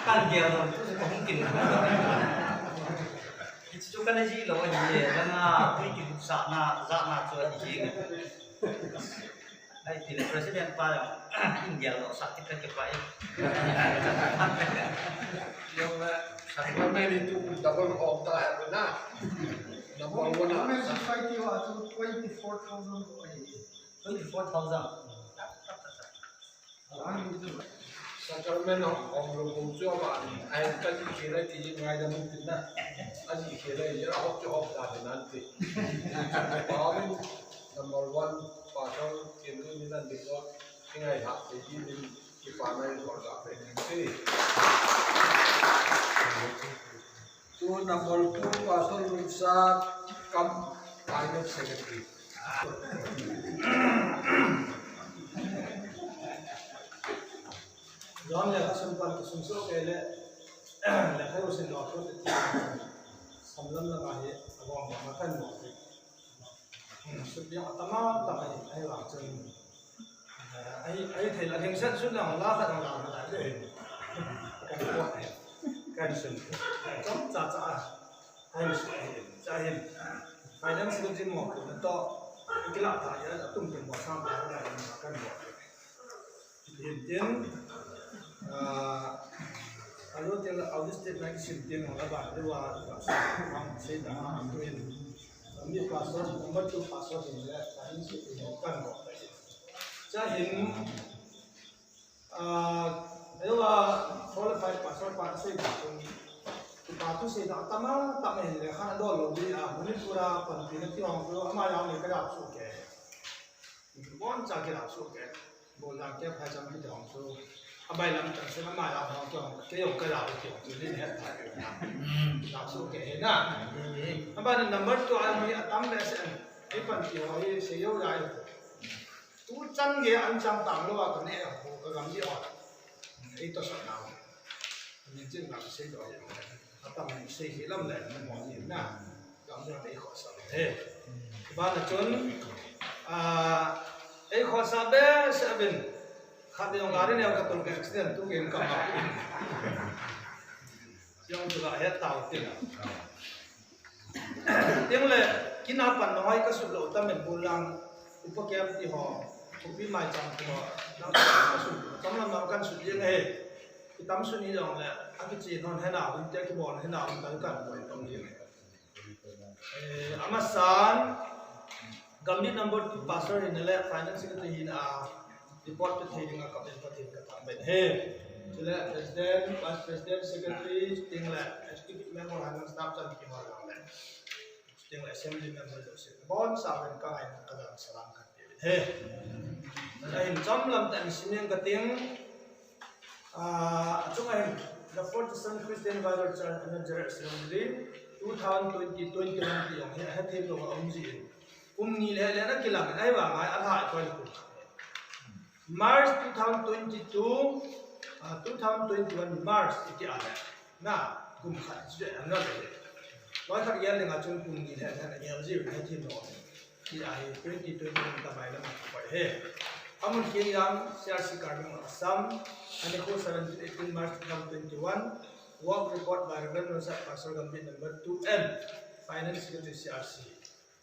Kan dia lo tu ko hung kin. Chu kana ji lou ahi e, langa pui ki sa na, za na chu ahi e. Ai, ti le president pa jong, India lo sa kit ka kit pa e. Jong le, sacrament tu double hom ta hai na. Number one. Women Society wa chu twenty-four thousand ko ahi. Twenty-four thousand. Sacrament hom lou chu ba, ai ka ji khel a ti ngaidam tin na. A ji khel a ya hop chu hop ta nan ti. Number one, Pastor Thenlun in an dikot, ingai ha, te di min, ki pa na in kol ka pe ni te. Tu number two, Pastor Luisa, cum Finance Secretary. John le, a sun pan, ka sun so ke le, le, kai usin lo, ko te, samlam la ma he, a bong ma kan mo te. Sut yang a tamam tamai, ai vang chun. Eh, ai, ai thei la, hing set sun la, la khat la, la, la, le. Kan ko, kan sun. Chom cha cha, ai sun, cha hin. Finance ko jin mo, to, kila ta, ya, tum tum mo, sam ta, la, kan mo. Hintin, ah, a Alo, tin la, August te na kisim tin la ba, le wa, ba, sa, ma, se da, ma, tu in. Mi pastor, number two pastor in le, sa, in se, in kan ko. Cha hin, ah, le wa, qualified pastor pa, se da, tu. Tu pa tu se da, tama, tama hin le, khan do lo di, ah, Manipur a, pan pi na ti hong tu, ama ya le ka ya su ke. Bon cha ki la su ke. Bo la ke phai cham ki dong su. A bai lam ta se ma la hong to. Ke yo ka la ki dong su ni he ta ke na. La su ke he na. A ba ni number two a mi a tam le se. Ei pan ki ho ei se yo ya ei. Tu chan ge an chang tang lo a ka ne ho ka gam ji ho. Ei to sa na. Ni chin na se do. A tam ni se hi lam le mo ni na. Gam ja ei khosa he. Ba na chun, ah, ei khosa be se bin. Khat yong gari ne ka tul ke accident tu ke ka ma. Yong tu la he tau ti la. Ting le, kina pan no hai ka sut lo ta men bu lang. Upa kem ti ho. Upi mai chang ti ho. Nang ka sut. Tam lam nang kan sut jing he. Ki tam sut ni jong le. A ki chi non he na, un te ki bon he na, un kan kan boi tong jing he. Eh, amasan, Gambi number two pastor hin le finance secretary hin a report pe thei ding a ka pen Pathen ka thangvah e. Chule president, vice president, secretary, ting le executive member han staff chan ki ma lang le. Ting le assembly member jouse. Bon sa pen ka ngai ka dan salam ka pe. He. Ahin chom lam tan siming ka ting. Ah, achunga hin, the forty-seven Christian Revival Church Evangelist Assembly, two thousand twenty, twenty-one ti jong hi, ahe thei lo a um ji in. Kum ni le le na kilang, ahi vang a, alha koi kum. March two thousand twenty-two, ah, two thousand twenty-one March iti a le. Na, kum khat chu an na le. Loi khat gel ding a chun kum ni le le na gel ji, ahe thei lo. Ti ahi twenty twenty-one tamai lam a koi he. Amun kin jam C R C Karbi Anglong Assam, ani khu seventeen eighteen March two thousand twenty-one, work report by Reverend Rosat Pastor Gambi number two M, Finance Secretary C R C.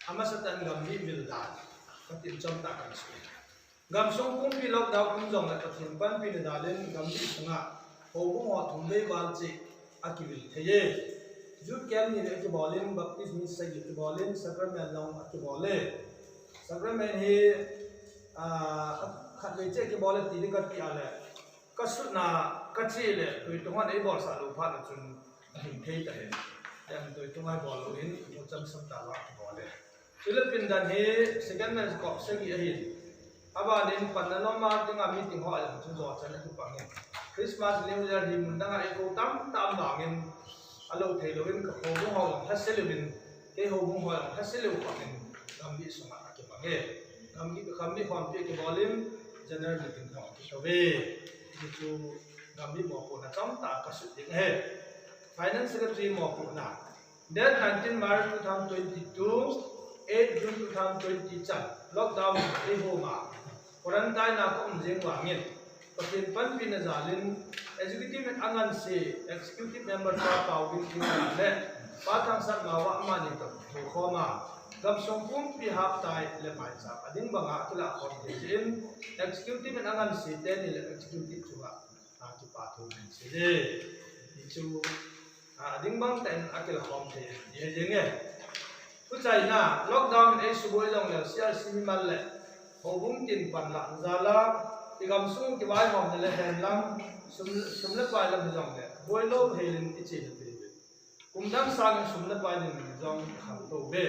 Amasa tan Gambi vil dan, katin chom ta kan sui. Gamsung pumpi lockdown um jong le Pathen panpi na dalin Gambi sunga houbung ho thum vei val cheh akivil thei e. Youth camp ni le akibolin, Baptist meet sagi akibolin, sacrament long akibol e. Sacrament hi, ah, khat vei cheh akibol e ti ding kati a le. Ka sutna, ka chih le, tui tung hon eibolsah lou phat a chun, ahing thei ta hen. Yan tui tung a ibol lou hin, mu cham sam ta va akibol e. Chule pindan hi second man kop sagi ahin. Abanin panna loma dinga meeting ho a jong chu jo chan a kipang in. Christmas, New Year hi mun danga eikou tamtah um vangin, alou thei louvin ka houbung ho jong lhase louvin, kei houbung ho jong lhase lou vangin, Gambi sunga akipang e. Gambi, Gambi khompi akibolin, general meeting jong akitouve. Hichu Gambi mopohna chomtah a kasut ding ahi. Finance Secretary mopohna. Date nineteen March two thousand twenty-two, eight June two thousand twenty chan, lockdown eihom a, quarantine a kaum jing vangin, Pathen panpina jalin, executive in anganse, executive member Pa Paovin Tingwang le Pa Thangsat Mao amani toh kikhom a, gamsung pumpi haptai le maicham ading banga kilah khom thei jeh in, executive in anganse teni le executive chunga, a, kipa thu kahin sei e. Hichu, a, ading bang tah in akilah khom thei e. Hijeh in, huchaina, lockdown in eisuboi jongleu, C R C mimal le houbung tin panlah jal a, igamsung kivaihomna le henlang, sum, sum le pai lam hijongle, boilou helin iche le peh uve. Kum dang sangin sum le pai ding jong khangtou uve.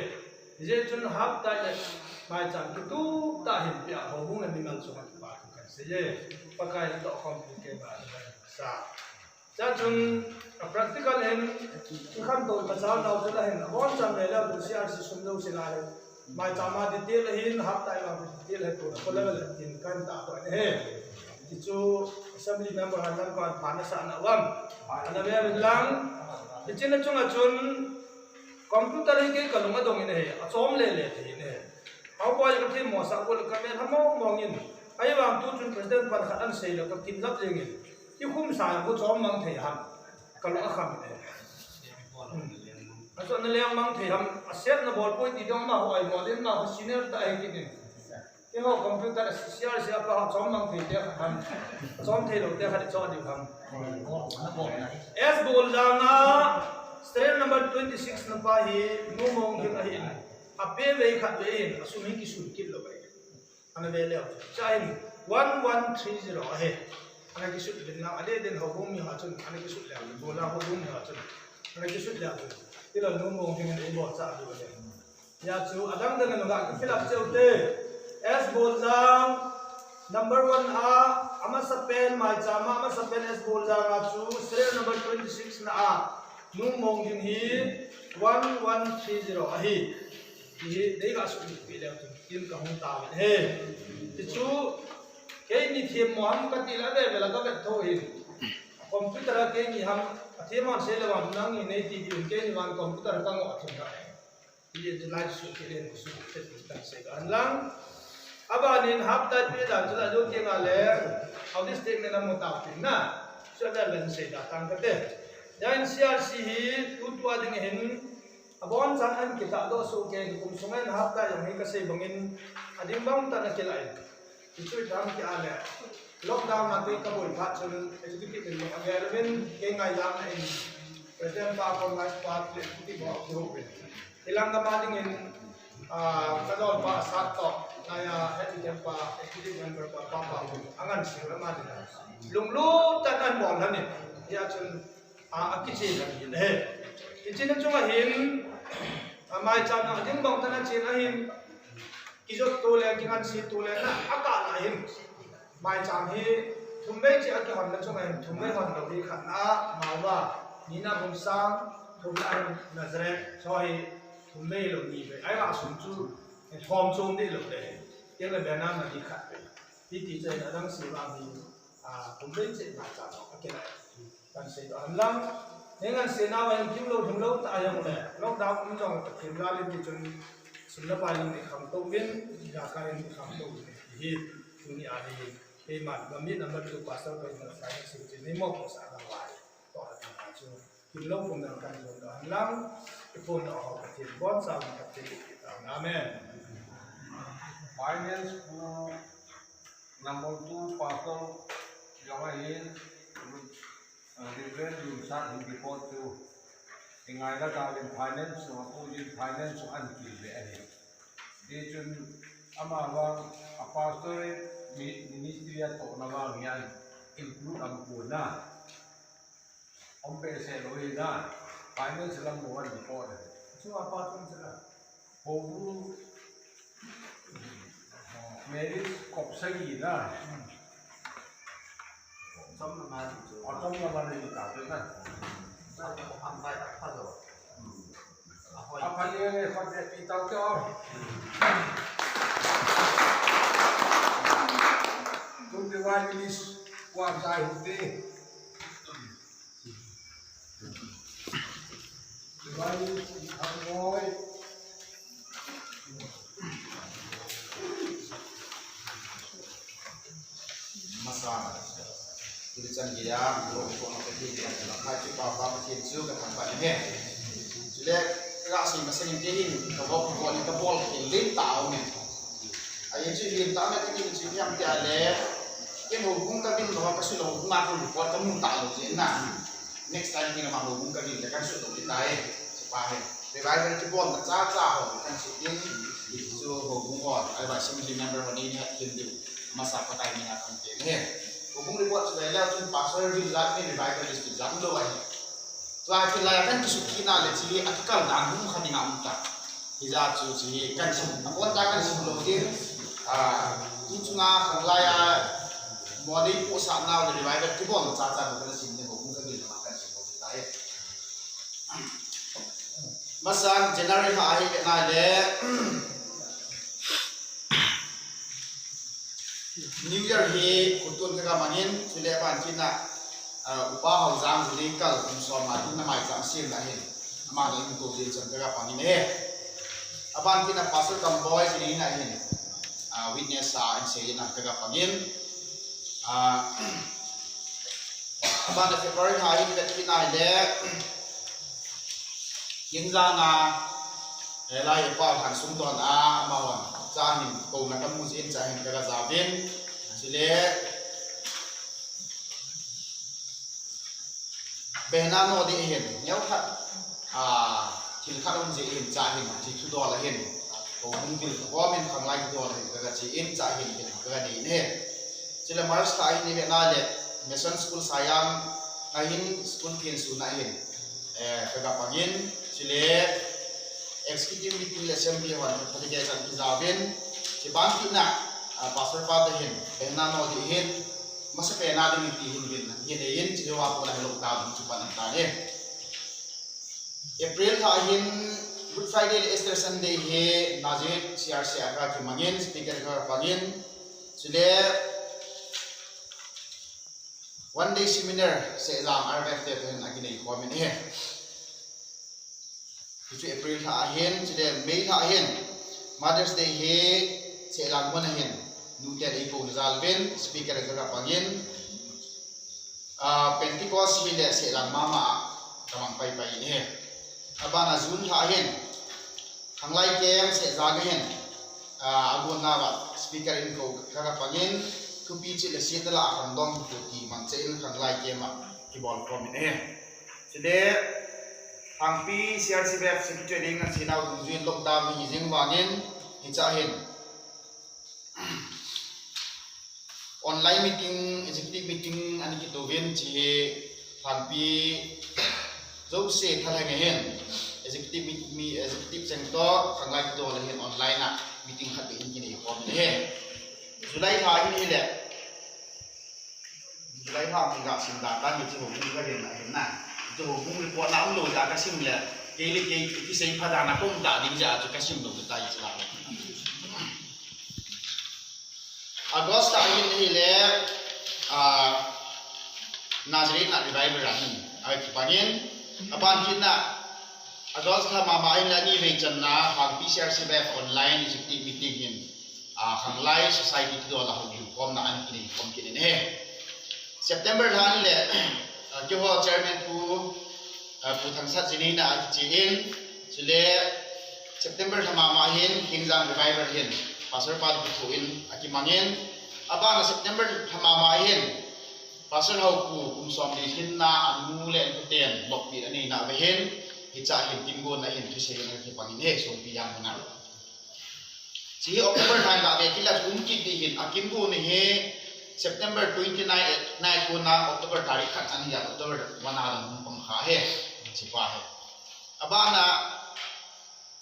Hijeh chun haptai le maicham kitup tah hin pia houbung le mimal chunga kipa thu kahin sei e. Pakai natoh khom thei kei ba sa. Chachun, a practical hin, ikhantou kachal nau chula hin, abonchan le le, C R C sum lou sila hin. Maicham a detail ahin, haptai vang detail ahin, tu, ko level ahin, kahin tahdoh in ahi. Hichu assembly member han lam kahin pha nasah na uvam. Ana ve uvin lang. Hiche na chunga chun computer hi kei kalung adong in ahi, achom lele thei in ahi. Haopa hi kathemmo sah pon kamelha mong mong in. Ahivang tu chun president pan khat ahin sei le kakinjap jeng in. Ikhum sa jong kho chom mang thei ham. Kalung akham in ahi. Hmm. Achon na leng mang thei ham, asetna bolpoi ti dong amaho ahi molin amaho senior tah ahi kit in. Ho computer C R C apa ho chom mang thei te khat ham. Chom thei lou te khat chom diu ham. S Boljang a serial number twenty six na pa hi Nu Mongding ahi. A pe vei khat vei in, a sum hi kisun kit lou vei. Ana ve leu. Cha hin one one three zero ahi. Ana kisut din na, ale din ho bung mi ha chun, ana kisut leu. Bola ho bung mi ha chun. Ana kisut leu. Ilo Nu Mongding in ei bol cha diu ahi. Hia chu adang dang in ga fill up cheu te. S Boljang number one a, amasapen maicham a, amasapen S Boljang a chu serial number twenty six na a, Nu Mongding hi one one three zero ahi. Hi dei ga sum pi leu tu kin ka hung ta ve he. Ti chu keini them mo ham kati la ve ve la ka vet tho hin. Computer a keini ham a them ham sei le wan nang ni nei ti di keini wan computer ka ngo a them ka. Ti ti lai su ti le su te ti kan sei ka an lang. Abanin hapta pi da chu da jo ke nga le. How this statement am mo ta pi na. Su da len sei da tang ka te. Yan C R C hi tu tu a ding hin. Abonchan an kitahdoh soh kei in, kum sunga in hapta jong hi kasei bangin, ading bang tah in akilah in. Hichu ipi ham tia le, lockdown a tui kabol phat chun, executive in jong agel uvin, kei ngailutna in, President pa, Congress pa, executive ho akihou uvin. Hilang gam a dingin, ah, kadol pa Asat toh, naya head teacher pa, executive member pa, pa, pa, angansei uvin ama dinga. Lunglut tah in abol lhonin, hia chun, a, akichen ahi. Kichen a chunga hin, a, maicham a ding bang tah in achen ahin, kijot to le, kingansei to le, na, akah la hin. Maicham hi, thum vei cheh akihon na chunga hin, thum vei hon lou hi khatna, Mauva, nina Bungsang, thumna hin Nazareth, chu hi, thum vei lou ni vei. Ahi vang sum chu, thom chom deh lou le. Kei le Vietnam na ni khat vei. Hiti chun adang sei vang hi, a, thum vei cheh maicham a, akilai. Kan sei doh hen lang. Nei ngansei nau a hin kimlou, lhumlou tah a jong le. Lockdown um jong le Pathen jal in ti chun sum le pai in nei khangtou uvin, jakai in nei khangtou uvin. Hi, tuni a hi, keiman, gam mi number two pastor pa in na sai sei tin nei mopohsah nau a hi. Toh a tang a chu, kimlou kum dang kan don doh hen lang. I phone doh ho Pathen boncha in Pathen in ti ta. Amen. Finance pu number two pastor jong ahin, Reverend Lumsat hin report chu, i ngailutna in finance, a pu in finance an kil ve ahi. Tichun amavang a pastorate mi-, ministry a tohna vang hian include am puna. Om behseh lou hi na, finance lam mo an report ahi. Chu a pa chun chu la. Houbung Mary kop sagi na. Chom na ma ni chu. A chom na ma ni ta chu na. Sa ko am bai a pha lo. A hoi. A pha le le, pha le pi tau ke o. Tum de wa ni lis wa jai hu te. Masa, tuli chan gei a, lo ko ma pe ti, ka phai ki pa pa ma ti chu ka thang pa ni he. Chule, ka sei ma sei ni te hin, ka bol, ka bol ni ka bol ki lim ta o ni. A, ye chu lim ta me ka ti chu hiam ti a le. Ke mo hung ka bin lo ka su lo hung ma ko report ka mu ta lo je na. Next time ni ma ho hung ka bin le ka su lo ti ta e. Chu pa he. Revival kibol na cha cha ho kan su tin. Chu ho hung ho. Ai ba sim member ho ni ni hat kin du. Masa pa tai ni ha kan ke he. Ho hung report chu le la chu pastor bin la ni revival is jam lo ai. Tua kilai a kan kisukkhina le chu hi a kikal dan hung kha dinga um ta. Hijeh chun chu hi kan sim, a pon ta kan sim lo ding. A, tu chunga khanglai a mo dei pu sa nau le revival kibol cha cha kan sim ne ho hung ka ding ma kan sim lo ding ta e. Masang January ha hi na le. New Year hi khutun ka mangin, chule ban kina, ah, Upa Haojang hi kal kum som a hin na maicham sim na hin. Ama na in ko din chan ka pangin e. Aban kina Pastor Kamboi hi na hin. Ah, witness a in sei na ka pangin. Ah, aban February ha hin bet kina le. Kin jana, eh, lai pa han sum don a, ama wan. Chahin, kouna kamu jeh in chahin kaga jaovin. Chule, behna no ding hin, neokhat, ah, thil khat um jeh in chahin, hiche thudol a hin, houbung bil kakomin khanglai thudol a hin kaga chen chahin, hin kaga nei in ahi. Chule March lha hin ivena le, Mission School Sayang a hin school thensun a hin, eh, kaga pangin, chule executive meeting le assembly hon, khatvei chan kijaovin, chubang kit na, ah, pastor pa te hin, behna no ding hin, masapen a ding ti hin vin, hin e in, chule wa ko na lockdown chu pan ta e. April lha hin Good Friday le Easter Sunday hi Nazareth C R C a kakimangin, speaker kaga pangin, chule one day seminar Sehjang R V F te toh hin akinei khomin ahi. Hichu April lha a hin, chule May lha a hin, Mother's Day hi Sehjang mun a hin, nuten eikou na jal uvin, speaker kaga pangin, ah, Pentecost hi le Sehjang mama a kamang paipai in ahi. Abana June lha a hin, khanglai camp Sehjang a hin, ah, agon nauva speaker in kou kaga pangin, thupi chule sietna lah a khangdong hinkho ti mangcha in khanglai camp a kibol khomin ahi. Chule, Hangpi C R C B F Secretary ding a chenau dungjuiyin lockdown hi jing vangin, hicha hin online meeting, executive meeting ana kitouvin, hiche hi Hangpi jouse thalheng a hin, executive meet-, mi-, executive cheng toh khanglai thudol a hin online a meeting khat beh in kinei khomin ahi. July lha hin hile, July lha mi ga sim da ta mi chu houbung ga hin na hin na. Chu houbung report na umlou ja kasim le. Kei le kei kisei pha da na kum ta ding ja chu kasim lou ta chu la. August a hin hile, ah, Nazareth a revival a hin. Akipangin, aban kit na, August lha mama hin le ani vei channa, Hangpi C R C B F online executive meeting hin, ah, khanglai society thudol a houin khomna ana kinei khom kit in ahi. September lha hin le, ah, keiho chairman Pu, ah, Pu Thangsat ji neina akichen, chule September lha mama hin Kingjang revival hin, Pastor pa kithoin akimangin, abana September lha mama hin, Pastor Haopu kum somli lhinna anu le anu ten loppi anei nauva hin, hicha hin kin gonna hin thusei in akipangin ahi, Songpi Jang muna. Hiche hi October lha in ga ve kit le chu um kit ding hin, akin gonna hi September twenty nine, nine kona October tarik khat chan hi a, October one a lang hung pang kha ahi, hiche pa hi. Abana,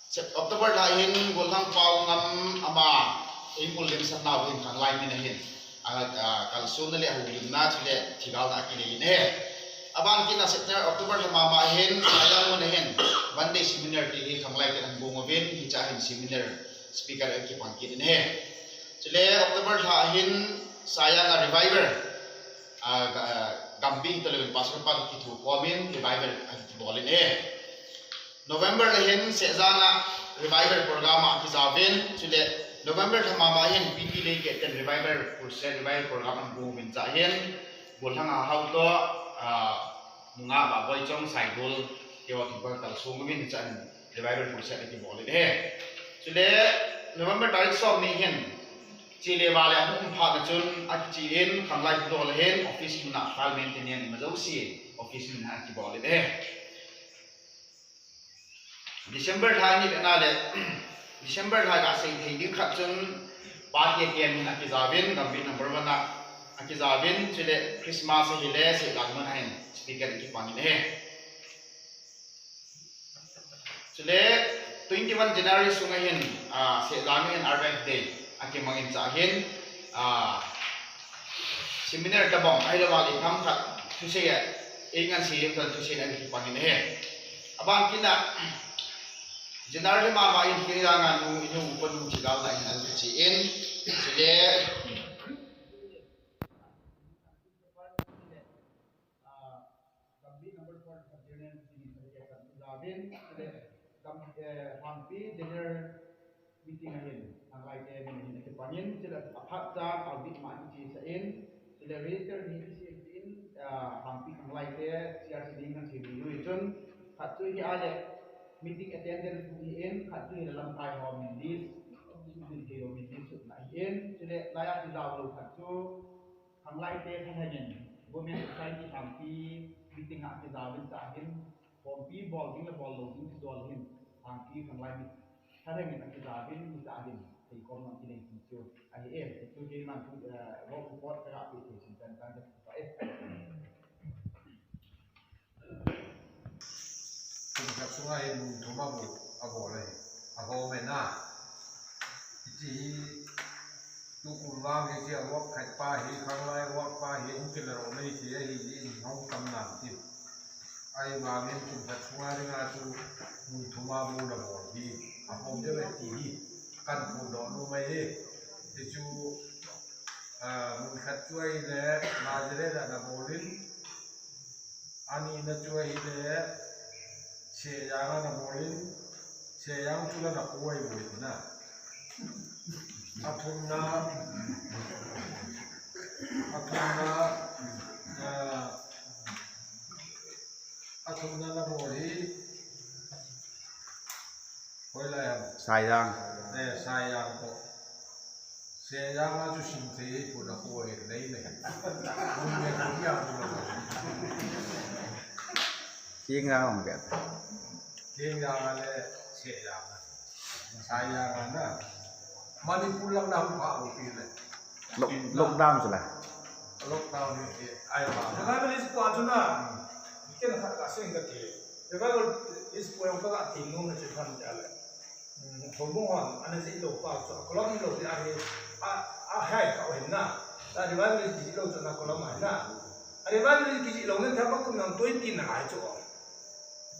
Sep-, October lha hin Golhang Paongam ama, eimul lemsah nau hin khanglai min a hin, a, a, kalsonna le houlimna chule thigalna akinei in ahi. Aban kit na September, October lha mama hin, Sayang mun a hin, one day seminar ti hi khanglai ten ana gong uvin, hicha hin seminar speaker akipang kit in ahi. Chule October lha hin, Sayang a revival, a, ga-, a, Gambih toh le Pastor pa kithokhom in, revival akibol in ahi. November lha hin Sehjang a revival program a kijaovin, chule November lha mama hin P T Leikeh ten revival crusade, revival program ana gong uvin, hicha hin Golhang a Hao toh, ah, nungah Vahboichong, Saidol, keiho kibol kalsong uvin, hicha hin revival crusade akibol in ahi. Chule November tarik somni hin, chule vale ahung um phat na chun akichen, khanglai thudol a hin office mun a file maintenance ima jouse office mun a akibol in ahi. December lha hin vena le, December lha ga sei thei ding khat chun, Pa K K M hin akijaovin, Gambih number one a akijaovin, chule Christmas ahile Sehjang mun a hin speaker kipangin ahi. Chule twenty-one January sunga hin, ah, Sehjang a hin R V F Day akimangin, hicha hin, ah, seminar tabang ahilou le themkhat thusei a, eingansei a thusei ana kipangin ahi. Aban kit na, January mama hin Kingjang a nu, inu, upanu thigalna hin ana kichen, chule, ah, Gambih number four, General Meeting in Saturday khat jaovin, chule Gam-, eh, Hangpi General Meeting a hin, khanglai te min a hin akipangin, chule aphat chan audit ma kichesah in, chule register ni kichesah in, ah, Hangpi khanglai te C R C ding kan sei ding uvin chun, khat chu hi a le meeting attendance bu hi in, khat chu hi le lamkai ho min list, Din kei lo min din sut na hi in, chule laiya kijao lo khat chu, khanglai te thalheng in, Women Society thangpi meeting a kijao in cha hin, thompi bol ding le bol lo ding kijol hin, thangpi khanglai mi thalheng in akijao in, mi cha hin, thei kom nang kinei ti chu, ahi e, chu kei man chu, eh, work report ka ga pe thei sin tan tan ka pa e. Kum khat sunga hi mun thum a bu a bol ahi. A bol mai na. Hiche hi tukum vang hiche a work khat pa hi, khanglai work pa hi, hung kila ro mai hiche ahi, hi in hung tam nan ti. Ahivangin kum khat sunga dinga chu mun thum a bu na bol hi. A bol deuh e ti hi. Kan pu doh nu mai hi. Hichu, ah, mun khat chu ahile, Nazareth a na bol in, Ani na chu ahile, Sehjang a na bol in, Sehjang chu la na koi bol in na. A thumna, a thumna, ah, a thumna na bol hi, hoilai ham? Saijang. Eh, Saijang ko. Sehjang a chu sim thei hi pu na koi nei nei. Mun ne ko ya pu na. Sehjang a hung bia. Sehjang a le Sehjang a. Saijang a na. Manipur lang na hung pha u pi le. Lock-, lockdown chu la. Lockdown ni ti ai ba. Revivalist pa chu na. Ken khat ka sing ka ti. Revivalist pa ka ti nu na chu tham ja le. Hmm, houbung hon, ana jih lou pa chu, a column lou dia hi, a, a hai kha u hin na. Ta revivalist kijih lou chu na column a hin na. A revivalist kijih lou nin thempa kum nang twenty na ngai chu.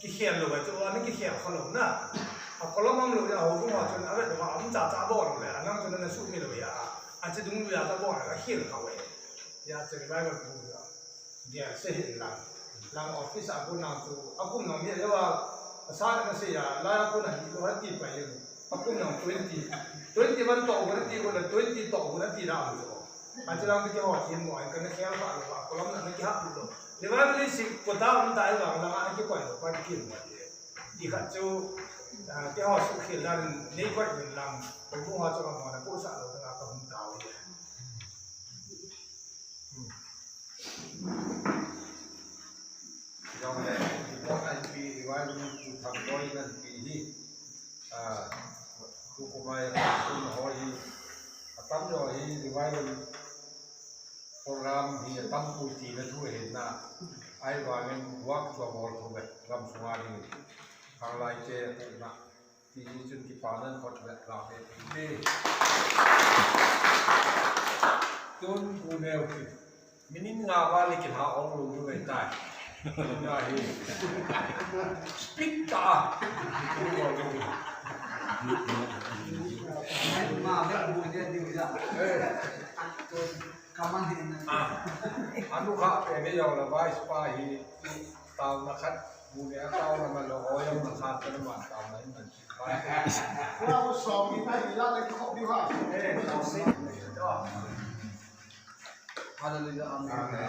Kikhel lou ngai chu, ana kikhel kha lou na. A column am lou dia houbung hon chun, a vet lou a, um cha cha bol lou le, a nang chu na su mi lou ya. A chi dung lou ya ta bol, a khel kha u e. Ya chu revival bu ya. Gel se hin lang. Lang office a kum nang chu, a kum nang mi a lewa, a sa na se ya, la a kum nang hi lo ha ti pa yin. A kum nang twenty. Twenty one to kum na ti kum na twenty to kum na ti na am chu. A chi lang ki ho chi mo ai ka na khel pa lo, a column na ki ha lo. Le ba ni si ko ta um ta ai lang lang a ki koi lo pa ki mo ye. Ti kha chu, ah, ki ho su khel dan nei koi min lang. Ko mo ha chu mo na ko sa lo na ka hum ta ye. Hmm. Jong le, report an pi, revival pu tham koi nan pi hi. Ah, tu kumai, tu na ho hi. Atam jo hi, revival program hi, atam pu ti na thu hi na. Ahivangin work chu abol thu ve, gam sunga ding. Khanglai che, na. Ti hi chun kipa nan khut le la ve te. Tun pu neo ki. Minute nga val le kilha ong lou diu ahitai. Na hi. Speed ta. Ma ve pu neo diu ya. Eh. Kaman hi na. Ah. Anu kha pe ve yo la vice pa hi. Tao na khat. Pu neo tao na ma lo o yo na khat na ma tao na hi na. Hallelujah, amen. Amen.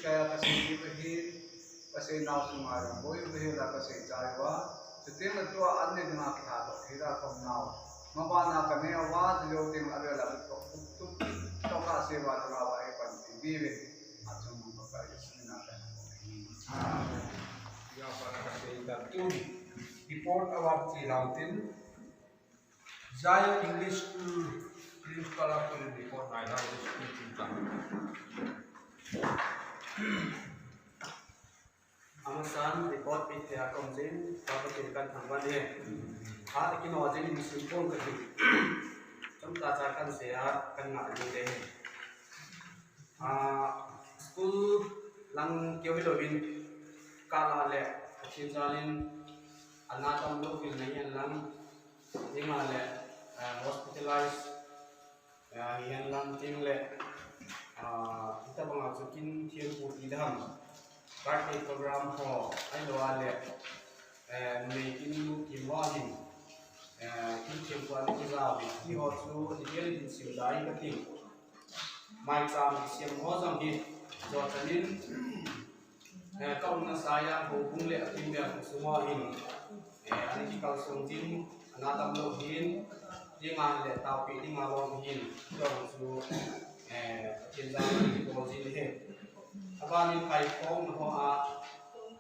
Kaya kasih ibahin, kasih nau sungai boi ibahin la kasih jaiwa, setin la tua anne dinga kitha to hira kom nau. Mabana kane awa, jo ting la bela to, to, to kasih wa dinga wa e pan ti bibi. Atum mong pakai sina kan. Ya para kasih ta tun. Report awat si lautin. Zion English School Principal a pun report ngai ngai school teacher. Amasan report pi tia kom jin, pa pa kin kan thang ban e. Ha, kino jin in sin pon ka ti. Chom ta cha kan se a, kan nga ni de. Ah, school lang keu hi lovin kala le, Pathen jalin, ana tam lou vil na hihen lang, hinga le, ah, hospitalize, ah, hihen lang ting le, ah, hitabanga chu kin thiam pu ti dam, birthday program ho, ahilouleh, eh, numei kin nu kim ho hin, Eh, thilthim pua ni kizau hi, hiho chu detail in simda in kati. Maicham kisem ho jong hi, jo chanin, eh, ka umna Saiyang houbung le athim le athusung ho hin, eh, ani kikalsong jin, ana damlou hin, dinga le taopi dinga lom hin, jong chu, eh, Pathen jal a kibol jin ahi. Abanin kaikhomna hoa,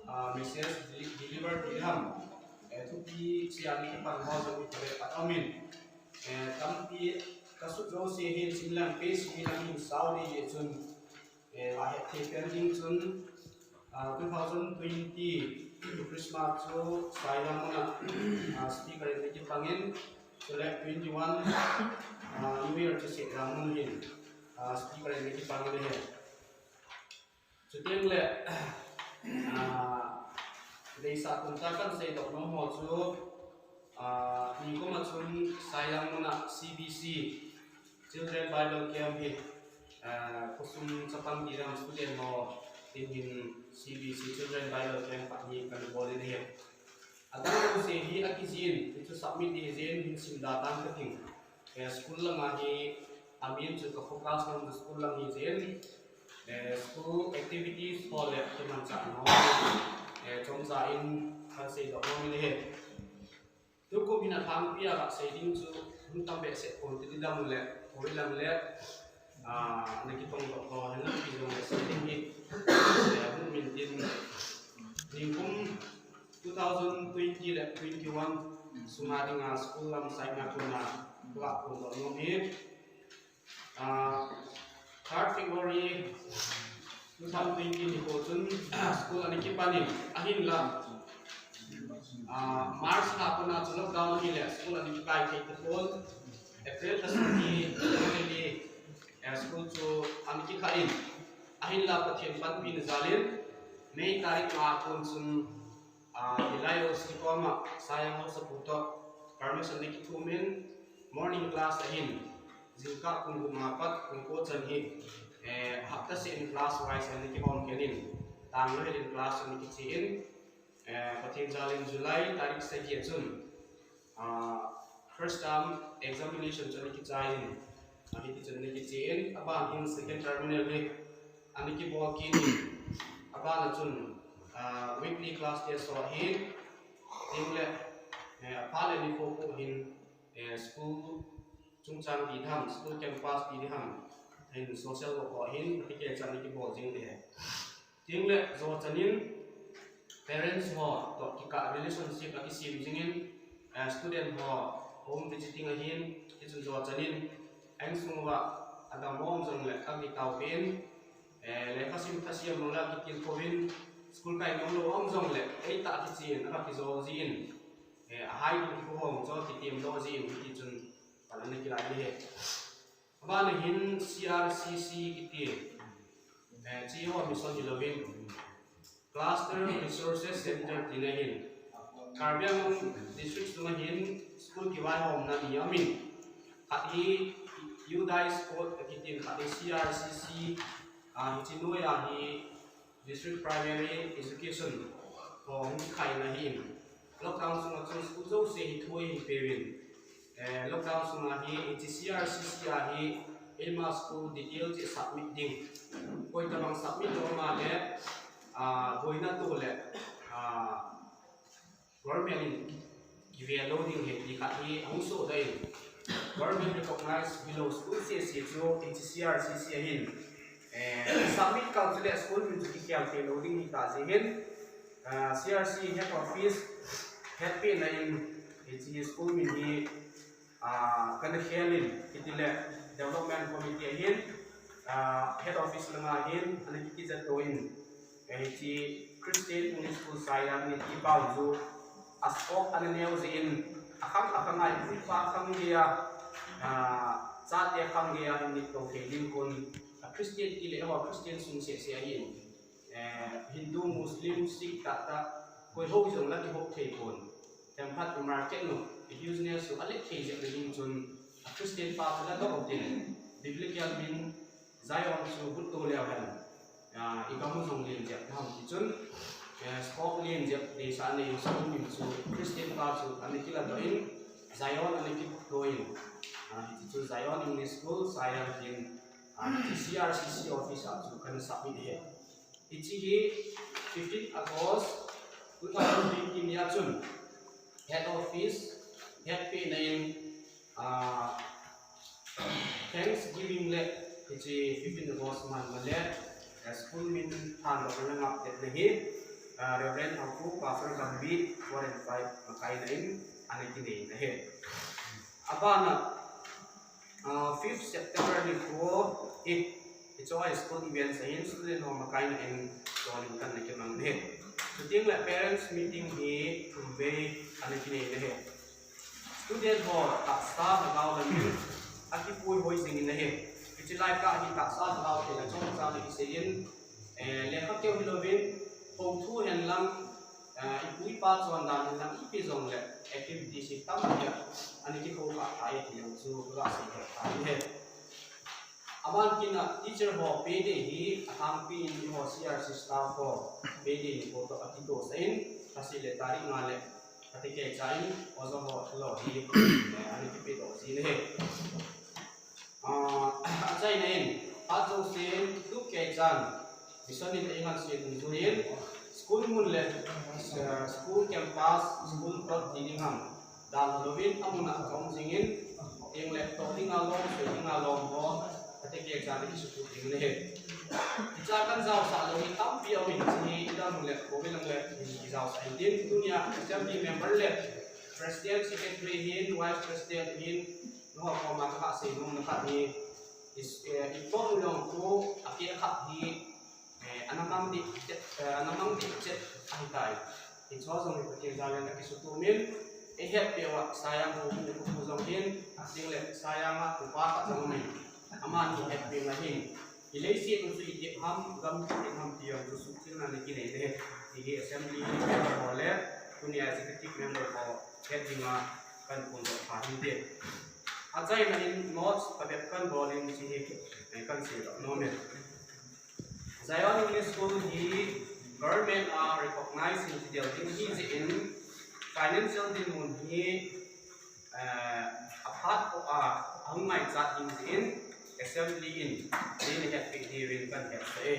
ah, message deli-, deliver ti ham. Eh, thupi sia ni kipan ho jong ipi le pat amin. Eh, tampi kasut jouse hin simlang pe simi lang hin sao ni ye chun. Eh, ahet thei pen ding chun, ah, two thousand twenty Christmas chu Saiyang muna, ah, speaker in kipangin, chule twenty-one, ah, New Year chu Saiyang mun hin, ah, speaker in kipangin ahi. Chuteng le, ah, deisah kum ta kan seidoh nom ho chu, ah, nikum a chun Saiyang muna C B C, Children Bible Camp hi, ah, khosung chapang ti dam student ho tin hin C B C Children Bible Camp khat hi kan bol in ahi. Adang jouse hi akijin, hichu submit ding jin hin simda tan kating. Eh, school langa hi, amin chu ka focus nom chu school lang hi jin. Eh, school activities ho le kimanchah nom, eh, chomcha in kan seidoh nom in ahi. Tukum hin athangpi a kasei ding chu, hun tam behseh pon ti dam le, poi lam le, ah, na kitongdoh ho, hin lam kijong le sei ding hi, eh, hun min tin, nikum two thousand twenty le twenty-one sunga dinga school lam saina kona, ka phondoh nom hi, ah, third February two thousand twenty nikho chun, ah, school ani kipan in, ahinla, ah, March lha kona chu lockdown ahile school ani kikai thei tapon, April lha sung ni, eh, school chu ani kikha in, ahinla Pathen panpina jal in, May tarik nga kon chun, ah, hilai O C koma, Saiyang Haosapu toh permission ana kithum in, morning class ahin, jingkah pung gup a pat pung ko chan hi, eh, hapta seh in class wise ana kihom khen in, tanglou hel in class ana kiche in, eh, Pathen jal in July tarik sagi a chun, ah, first term examination chu ana kichai in, ah, hiti chun ana kiche in, aban hin second terminal hi ana kibol kit in, aban a chun, ah, weekly class test ho hin, tin le, eh, apha le nikho khu hin, eh, school chungchang ti ding ham, school campus ti ding ham, hin social work ho hin, practical chan ana kibol jing le. Tin le, jo chanin parents ho toh kikah relationship akisem jing in, eh, student ho home visiting ahin, hichun jo chanin, a insung uva, adang mong jong le, akitao pen, eh, lekha sim thasiam mong le, akitilkhou in, school kai mong lou um jong le, eitah kichen, akijou jin, eh, ahai ding kihou hong chu kitem doh jin, hiti chun, pan ana kilai le he. Aban a hin C R C C kiti, eh, chi ho mission hilou in, Cluster Resources Center tina hin, Karbi Anglong District sunga hin school kivaihomna ni amin. Khat hi Youth Dice Sport akitin, khat hi C R C C, ah, hichi noiya hi District Primary Education ho hung kikhaina ahin. Lockdown sunga chun school jouse hi thu ahin peuvin. Eh, lockdown sunga hi, hichi C R C C a hi, eima school detail chu submit ding. Koi tabang submit lou ma le, ah, boina to le, ah, government in kive lou ding ahi ti khat hi ahung sohdoh in. Government recognize hilou school sese chu hichi C R C C ahin, eh, submit kal chule school min chu kikhel thei lou ding hita jeh hin, ah, C R C head office hetpehna in hichi school min hi, ah, kana khel in, hitile Development Committee ahin, ah, head office langa hin, ana kikichat to in, eh, hichi Christian English School Saiyang ni ti pau chu, a scope ana neo jeh in, akhang akhang a, ipa khang geiya, ah, chate khang geiya, hin nit to thei ding kon, a Christian ti le ho, Christian sung sese ahin, eh, Hindu, Muslim, Sikh tah tah, koi ho jong la kihou thei pon. Themkhat i market nu, i business u alet thei jep na ding chun, a Christian pa chu ladoh u tin, biblical min Zion chu hutto leu hen, ah, i gam u jong len jep ham ti chun, eh, scope len jep deisah nei in school min chu Christian pa chu ana kiladoh in, Zion ana kitoh in, ah, hiche chu Zion English School, Sairang tin, ah, hiche C R C C office a chu kana submit ahi. Hiche hi fifteen August two thousand twenty ni a chun head office, head pehna in, ah, Thanksgiving le hiche fifteen August man ma le, eh, school min thandohna le ngaptetna hi, ah, Reverend Haokhup, Pastor Gambih, four and five makaina in ana kinei ahi. Abana, ah, fifth September nikho hi, hiche a school events ahin student ho makaina in donin kana kimang ahi. Chuteng le parents meeting hi thum vei ana kinei ahi. Student ho tahsa lhagao lamin akipuihoi jingin ahi. Hiche lai kah hi tahsa lhagao thei le chomcha le kiseiyin, eh, lekha keu hilouvin, hou thu henlang, eh, ipu ipa chondan henlang, ipi jongle activities hi tamtah ana kikhou kha thei ti jong chu kaga sei kha thei ahi. Aban kit a teacher ho payday hi alhangpi in eiho C R C staff ho payday nikho toh akitohsah in, lhaseh le tarik nga le phatecha in oja ho thilou hi, eh, ana kipedoh jin ahi. Ah, achaina in, phat jousen, tukeichan, mission in eingaiset dungjuiyin, school mun le, eh, school campus, school plot ti ding ham, dalha louvin, amun a kaum jingin, teng le toh dinga lom, soi dinga lom ho, phatecha in kisutup ding ahi. Hiche a kajaosah lou hi tampi aumin, hiche hi idam le, kovel lang le, kijaosah in tin, tunia assembly member le, president, secretary hin, vice president hin, nangho koma kaga seinom na khat hi, is, eh, itoh u jong khu, akeh khat hi, eh, ana mang ding chet, eh, ana mang ding chet ahitai. Hiche jong hi Pathen jal in akisutup in, eihetpeh uva, Sairang ho, ho, ho jong hin, ateng le Sairang a upa khat jong umin, aman hi hetpeh uva hin. Hi leiset u chu itep ham, gam itep ham ti jong chu suhthengna ana kinei ahi. Hiche hi assembly member ho le, tunia executive member ho, het dinga kahin phondoh pha hinte. Achaina in notes phabep kahin bol in hiche hi, eh, kahin seidoh nom e. Zion English School hi government a recognize ahi ti ding ahi jeh in financial dinmun hi, eh, aphat a, ahung ngaichat ding jeh in assembly in, eina hetpeh diuvin kahin hetsah e.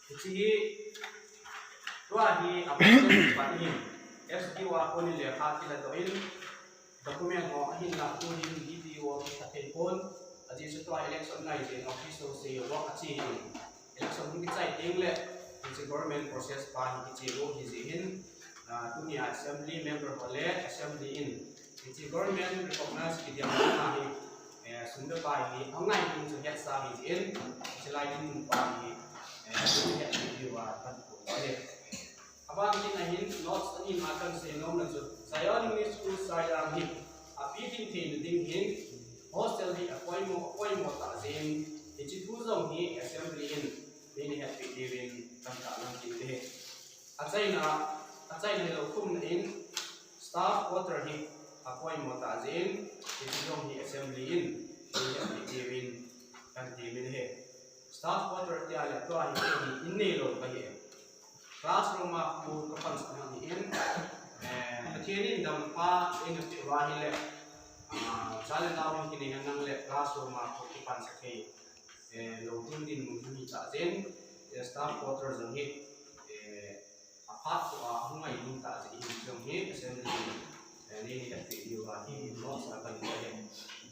Hiche hi, tua hi, a, S D O a kon in lekha kiladoh in, document ho ahinlah tuhin D P O a kisathei pon, ajeh chu tua election ngai jeh in office ho sei ho ache in, election hung kichai teng le, hiche government process pa hi kiche lou ahi jeh hin, ah, tunia assembly member ho le assembly in, hiche government recognize kidiang na hi, eh, sum le pai hi, angai ding chu hetsa ahi jeh in, hiche lai dinmun pa hi, eh, hetsa diuva kahin phon ahi. Aban kit a hin notes ani a kahin seinom na chu, Zion English School Sairang hi, api ding theina ding hin, hostel hi apoimo, apoimo tah jeh in, hiche thu jong hi assembly in, eina hetpeh diuvin kahin tahlang kit e. Achaina, achaina hilou thumna in, staff quarter hi apoimo tah jeh in, hiche jong hi assembly in, eina hetpeh diuvin kahin temin ahi. Staff quarter tia le tua hi, in neilou kahi. Classroom a khu kapansah ahin, eh, Pathen in dampa eina peh uva ahile, ah, cha le nao hung kinei henlang le classroom a khu kipansah thei, eh, lou ding dinmun hung hitah jeh in, eh, staff quarter jong hi, eh, aphat a hung ngai ding tah jeh in jong hi assembly in, eh, neina hetpeh diuva hi notes a kahin bol e.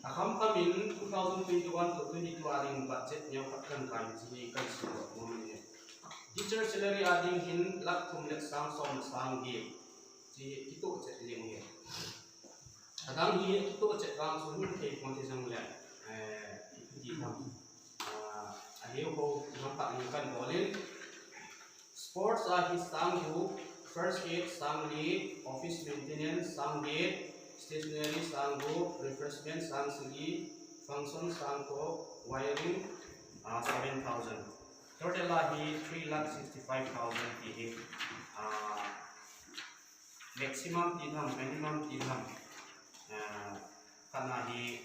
Akhamkham in two thousand twenty-one to twenty-two a ding budget neokhat kahin kai in hiche hi kahin seidoh nom e. Teacher salary a ding hin lakh thum le sang som le sang get. Hiche hi kitoh chet ding ahi. Adang hi kitoh chet vang chu hung thei pon ti jongle, eh, ipi ti ham, ah, ahiu ho, imacha in kahin bol in. Sports a hi sang gup, first aid sang li, office maintenance sang get, stationery sang gup, refreshment sang sagi, function sang ko, wiring, ah, seven thousand. Total a hi three lakh sixty-five thousand ti hi, ah, maximum ti ham, minimum ti ham, ah, khatna hi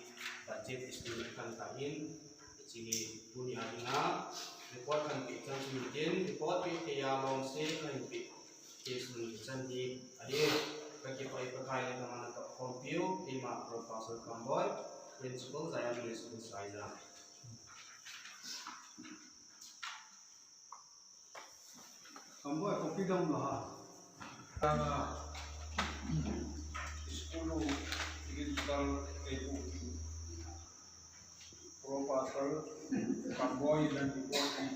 budget estimate kahin tah in, hiche hi tunia dinga report kahin peh chan chu hitin, report peh thei a lomse kahin peh thei sun chan hi ahi. Kakipah e Pakai le kaman natoh Kompiu, ima Professor Kamboi, Principal Zion High School Saina. Kamboi, kopi dong lo ha. Ah, school digital keibu. Professor Kamboi in report hi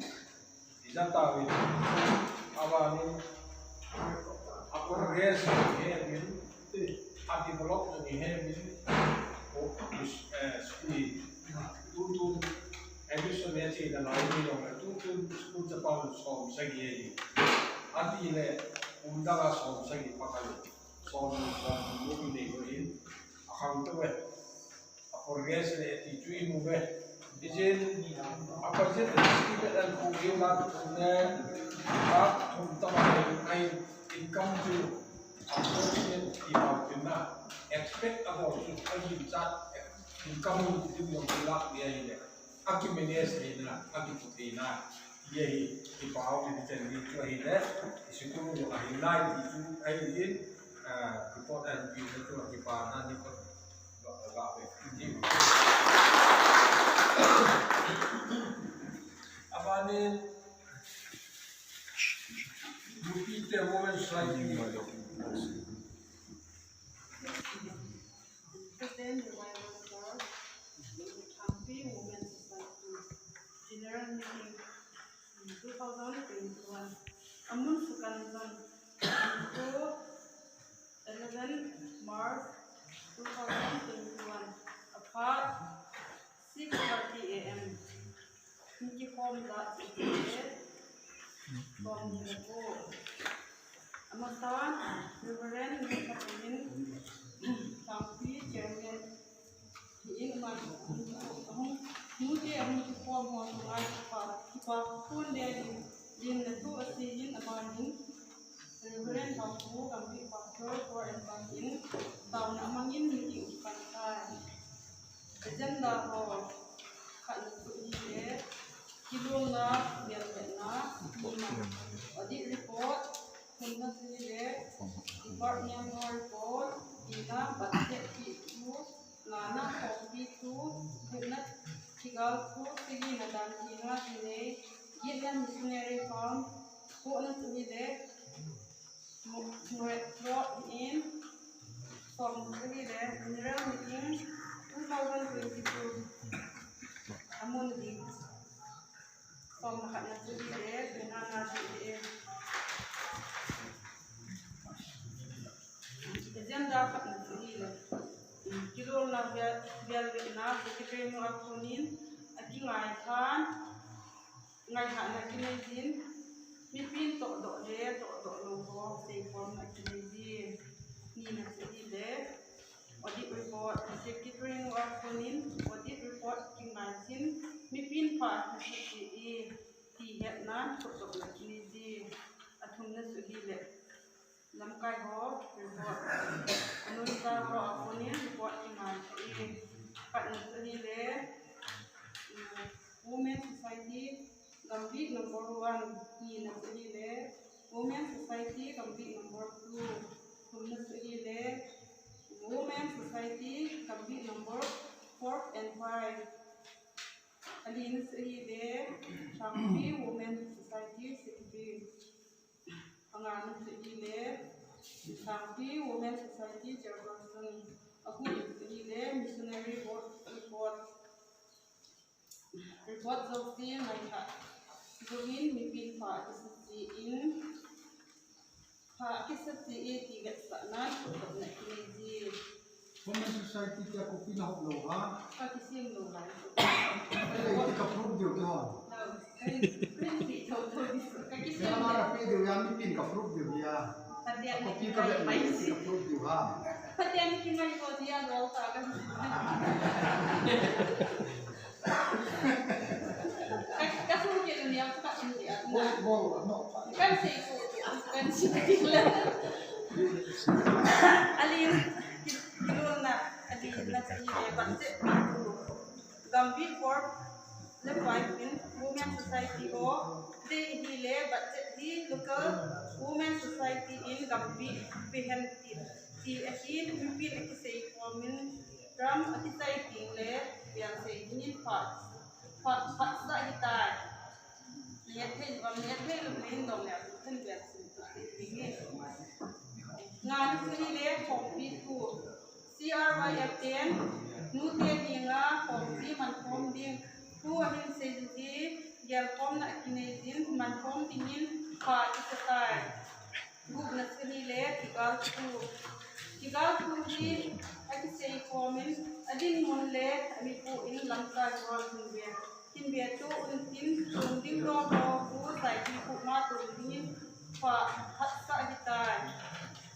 ija tauvin, abani a progress hi heuvin, a develop hi heuvin, o, eh, school tutun admission neina chenna lai ni jong le tutun school chapang som sagi ahi. Ati le um dang a som sagi pakhat le som, som ni nei ho in a khang tauve. A progress le ti chu imu uve. Ijin a budget le estimate an khu diu na tu le a thum tama le ai income chu a budget ti pau tin na expect a bol chu a jin cha income ti diu jong ti la ni ahi le. A ki manage theina, a ki pu theina. Ye hi, ki pau ni chen ni chu ahi le. School jong ahi lai ti chu ahi le. Ah, report an pi na chu ki pa na ni ko. Abani, Nupi te Women Society. President, Revival Church, Thangpi Women Society, General Meeting, two thousand twenty-one. Amun sukan jong, eleven March two thousand twenty-one, aphat six thirty A M. Hung kikhom jat chu hile, som ni le ko. Amasan, Reverend Nikhapumin, Thangpi Chairman, hi in aman, ahung, nute ahung kikhom ho chunga kipa, kipa phung le, lim, limna thu asei in aman in, Reverend Thangpu, Gampi Pastor, Four and Five in, taona amang in meeting u pan tai. Agenda ho, khatna chu hile, kilungna, velvetna, nina, audit report, thumna chu hile, department ho report, lina, budget peh thu, ngana, khompi thu, thumna, thigal thu, sagina, dan thina, thinei, getna, missionary farm, pohna chu hile, Mo-, Moret Road in, som chu hile, General Meeting two thousand twenty-two. Amun ding. Som khatna chu hile, Bena na chu hile. Agenda khatna chu hile. Kilungna vel, velvetna, secretary nu a konin, akingai khan. Ngailhahna kinei jin, mipin tohdoh le tohdoh lou ho seikhomna kinei jin. Nina chu hile, audit report, secretary nu a konin audit report kingai jin, mipin pha na chu ti e, ti hetna tohdohna kinei jin. Athumna chu hile, lamkai ho report. Anuncha ho a konin report kingai thei e. Khatna chu hile, mm, Women Society, Gambih number one. Nina chu hile, Women Society, Gambih number two. Thumna chu hile, Women Society, Gambih number four and five. Alina chu hile, Thangpi Women Society Secretary. Angana chu hile, Thangpi Women Society Chairperson. Ahumna chu hile, Missionary Board Report. Report jouse ngailhah jouvin mipin pha kisuse in, pha kisuse e ti vetsahna tohdohna kinei ji. Women Society tia copy na hop lou ha? Ka kisem lou lai. Ka proof diu kihon. Ka print, print pi tho tho di. Ka kisem. Ka mara pe diu ya, mipin ka proof diu ya. Ka dia copy ka vet mai si. Ka proof diu ha. Ka dia mi kingai ko dia lou ta ka. Ka, ka sung kit nia, ka in dia. Bol, bol, no. Kan sei ko, kan sei kit la. Alin, kilunna, alin na sei le, budget pi tu. Gambih four le five in Women Society ho, dei hi le budget hi local Women Society in Gambih pehen tin. Ti ahin, mipin akisei khomin, ram akichai teng le, bel sei dingin phat, phat, phatsah hitai. Nget thei, ram nget thei lou le hin dong le, thu then bel sei dingin. Nga na chu hile, khompi thu. C R Y F ten, nute dinga khompi mankhom ding thu ahin sei jin, gelkhomna akinei jin, mankhom dingin pha kisa tai. Gupna chu hile, kigal thu. Kigal thu hi akisei khomin, adinmun le amipu in lamkai hon hinve, hinve tu untin, tun ding lou ho, pu sai hi pu ma tun dingin pha phatsah hitai.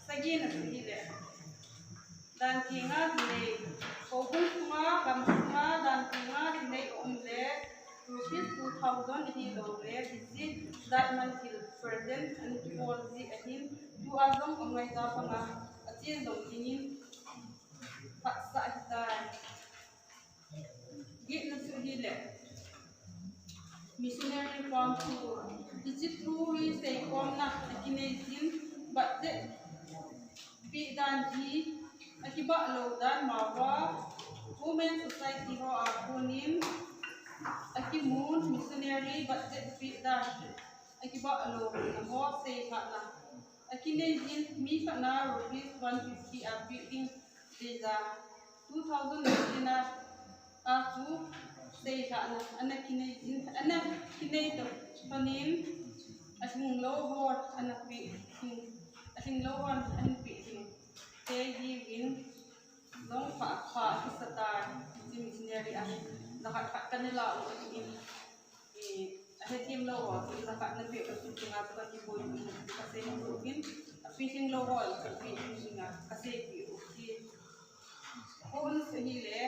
Sagina chu hile, dan thenga thinei. Houbung sunga, gam sunga, dan thenga thinei um le, rupees two thousand ahi lou le, hiche jat man thil present an kibol ji ahin, tua jong angai ja panga, achen jong dingin phatsah hitai. Getna chu hile, missionary farm thu, hiche thu hi seikhomna akinei jin, budget peh dan hi akibah lou dan mava, Women Society ho a konin akimun missionary budget peh dan akibah lou na ho seilhahna akinei jin, mi khat na rupees one fifty a peh ding deija, two thousand nineteen a, a chu seilhahna ana kinei jin, ana kinei toh lhonin, alhing lou ho ana peh ding, alhing lou hon ahin peh ding te hiuvin, jong pha, pha kisa tai, hiche missionary a hi, jakhat khat kana la u ahin, eh, ahethem lou ho, jakhat na peh u, tu chinga chu kakiboi u, kasei u vin, apeh lhing lou ho, chu peh ding dinga, kasei peh u hi. Hon chu hile,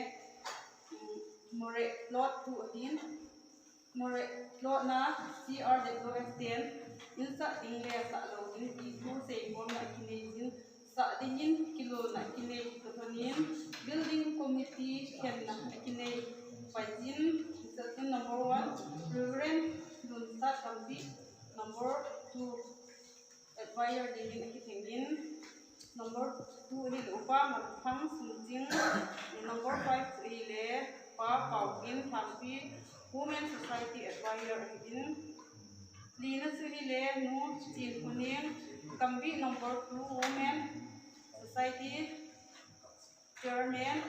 um, Moreh plot thu ahin, Moreh plot na C R W F ten, in sah ding le sah lou ding ti thu seikhomna akinei jin, sah dingin kilolna akinei toh lhonin, building committee khenna akinei pai jin, hiche chun number one, Reverend Lunsat Gambih, number two, advisor dingin akithengin, number two hile Upa Ngamthang Sumching, number five chu hile Pa Paugin Thangpi, Women Society advisor ahin, lina chu hile Nu Chinkhoning, Gambih number two Women Society chairman,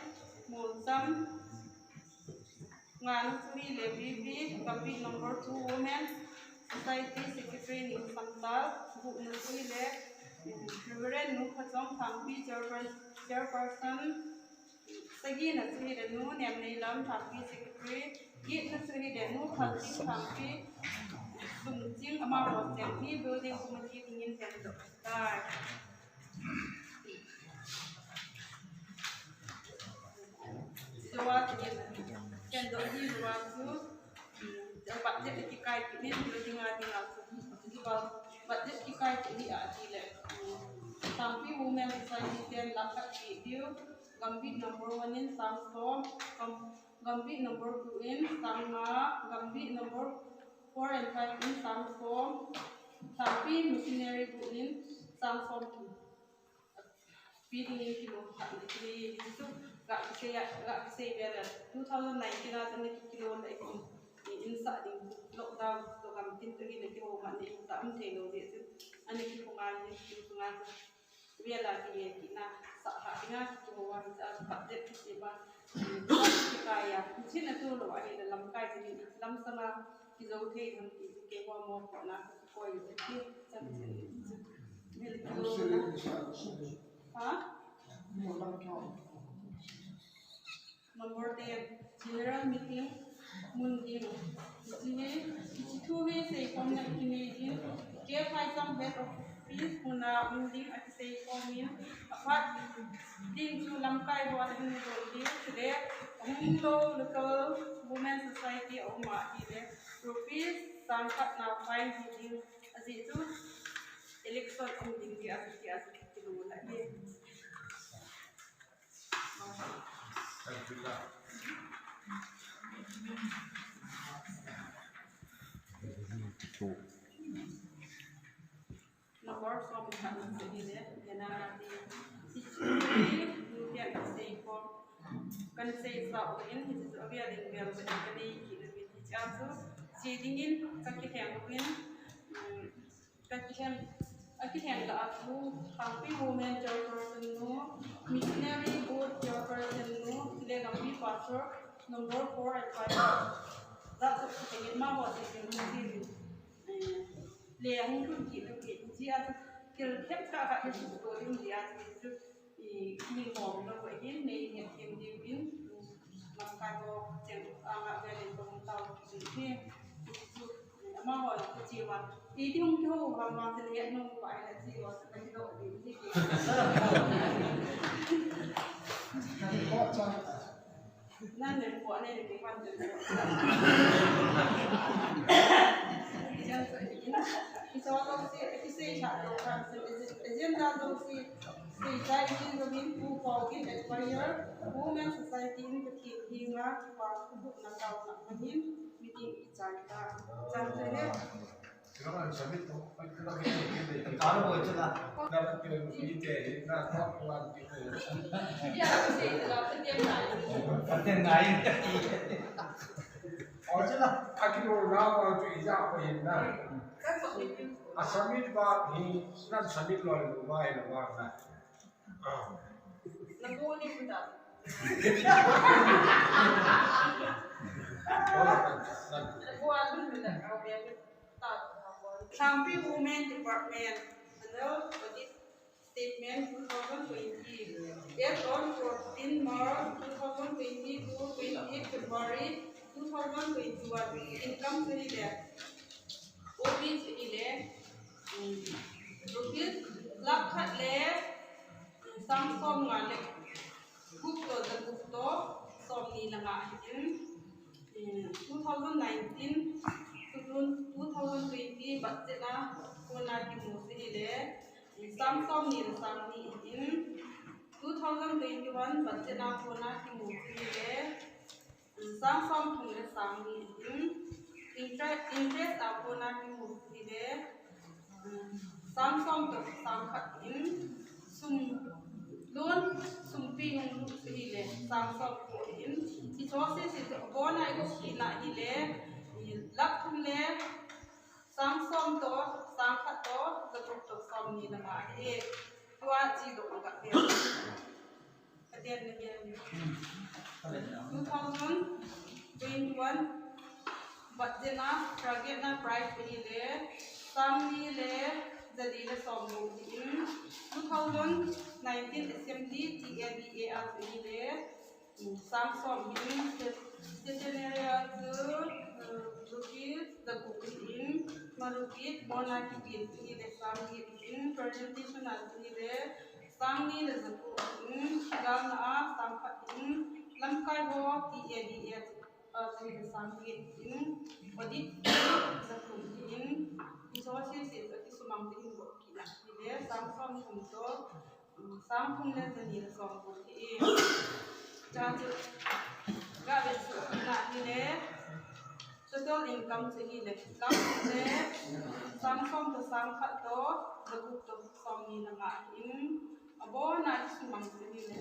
Molcham, ngana chu hile V P, Gambih number two Women Society secretary Ningsamtal, gupna chu hile, um, Reverend Nu Phachong Thangpi chairperson, chairperson, sagina chu hile Nu Nemneilam Thangpi secretary, getna chu hile Nu Thalching Thangpi, Sumching amaho cheng hi building committee dingin hengdoh tai. Jouva chu, hengdoh hi jouva chu, um, budget kikai kit in, building a dinga chu, budget kikai kit in ati le, um, Sangpi Women Society ten lakh khat peh diu, Gambih number one in sang som, Gam-, Gambih number two in sang nga, Gambih number four and five in sang som, Sangpi Missionary Group in sang som. Peh dingin kilolhah in akilolhin chu, ga kisei a, ga kisei vel a, two thousand nineteen a chu ana kikilol a, in, in sah ding chu lockdown toh gamtin toh hin akihou ma, in sah um thei lou jeh chun, ana kihou ngai in, tu sunga chu vel a kile kit na, sah kha dinga kihou a, hiche a budget kisem a, in, kikai a, hiche a tu lou ahile lamkai chun in, lamsang a kijou thei ham ti chu keiho mopohna kakoi u ahi, chan chu, vel kilolna. Ha? Number ten, general meeting mun ding. Hiche hi, hiche thu hi seikhomna kinei jin. K. Phaisam head office muna mun ding akisei khomin, aphat ding chu lamkai ho ahin dol ding, chule ahung lou local women society a um ahile rupees sang khat na fine hi ding, ajeh chu election um ding ti ahi, ti ahi, ti lou ahi. Number som khat na chu hile, gena na ti. Sei sa u in, hiche chu avel in vel beh in kanei kit uvin, hichea chu che dingin kakilhen uvin, um, kakilhen, akilhen lah a chu Khangpi Women Chairperson nu, Missionary Board Chairperson nu, chule Gangpi Pastor number four and five. Jat chu kiteng in amaho chu kiteng in, eh, le hung lhun kit uvin, hichea chu thil themkhat khat hi suhto ding jeh a chu, i, kihom lou ahin, nei het them diuvin, lamkai ho cheng anga vel in kahung tao kit u ahi. Amaho chu che uva, iti hung kihou ham vang chu nei het nom uva, ahin ache uva chu kakidoh diu ahi. Nang ne po ne ne pan de. Iso lo si, isi sa lo kan se, agenda lo si, si sa itin lo min pu ko in aspire, Women Society in Pathen henga kipa thu bohna taona bangin meeting ichai tai. Chan se le. Pathen ngai. Pathen ngai. Akilou nau chu ija ko hin na. Asubmit ba hi nan submit lou lou ba hi lou ba na. Nabu ni buta. Nabu alun buta. Khangpi Women Department, under audit statement two thousand twenty, as on fourteen March two thousand twenty to twenty-eight February two thousand twenty-one, income chu hile, O P chu hile, um, rupees lakh khat le, um, sang som nga le gup toh, jagup toh, somni le nga ahin, um, two thousand nineteen, two thousand twenty budget a kona kimu chu hile, um, sang somni le sang ni ahin, two thousand twenty-one budget a kona kimu chu hile, sang som thum le sang ni ahin, interest, interest a kona kimu chu hile, sang som toh sang khat in, sum, loan sum pe hung lut chu hile, sang som ko ahin, hiche sese chu abona i ko kit na hile, lakh thum le sang som toh sang khat toh, jagup toh, somni le nga ahi. Tua chedoh na kave. Two thousand twenty-one budget a target na price chu hile, sang ni le jali le somgup ahin, two thousand nineteen assembly T N D A a chu hile, sang som ahin, stationery a chu, uh, rupees jagup ahin, ma rupees, bona kipen chu hile sang get ahin, presentation a chu hile, sang ni le jagup ahin, galna a sang khat ahin, lamkai ho T A D A, uh, chu hile sang get ahin, audit jathum ahin, hiche sese chu kisumang te hin bol kit na hile, sang som thum toh, sang thum le jani le somgup ahi. Chua chu, gave suhna hile, total income chu hile, sang thum le, sang som toh sang khat toh, jagup toh, somni le nga ahin, abona kisumang chu hile,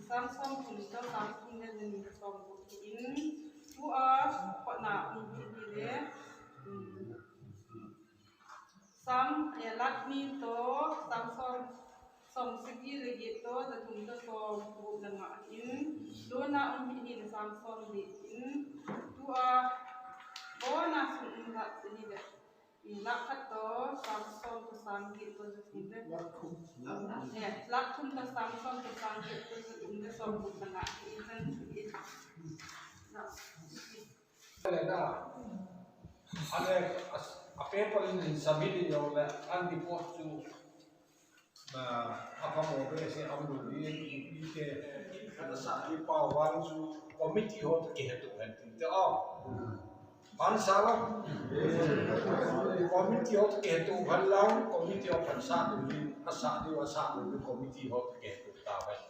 sang som thum toh, sang thum le jani le somgup ahin, tua, khotna um hile, sang, eh, lakh ni toh, sang som, som sagi le get toh, jathum toh, somgup le nga ahin, loan a um hi hile sang som le ahin, tua, bona sum um jat chu hile, lakh khat toh, sang som toh, sang get toh, jathum le, eh, lakh thum toh, sang som toh, sang get toh, jathum le, somgup le nga ahin, le na. Ale, a, a paper in submit in jongle, an report chu, na, apha mo behseh a um lou ding, iti, ana sah ding pa vang chu, committee ho toh kihetto hen tin te, o. Phansah lou. Committee ho toh kihetto hen lang, committee ho phansah ding, asah ding, asah lou ding, committee ho toh kihetto tahen.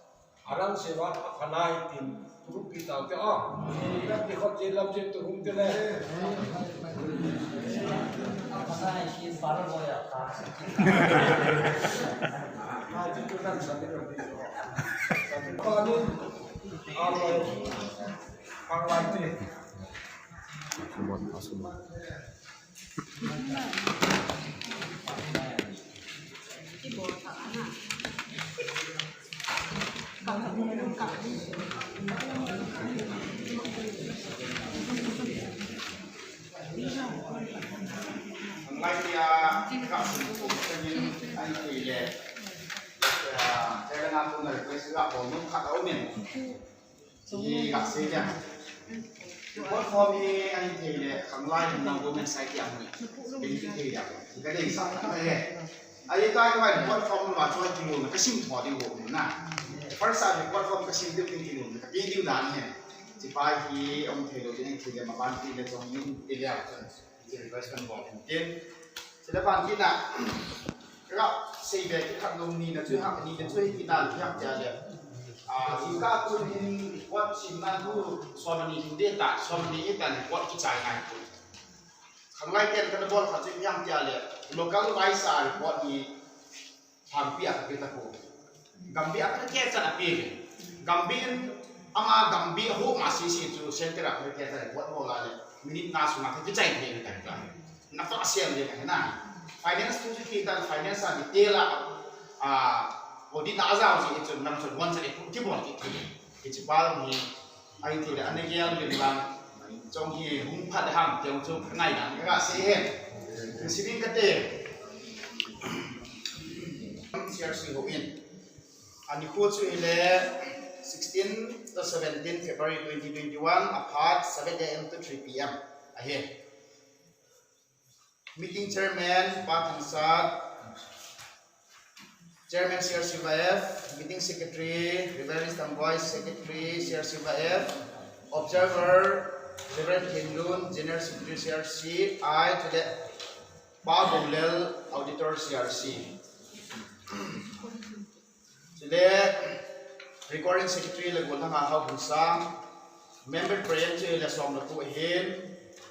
Arang sewa aphanai tin, turupi tau te, a. Ikan di khot je lam je turum te le. Aphanai tin para boya ta. A, ti tu kan sa ni ro ni. Sa ni ko ni. Ngai tia ka sun ko ka ni ai ke le. Te na ko na request ga ko no ka o men. Ni ka se ya. Ko ko ni ai ke le kam lai na go men sai tia mo. Ni ke ya. Ka dei sa ka he. Ai ta ko ai ko form ma choi ki mo ka sim tho di wo na. First a ko form ka sim di ki mo ka di di dan he. Chipai hi om thei lo ding thei le ma ban ti le chong ni ti le a chun. Ti request kan bol in tin. Sila ban ti na. Ka sei be ki khat lo ni na chu ha ni na chu hi ki dan ki ha tia le. A, hi ka tu ni what sim na tu so mani hin de ta, so mani ita ni what ki chai ngai tu. Khanglai ken kan bol khat chu hi ha tia le. Local wise a report ni Hampi a ka pe ta ko. Gambih a ka ke chan a pe. Gambih in ama Gambih ho ma si si chu center a ka ke chan a pot mo la le. Minute na sunga ka kichai thei le ka ka. Na fa siam le ka na. Finance tu si ki ta finance a detail a, a, audit na a zau si chu nam chu wan cha e ki bol ki ki. Ki chi pa ni. Ai ti le, ani gel lim lang. Chong hi hung phat ham, tiang chu ngai na, ka se he. Sibing ka te. C R C ho in. Ani khu chu ile sixteen to seventeen February twenty twenty-one, aphat seven A M to three P M. Ahi. Meeting chairman, Pa Thangsat, chairman C R C Y F, meeting secretary, Reverend Tamboi, secretary, C R C Y F, observer, Reverend Thinlun, general secretary, C R C, I, today, Pa Golel, auditor, C R C. Chule, recording secretary le Golhang a Hau Bunsang, member president chule Som le Pu ahin,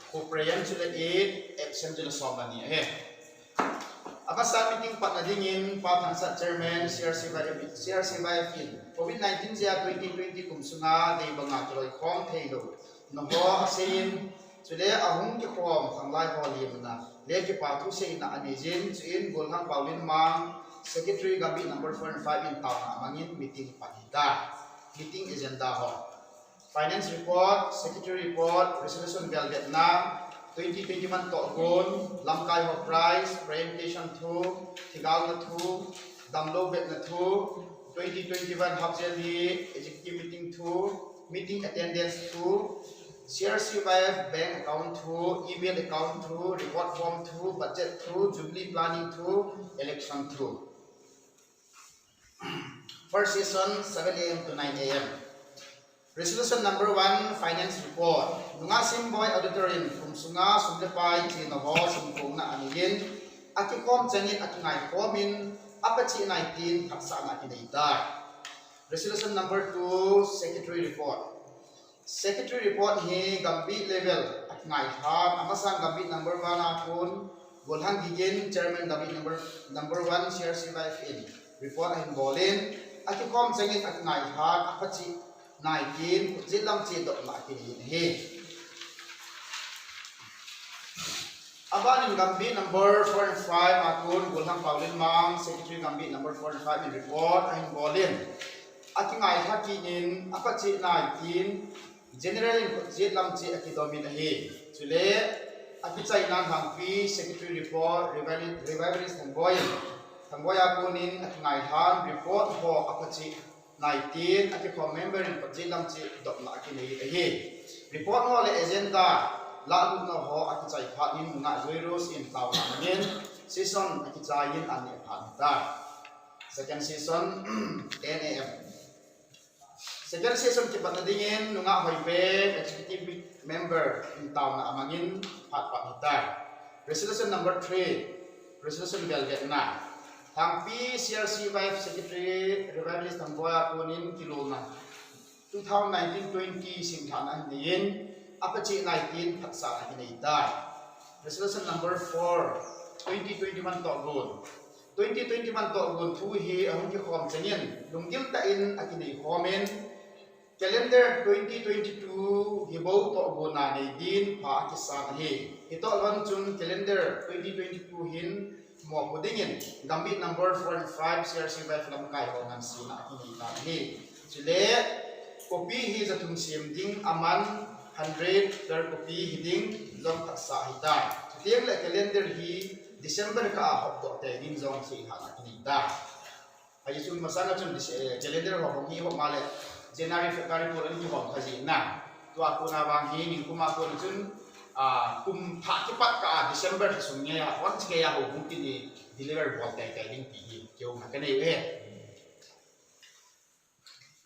khu president chule eight, absent chule Som le ni ahi. Abasa meeting patna dingin, Pa Thangsat chairman, C R C Y F, C R C Y F in, covid nineteen jeh a twenty twenty kum sunga, dei banga kiloikhom thei lou. Nangho aseiyin, chule ahung kikhom khanglai ho limna, le kipa thu seina anei jin, chuin Golhang Paulin Mang, secretary Gambih number four and five in taona amangin meeting pan hita. Meeting agenda ho. Finance report, secretary report, resolution velvetna, twenty twenty-one tohgon, lamkai ho prize, presentation thu, thigalna thu, damlou vetna thu, twenty twenty-one half yearly executive meeting thu, meeting attendance thu, C R C Y F bank account thu, email account thu, report form thu, budget thu, jubilee planning thu, election thu. First session, seven A M to nine A M. Resolution number one, finance report. Nunga Simboi Auditorium, kum sunga sum le pai chena ho sumkongna aneiyin, akikhom changin akingaikhomin, apatchih naitin phatsahna akinei tai. Resolution number two, secretary report. Secretary report hi Gambih level akingailhan, amasang Gambih number one a kon, Golhang Gigin, chairman Gambih number, number one C R C Y F in report ahin bolin, akikhom changin akingailhan, apatchih naitin, kutjet lamtset dopna akinei ahi. Abanin Gambih number four and five a kon, Golhang Paulin Mang, secretary Gambih number four and five in report ahin bolin, akingailha kit in, apatchih naitin, general in kutjet lamtset akidomin ahi. Chule, akichaina Lhangpi secretary report, revival-, revivalist Thangboi in, Thangboi a konin akingailhan report ho apatchih naitin, akikhom member in kutjet lamtset dopna akinei ahi. Report ho le agenda, lahlutna ho akichai phat in Nungah Joy Rose in taona angin, session akichaiyin ani aphat tai. Second session, ten A M. Second session kipatna dingin, Nungah Hoipe, executive member in taona amangin phat pat hitai. Resolution number three, resolution velvetna. Lhangpi C R C Y F secretary, revivalist Thangboi a konin kilolna two thousand nineteen twenty simlhahna ahin neiyin, apatchih naitin phatsahna akinei tai. Resolution number four, twenty twenty-one tohgon. Twenty twenty-one tohgon thu hi ahung kikhom changin, lunggil tah in akinei khomin, Calendar twenty twenty-two hi bou toh guna nei din pha akisan ahi. Hitoh lhon chun calendar twenty twenty-two hin mopo dingin Gambih number four and five C R C Y lamkai ho ngansena akinei tan ahi. Chule copy hi jathum sem ding aman hundred per copy hiding jong phatsah ahitai. Chuteng le calendar hi December kah a hopdoh tei din jong seilhahna akinei tai. Ajeh chu masanga chun Dece-, eh, calendar ho hung hi hop ma le January, February, March ahin kihom kha jin na. Tua kona vang hi nikum a kona chun, ah, kum thah kipat kah a December lha sung ngei a, hon chi ngei a houbung kiti deliver bol tei tei ding ti hi kihouna kanei uve.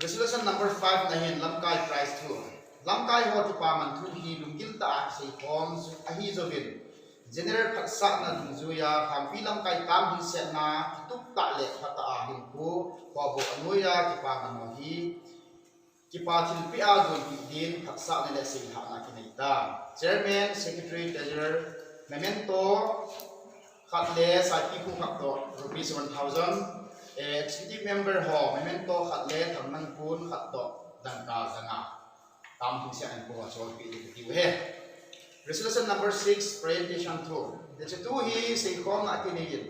Resolution number five na hin lamkai prize thu. Lamkai ho kipaman thu hi lunggil tah a kiseikhom ahi jouvin, general phatsahna dungjuia Khangpi lamkai tam hinsetna kitup tah le phatah a hinkho ho bou anoiya kipaman ho hi kipa thilpeh a jonpeh din phatsahna le seilhahna kinei tai. Chairman, Secretary, Treasurer, memento khat le saikhi khat toh rupees one thousand, eh, executive member ho memento khat le thangnang pon khat toh dangka janga tam hinsetna hinkho ho cholpeh ding kati uve. Resolution number six, presentation thu. Hiche thu hi seikhomna akinei in,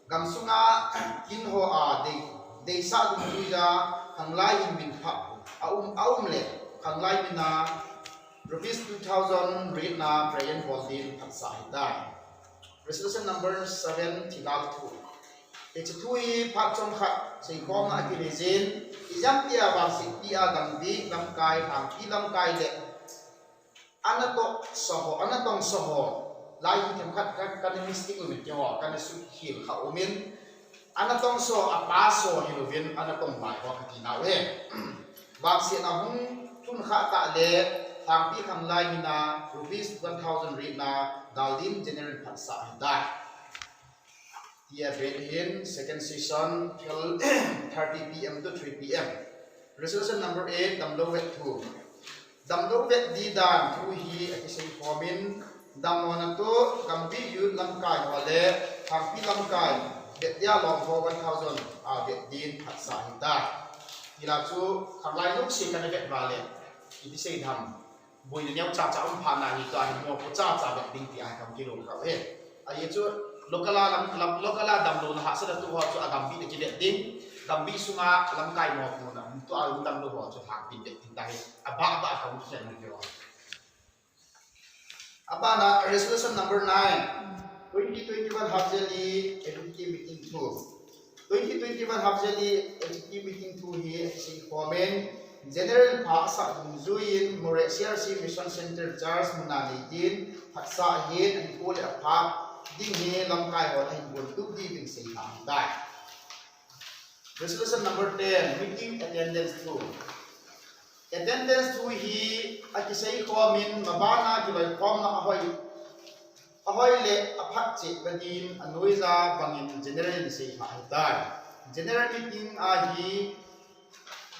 gamsunga kin ho a dei, deisah dungjuia khanglai in minphah a um, a um le khanglai mina rupees two thousand ritna present bol din phatsah ahitai. Resolution number seven, thilgal thu. Hiche thu hi phat chomkhat seikhomna akinei jin, ijemtia vangsetpi a Gambih lamkai, Khangpi lamkai le ana tongso ho, ana tongso ho, lai hi themkhat ka, kana mistake umin keiho, kana sukhel kha umin, ana tongso, a pass ho hilouvin, ana tongmai ho kati nau ahi. Vangsetna hung lhun kha tah le, Khangpi khanglai mina rupees one thousand ritna dal din general phatsah ahitai. Tia vet hin second session twelve thirty P M to three P M. Resolution number eight, damlou vet thu. Damlou vet di dan thu hi akiseikhom in, damlou na toh Gambih Youth lamkai ho le Khangpi lamkai vet dia lom ho one thousand a vet din phatsah ahitai. Hilai chu khanglai jouse kana vet uva le, iti sei ding ham. Boina neocha cha um phat na hi tua hi mopo cha cha vet ding ti a hi kam kilou kha uve. Ajeh chu local a lam, lam, local a damlouna hahsatna tu ho chu a Gambih a kivet ding, Gambih sunga lamkai mopouna um tua um damlou ho chu Khangpi vet ding ti hi. Abah bah a kam kikhel na keu. Abana resolution number nine, twenty twenty-one half yearly executive meeting thu. Twenty twenty-one half yearly executive meeting thu hi akiseikhom in, general phatsah dungjuiyin Moreh C R C Mission Center Church muna nei din phatsah ahin, ahinkho le aphat ding hi lamkai hon ahin boltup diuvin seilhah ahitai. Resolution number ten, meeting attendance thu. Attendance thu hi akiseikhom in, mabana kiloikhomna ahoi, ahoi le aphat cheh ba din anoija bangin general in seilhah ahitai. General meeting a hi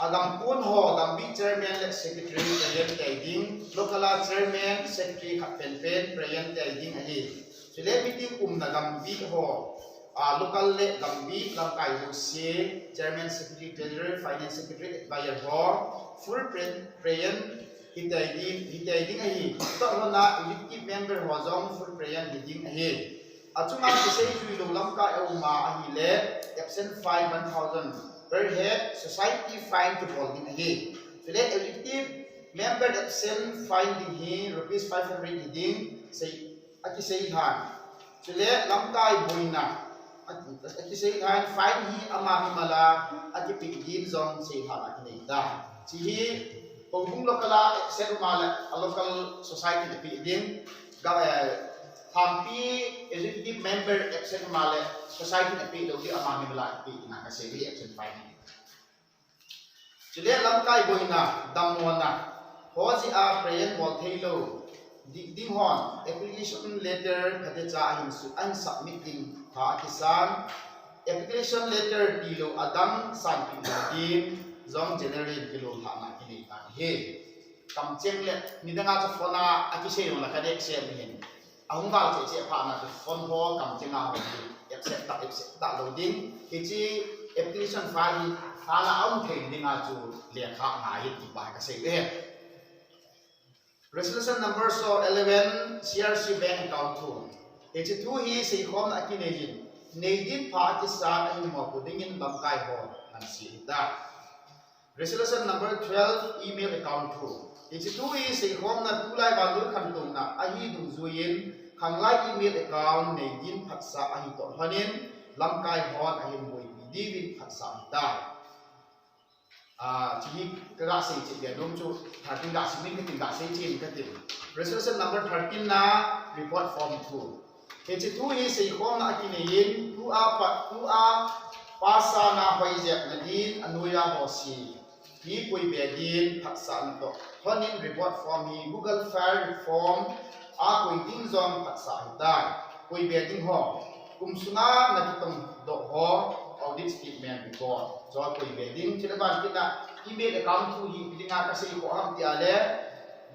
agam pon ho, Gambih chairman le secretary present tei ding, local a chairman, secretary khat penpen present tei ding ahi. Chule meeting umna Gambih ho, a, local le Gambih lamkai jouse, chairman, secretary, treasurer, finance secretary, advisor ho, full pre-, present hitei ding, hitei ding ahi. Toh lhona executive member ho jong full present hiding ahi. Achunga kisei juilou lamkai aum a ahile, absent fine one thousand per head, society fine kibol ding ahi. Chule executive member absent fine ding hi rupees five hundred hiding, sei, akisei lhan. Chule lamkai boina, a, akisei lhan, fine hi ama mimal a akipeh din jong seilhah akinei tai. Hiche hi houbung local a absent um a le a local society in apeh ding, ga, eh, Khangpi executive member absent um a le society in apeh lou ding, ama mimal a apeh ding a kasei hi absent fine hi. Chule lamkai boina, damlouna, ho jeh a present bol theilou ding, ding hon application letter phatecha ahin su, ahin submit ding pha akisan, application letter tilou adang sanpeh lou din jong general in kilolhahna kinei tan ahi. Kamcheng le nidang a chu phone a akisei jong le kaneh sem ahin. Ahung val cheh cheh phat na chu phone ho kamcheng a hung hi. accept ta, accept ta lou ding. Hiche application file hi file a um thei ding a chu lekha ngai ti pa kasei e. Resolution number so eleven, C R C bank account thu. Hiche thu hi seikhomna akinei in, nei din pha akisa ahi mo pu dingin lamkai ho ngan sei ta. Resolution number twelve, email account thu. Hiche thu hi seikhomna tulai vannoi khantouna ahi dungjuiyin, khanglai email account nei din phatsah ahi toh lhonin, lamkai hon ahin boipi diuvin phatsah ahitai. Ah, hiche hi kaga sei cheh le nom chu, thirteen ga simin katin, ga sei chen katin. Resolution number thirteen na report form thu. Hiche thu hi seikhomna akinei in, tua pa, tua pasa na hoijep na din, anoiya ho si hi koi be din phatsah na toh lhonin report form hi Google file form a koi ding jong phatsah ahitai. Koi be ding ho, kum sunga na kitong doh ho, audit statement report. Chu koi be ding, chule ban kit a email account thu hi ipi dinga kasei kho ham ti a le,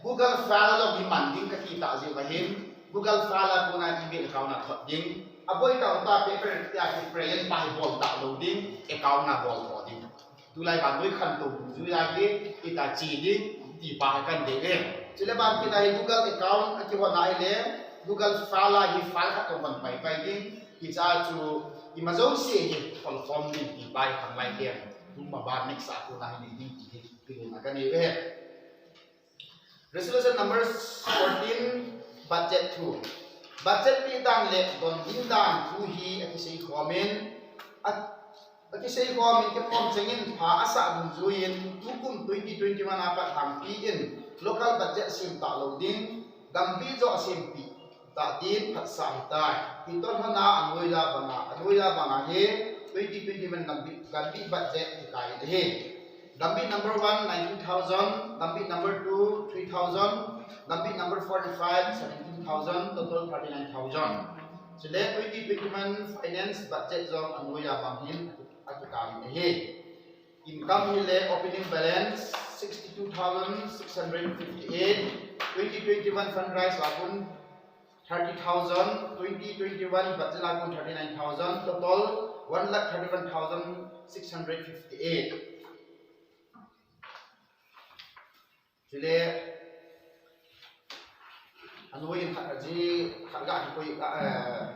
Google file jong hi man ding kati ta jeh uva hin, Google file a kona email account a thot ding. Aboi tah uva paper ti a hi print pa hi bol ta lou ding, account a bol tho ding. Tulai vannoi khantou dungjuiya hi, ita che ding, ti pa hi kan dei e. Chule ban kit a hi Google account akihon a ahile, Google file a hi file khat kahon pai pai ding, hiche a chu ima jouse hi khol khom ding ti pa hi khanglai ten, tuma ban next a kona hi nei ding ti hi, ti lung a kanei e. Resolution number fourteen, budget thu. Budget peh dan le don ding dan thu hi akisei khomin, a, akisei khomin kikhom chengin pha asah dungjuiyin tukum twenty twenty-one a pat hangpi in local budget sem ta lou ding, gambih joh sempi ta din phatsah ahitai. Hitoh lhona anoiya banga, anoiya banga hi twenty twenty-one gambih, gambih budget kikai ahi. Gambih number one, nineteen thousand. Gambih number two, three thousand. Gambih number forty-five, seventeen thousand. Total thirty-nine thousand. Chule twenty twenty-one finance budget jong anoiya bang hin akikang ahi. Income hi le opening balance sixty-two thousand six hundred fifty-eight. Twenty twenty-one fundraise a kon thirty thousand, twenty twenty-one budget a kon thirty-nine thousand, total one lakh thirty-one thousand six hundred fifty-eight. Chule, anoi in khat aji, khat ga kikoi, eh,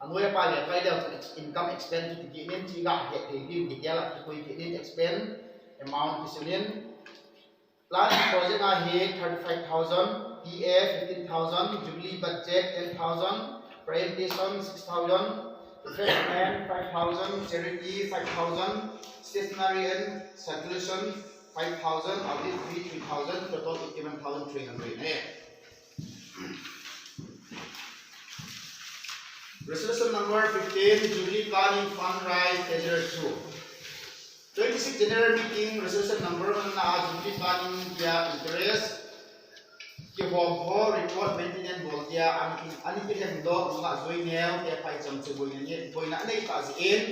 anoi a pa le pai leu chu ex-, income expense kiti kit in, chi ga he thei ding detail a kikoi kit in, expense amount kisun in. Plan project a hi thirty-five thousand, P A fifteen thousand, Jubilee budget ten thousand, presentation six thousand, refreshment five thousand, charity five thousand, stationery and circulation five thousand, audit fee three thousand, total eighty-one thousand three hundred eh. Resolution number fifteen, Jubilee Planning Fundraise Treasurer two. Twenty-six General Meeting, resolution number one na a Jubilee Planning dia interest kihom ho, report maintenance bol dia, an, an kilhem doh, nungah jui neo, te phaicham chu boina, boina anei tah jeh in,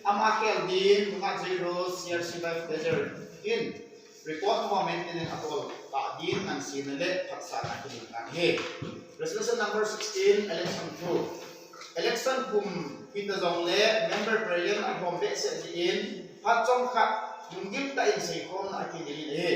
ama khel din, nungah jui ro, C R C Vice President in, report ho maintenance abol tah din, nang sina le phatsahna kineina ahi. Resolution number sixteen, election through. Election kum hita jongle member present ahom behseh jeh in, phat chomkhat lunggim tah in seikhomna akinei in ahi.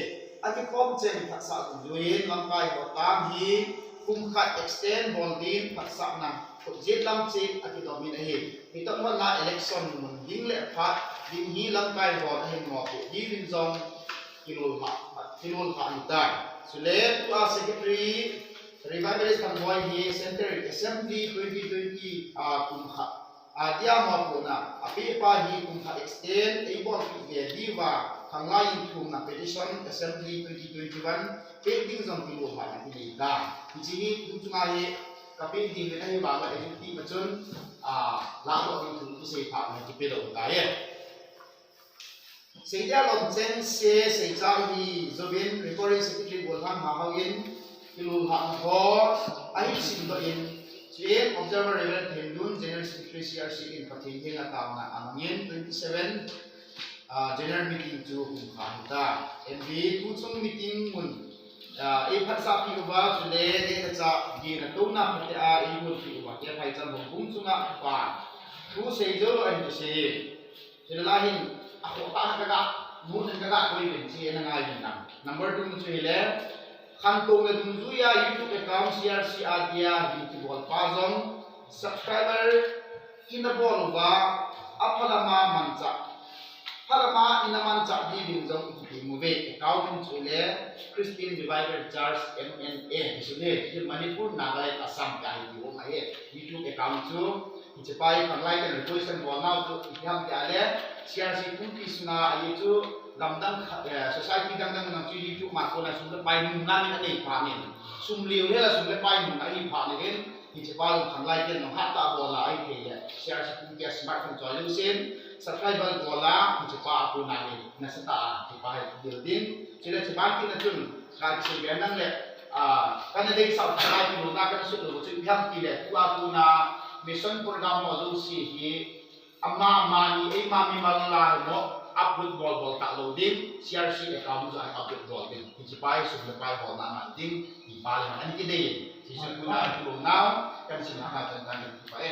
Akikhom cheng phatsah dungjuiyin lamkai ho tam hi kum khat extend bol din phatsahna khutjet lam cheh akidom in ahi. Hitoh lhona election mun ding le phat ding hi lamkai hon ahin mopoh diuvin jong kilolma, kilolma ahitai. Chule tua secretary Revivalist Thangboi hi Central Assembly twenty twenty, ah, kum khat, ah, dia mopohna, apeh pa hi kum khat extend eibolpeh diuva, khanglai in thumna petition Assembly twenty twenty-one peh ding jong kilolma ahi tai. Hiche hi tuchunga hi kapeh ding le ahi vang a, ahi ti ma chun, ah, ladoh ding thu kisei phat na kipe lou tai. Seidia lom chengse seichang hi jouvin Recording Secretary Golhang Hahao in kilolhahna ho ahin simdoh in, chuin Observer Reverend Themlun General Secretary C R C in Pathen henga taona amangin twenty-seven, ah, General Meeting chu hung kha hita. N B tuchung meeting mun, ah, eiphatsahpi uva chule eitacha gena touna phatea eibolpi uva, kei phaicham houbung chunga pa Tu sei jou ahi ti sei. Hilai hin, akhoh tah kaga, mun kaga koi uvin ti angai uvin lang. Number two chu hile, khantouna dungjuiya YouTube account C R C a dia hin kibol pa jong, subscriber ina bol uva, aphalama manchah. Phalama ina manchah diuvin jong ikitem uve. Account chu hile, Christian Revival Church M N A, ti chu ne, ti Manipur, Nagaland, Assam ka hi ti um ahi. YouTube account chu, Hiche pa hi khanglai ten request kan bol nau chu ipi ham tia le, C R C pumpi sunga ahi chu, lamdang khat, eh, society dangdang dang chu YouTube ma kona sum le pai mun na min anei pha nin. Sum liu hela sum le pai mun ahi pha nin. Hiche pa jong khanglai ten nung hat tah bol a ahi thei le, C R C pumpi a smartphone chu a jong sin, subscribe bol a, hiche pa a kona hi, nasatah a, hiche pa hi building. Chule hiche pa kit na chun, ka kisei be nang le, ah, kana deisah u khanglai kilona kana sut lou chu ipi ham ti le, tua tuna mission program ho jouse hi, ama mani, eima mimal la ho, upload bol bol talou ding, C R C account chu upload bol ding. Hiche pa hi sum le pai holna man ding, ti pa le man ani kidei. Hiche chu tuna kilona, kan simna ka chan chan ti pa e.